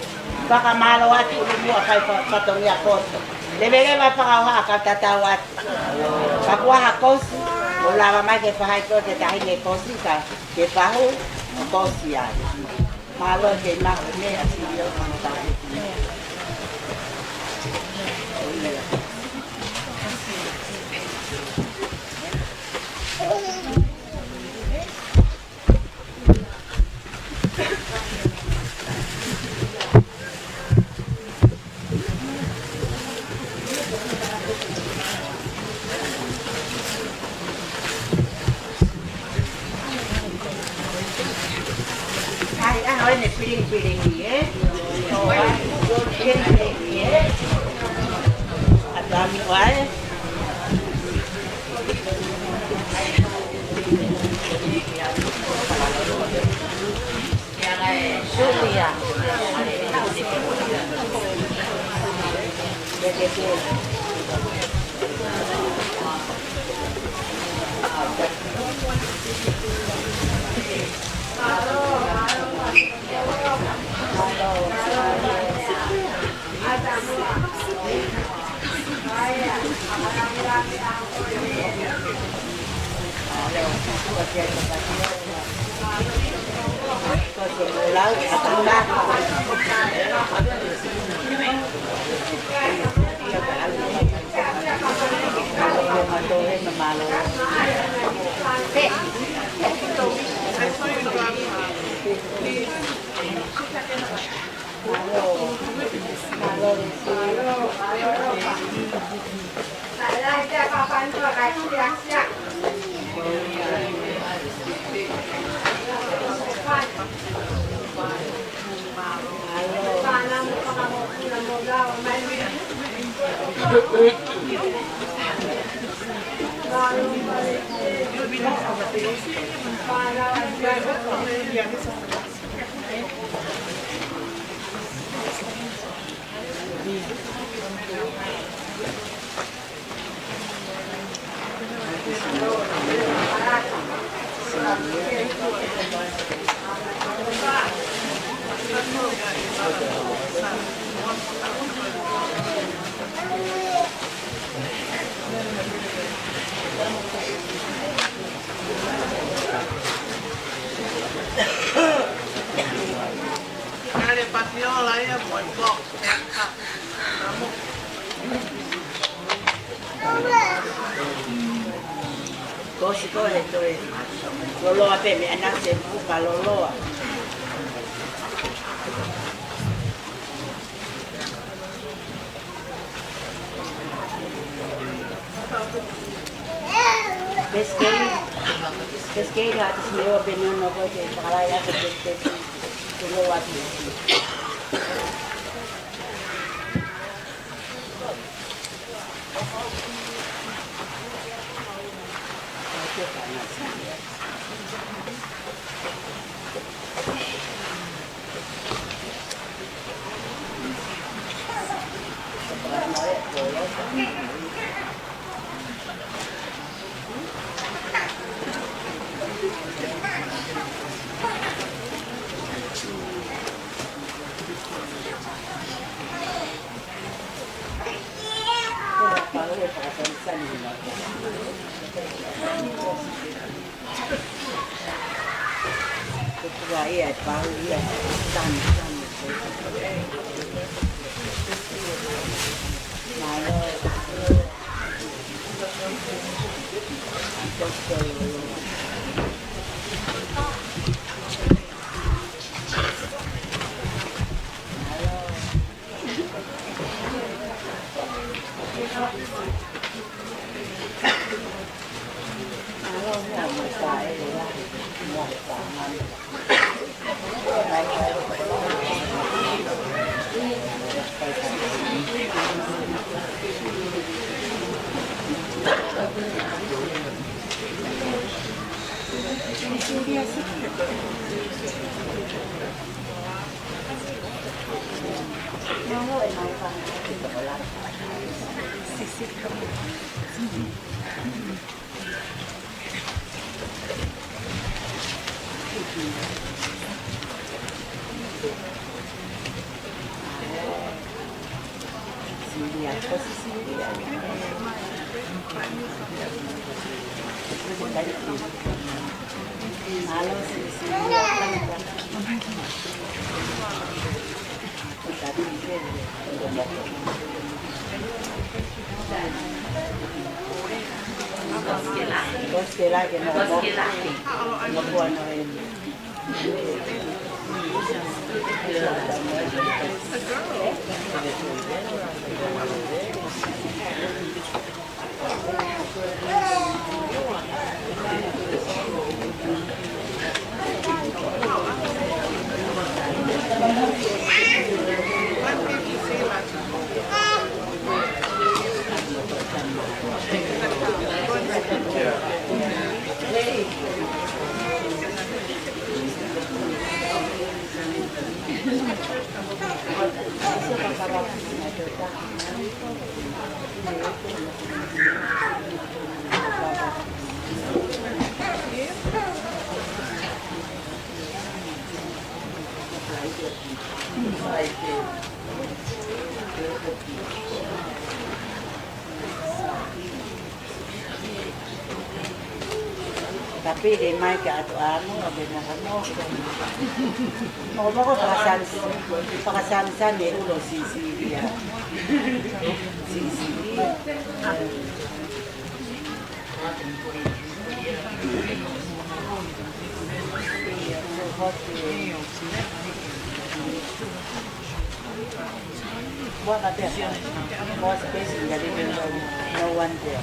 Fakamālō atu ʻulumuʻa fai fa-, fatongia poto. Leveleva fakaʻoha ka tatau atu. Ka kuo ʻosi e kosi, mou lava mai ke fai kosi, taʻahine kosi ka ke fahu, kosi ai. Mālō ke mahu meʻa si io manu tahi. Ai, ʻa hono piling-pilingi, ē? ʻO, ai, piling-pilingi, ē? ʻAtā mi wai. Kale patiola ia mo e ko. Kosi ko e toe. Loloa pē meʻa naʻa se muka loloa. Pesikei, pesikei ha te sio pē ni ono ko e fakalai atu pesikei. Tulo atu. Kapili mai ka atu amo, ʻo ke mokomoko. Mokomoko fakasam-, fakasamisami e ulo sisili ia. Sisili. More space in the living room. No one there.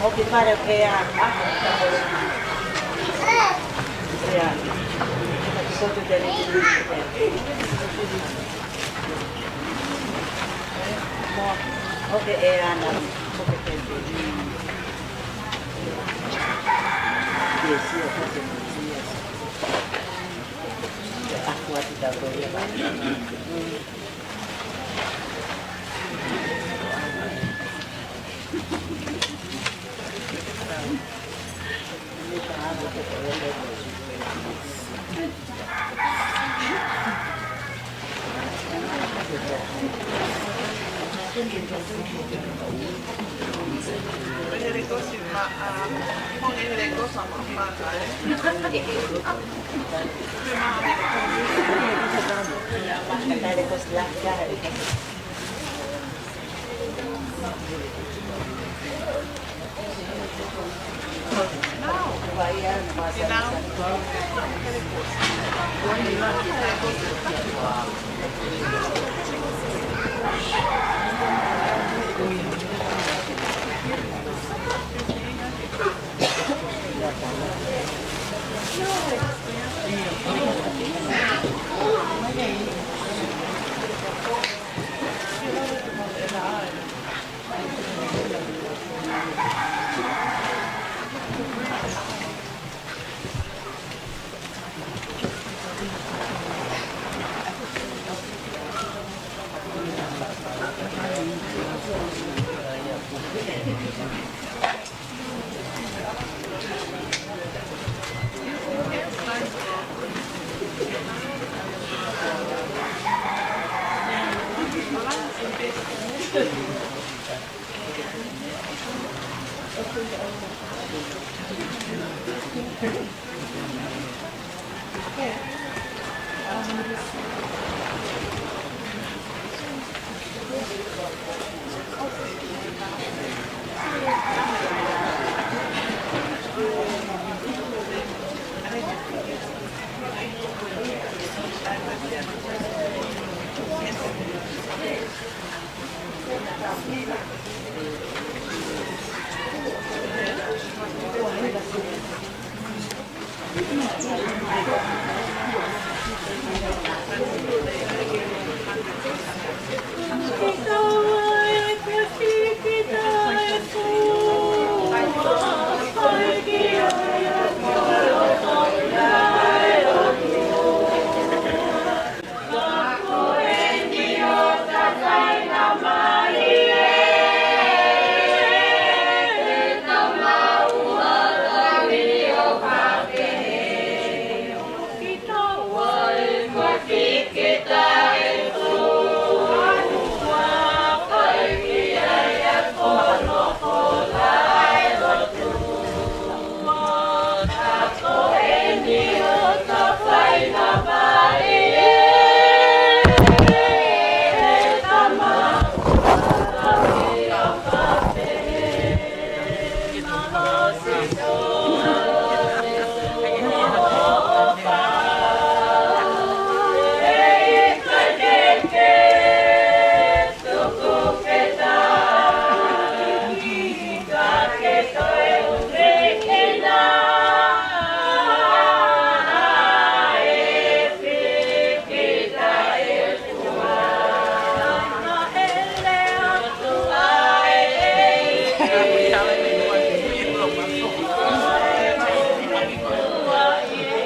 Oki pare pea. Ia. Sotu tele. Mo, oke, ʻe ana, oke, tele. Yes, yes, yes, yes. Aku atu tau ko ia.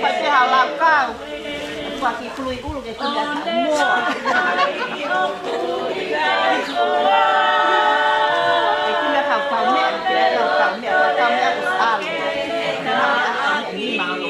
Pasi halakau. Kuaki kului ulu ke kulia ka moa. Ke kulia ka kaumeʻa, ke kulia ka kaumeʻa, ka kaumeʻa ʻoku salo. Ke kulia ka kaumeʻa ni malo.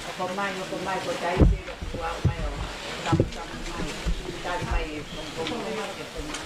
Hoko mai, hoko mai, ko tai se, kua mai o, tamu, tamu mai, tali mai, e, hoko mai, hoko mai.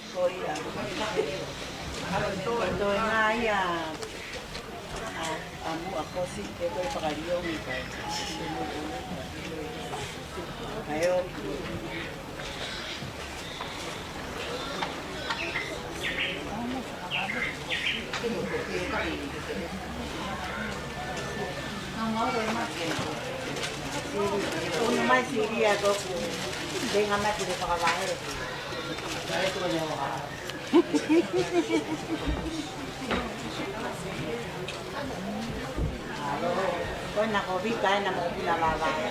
Ko ia. Ko e toenga ia ʻa, ʻa Muʻakosi, ke ko e fakaliomi kai. Kae ʻoku. Unu mai Silia ko ʻeku tenga mai ke fakavahe. Ko ena ko Vika ena mo kina vavae.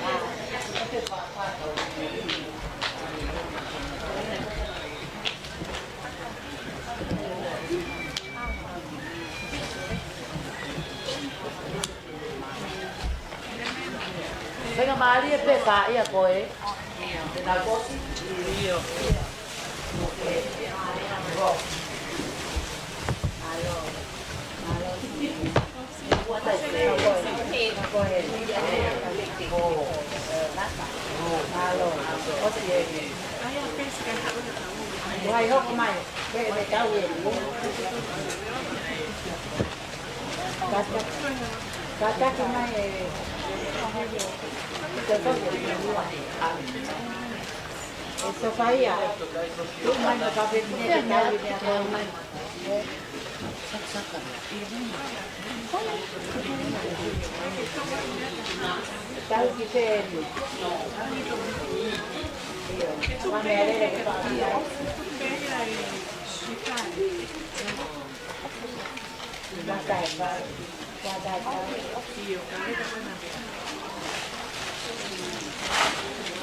Venga mālie pē ka ia ko ē. Te nau kosi. ʻIo. Vai hoko mai. Kātaki mai e, e Sofaia. Tuʻu mai mo e kapeti ni ke tau ʻi meʻa ko ē. Tau ki fē ni. ʻIo, ma me alele ke paʻia.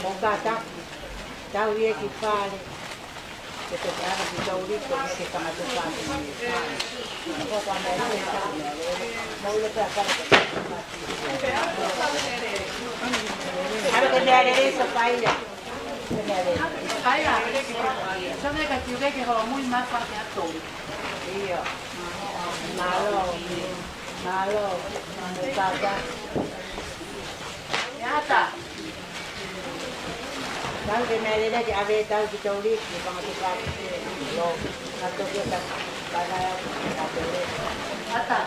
Mo kātaki, tau ʻi he ki fale, ke te ʻalu ki Taulipo, ke te kamata fale. Ko fale, mo ule pē fale. ʻAlu ke meʻa lelei Sofaia. Ke meʻa lelei. Sofaia, sio mai ka kiu ke ke holomui ma fa ke ato. ʻIo. Mālō. Mālō. Mālō. ʻIo ʻatā. Tau ke meʻa lelei ke ʻave tau ki Taulipo, ke kamata fale. Lo, ka toki ta, ka na, ka te le. ʻAtā.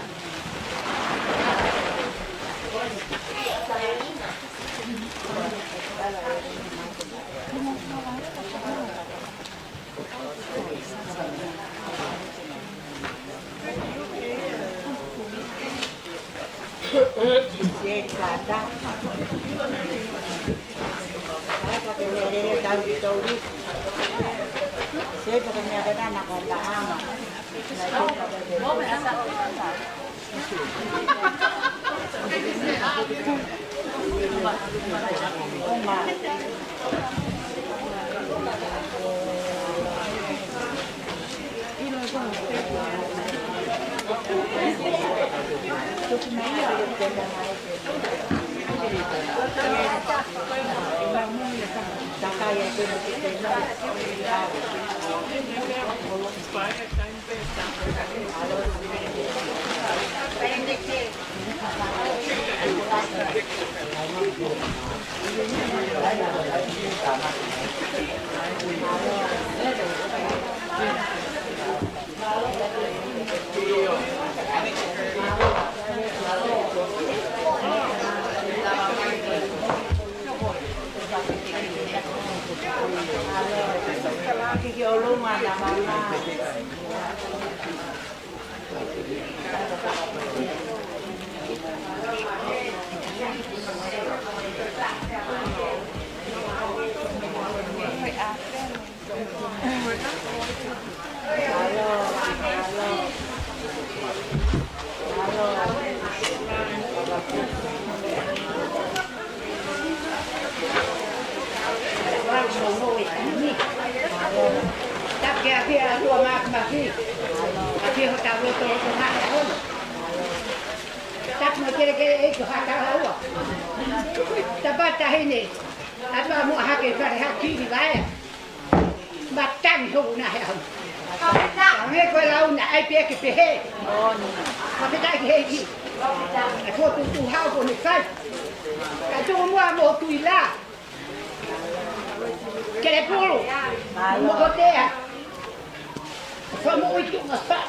Tapu ke ʻafio ʻa e ʻOtua Māfimafi. ʻAfio hotau loto, loto maʻu. Tapu mo e kelekele ʻEiki ʻo Haʻa Taulaʻeiki. Tapa taʻahine. ʻAtu ʻa Moʻa hake fale hake ki Vaea. Matangi hou na he au. Ange ko e lau na ai pē ke pehē. Fakafetaʻi ki he ʻEiki. ʻA e fokotuʻutuʻu hau ko eni fai. Ka tuku muʻa mo Tuʻi Lā. Kelepulu. Mokotea. Fakamoʻui tuʻunga fai.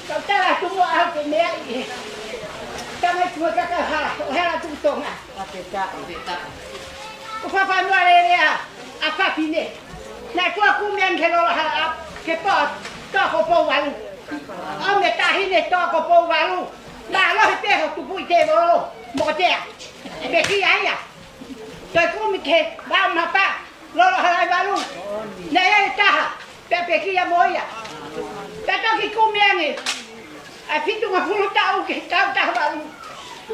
Kau tala atu muʻa au ke meaʻi. Tama i tuʻa kaka ha, ʻo hala tuʻu Tonga. Fakafetaʻi. Ko e fakafanua lelei ʻa fafine. Naʻe kua kumi ange ke lolo hala ʻapi, ke pō, toko pou valu. ʻAu mei he taʻahine toko pou valu. Mālohi pē hoʻo tupu ʻi te volo, Mokotea. Pekia ia. Toe kumi ke vā mapa, lolo hala ʻi valu. Naʻe ʻi ai e taha, pea pekia mo ia. Pea toki kumi ange, ʻa e fitungofulu taʻu ki he taʻu taha valu.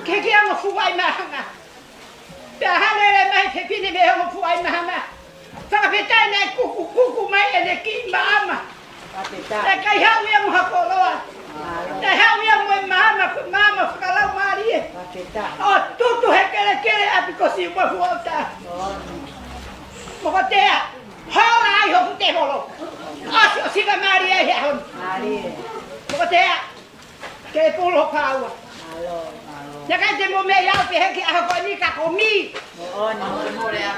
Ki he hongofulu ʻi Mahanga. Pea hāʻele mai e fefine mei he hongofulu ʻi Mahanga. Fakafetaʻi naʻe kukukuku mai ʻene kiʻi maama. Fakafetaʻi. Naʻe ʻikai haʻu ia mo ha koloa. Mālō. Naʻe haʻu ia mo e maama, ko e maama fakalaumālie. Fakafetaʻi. ʻO tutu he Upa fuata. Mokotea, hola ai hoku tēvolo. ʻOsi, ʻosi ka mālie he ʻaho ni. Mālie. Mokotea, ke pulu ho kaua. Mālō, mālō. Naʻe ʻikai te mo meʻa au pē he kiʻi ʻaho ko eni ka ko mi. Moʻoni.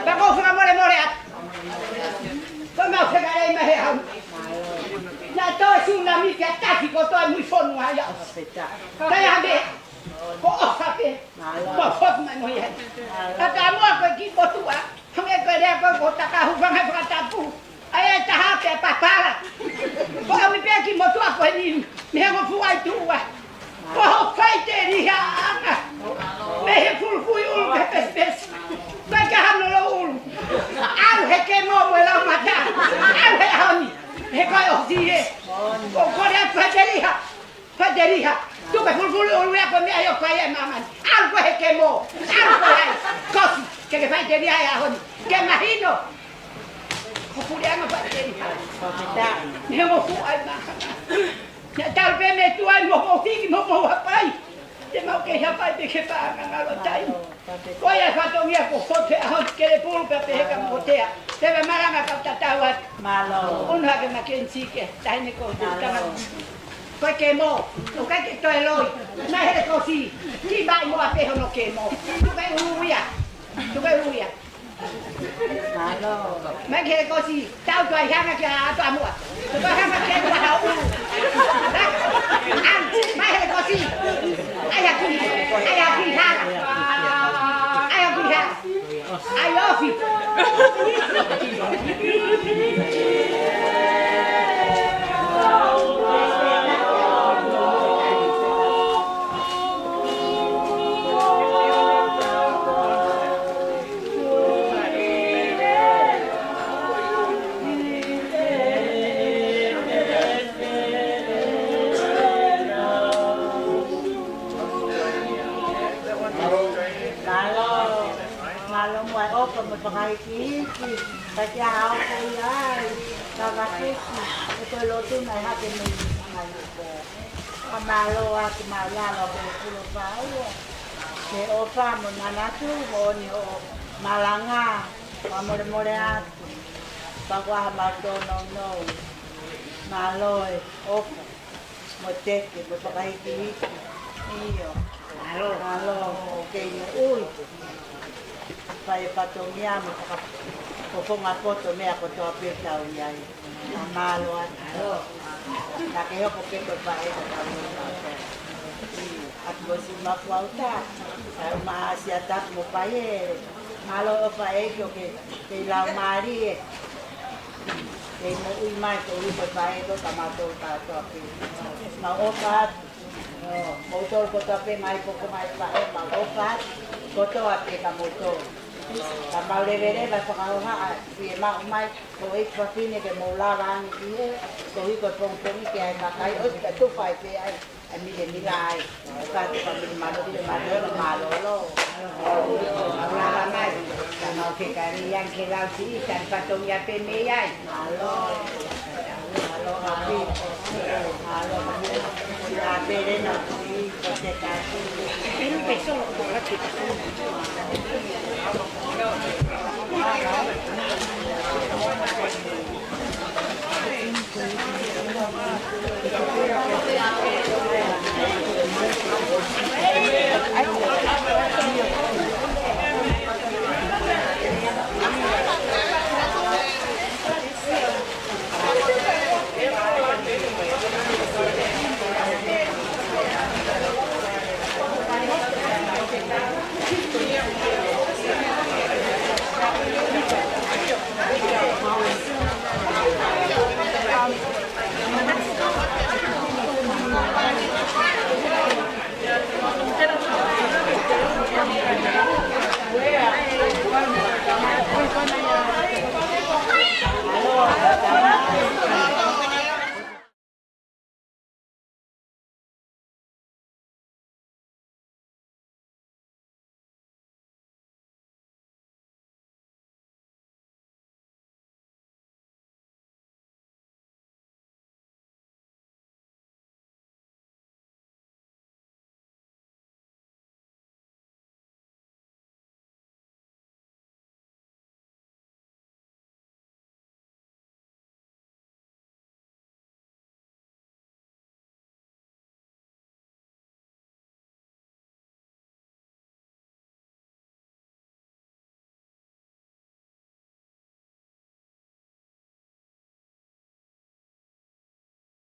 Pea ko u fakamolemole atu. Ko mau fekale mai he ʻaho ni. Mālō. Naʻe toe sunami pea tafi kotoa mui fonua ia. Peta. Kai ame. Ko ʻofa pē. Mālō. Ko ʻofa mai mo ia. Mālō. Ka ka mua ko e kiʻi motuʻa. Hangē ko e lea ko e ko taka hūfanga he fakatapu. ʻAi e taha pē papala. Ko ʻami pē kiʻi motuʻa ko eni. Mei he ngofua ʻi tuʻa. Ko hoʻo faʻiteliha ʻaʻana. Mei he fulufuluʻulu ki he pesipesi. Ko e ka hano lo ʻulu. ʻAlu he kemo mo e lau mata. ʻAlu he ʻaho ni. He ko e ʻosi ē. Ko kole atu faʻiteliha. Faʻiteliha, tuku e fulufuluʻulu ia ko e meʻa ʻoku ʻi ai e māmani. ʻAlu koe he kemo, ʻalu koe ai, kosi, ke ke faʻiteliha he ʻaho ni. Ke mahino, ko e puleʻanga faʻiteliha. Mei he ngofua ʻi māmani. Naʻe talu pē mei tuʻa ai mo mou hiki mo mou hapai. Te mau kei hapai pē ke paʻanga ngalo taimi. Ko ia e fatongia ko Fotu he ʻaho ni ke le pulu pea pehē kia Mokotea. Te va malanga kau tatau atu. Mālō. Unu hake Makensi ke taʻahine ko Mālō. Tama. Ko e kemo, ʻoku ʻikai ke toe loi. Mai hele kosi, kiʻi vaʻi mo ʻape hono kemo. Tuku e ʻulu ia, tuku e ʻulu ia. Mālō. Mai hele kosi, tau toe hanga kia atu amua. Toe hanga kia atu ʻulu. Mai hele kosi. ʻAi ha kui, ʻai ha kui hala. ʻAi ha kui hala. ʻAi ofi. Mālō. Mālō muʻa e ʻofa mo e fakahikihiki, ka ke ʻaho ko ia ai, ka vakusi, ʻe ko e lotu naʻe hake mei mai ko. Ka mālō atu mālalo ko e kulo pāua. Ke ʻofa mo nanatu, mo ni o malanga, mo molemole atu. Pea ko ha mau tōnounou. Mālō e ʻofa. Mo teke, mo fakahikihiki. ʻIo. Mālō. Mālō, ʻoku kei moʻui. Fai e fatongia mo faka-, ko fonga poto meʻa kotoa pē tau ʻi ai. Ka mālō atu. Ka ke hoko ke ko e faʻē ka tau ʻi ai. ʻIo. ʻAtu ko si mafuauta. Sai ma Asia Tapu mo Paie. Mālō ʻofa ʻEiki ʻoku ke, ke lau mālie. Kei moʻui mai koeʻuhi ko e faʻē ko e ka mātou kātoa pē. Mau ʻofa atu. ʻIo, moutolu kotoa pē ngaahi popo ngaahi faʻē, mau ʻofa atu. Kotoa pē kia moutolu. Ka mau leveleva fakahohaʻa, fie maʻu mai, ko e fafine ke mou lava ange ki he, koeʻuhi ko e pongipongi ke ʻai kakai, ʻosi ka tufa ai pē ai. ʻA mile mila ai. Ka tufa mile malo, mile malo, malo lo. Mālō mai. Ka mau ke kari ian ke lau si i, ka fatongia pē mei ai. Mālō. Mālō, happy. Mālō, happy. Ka pele na si, ko te kasi. Pelu pe solo, ko la te kasi.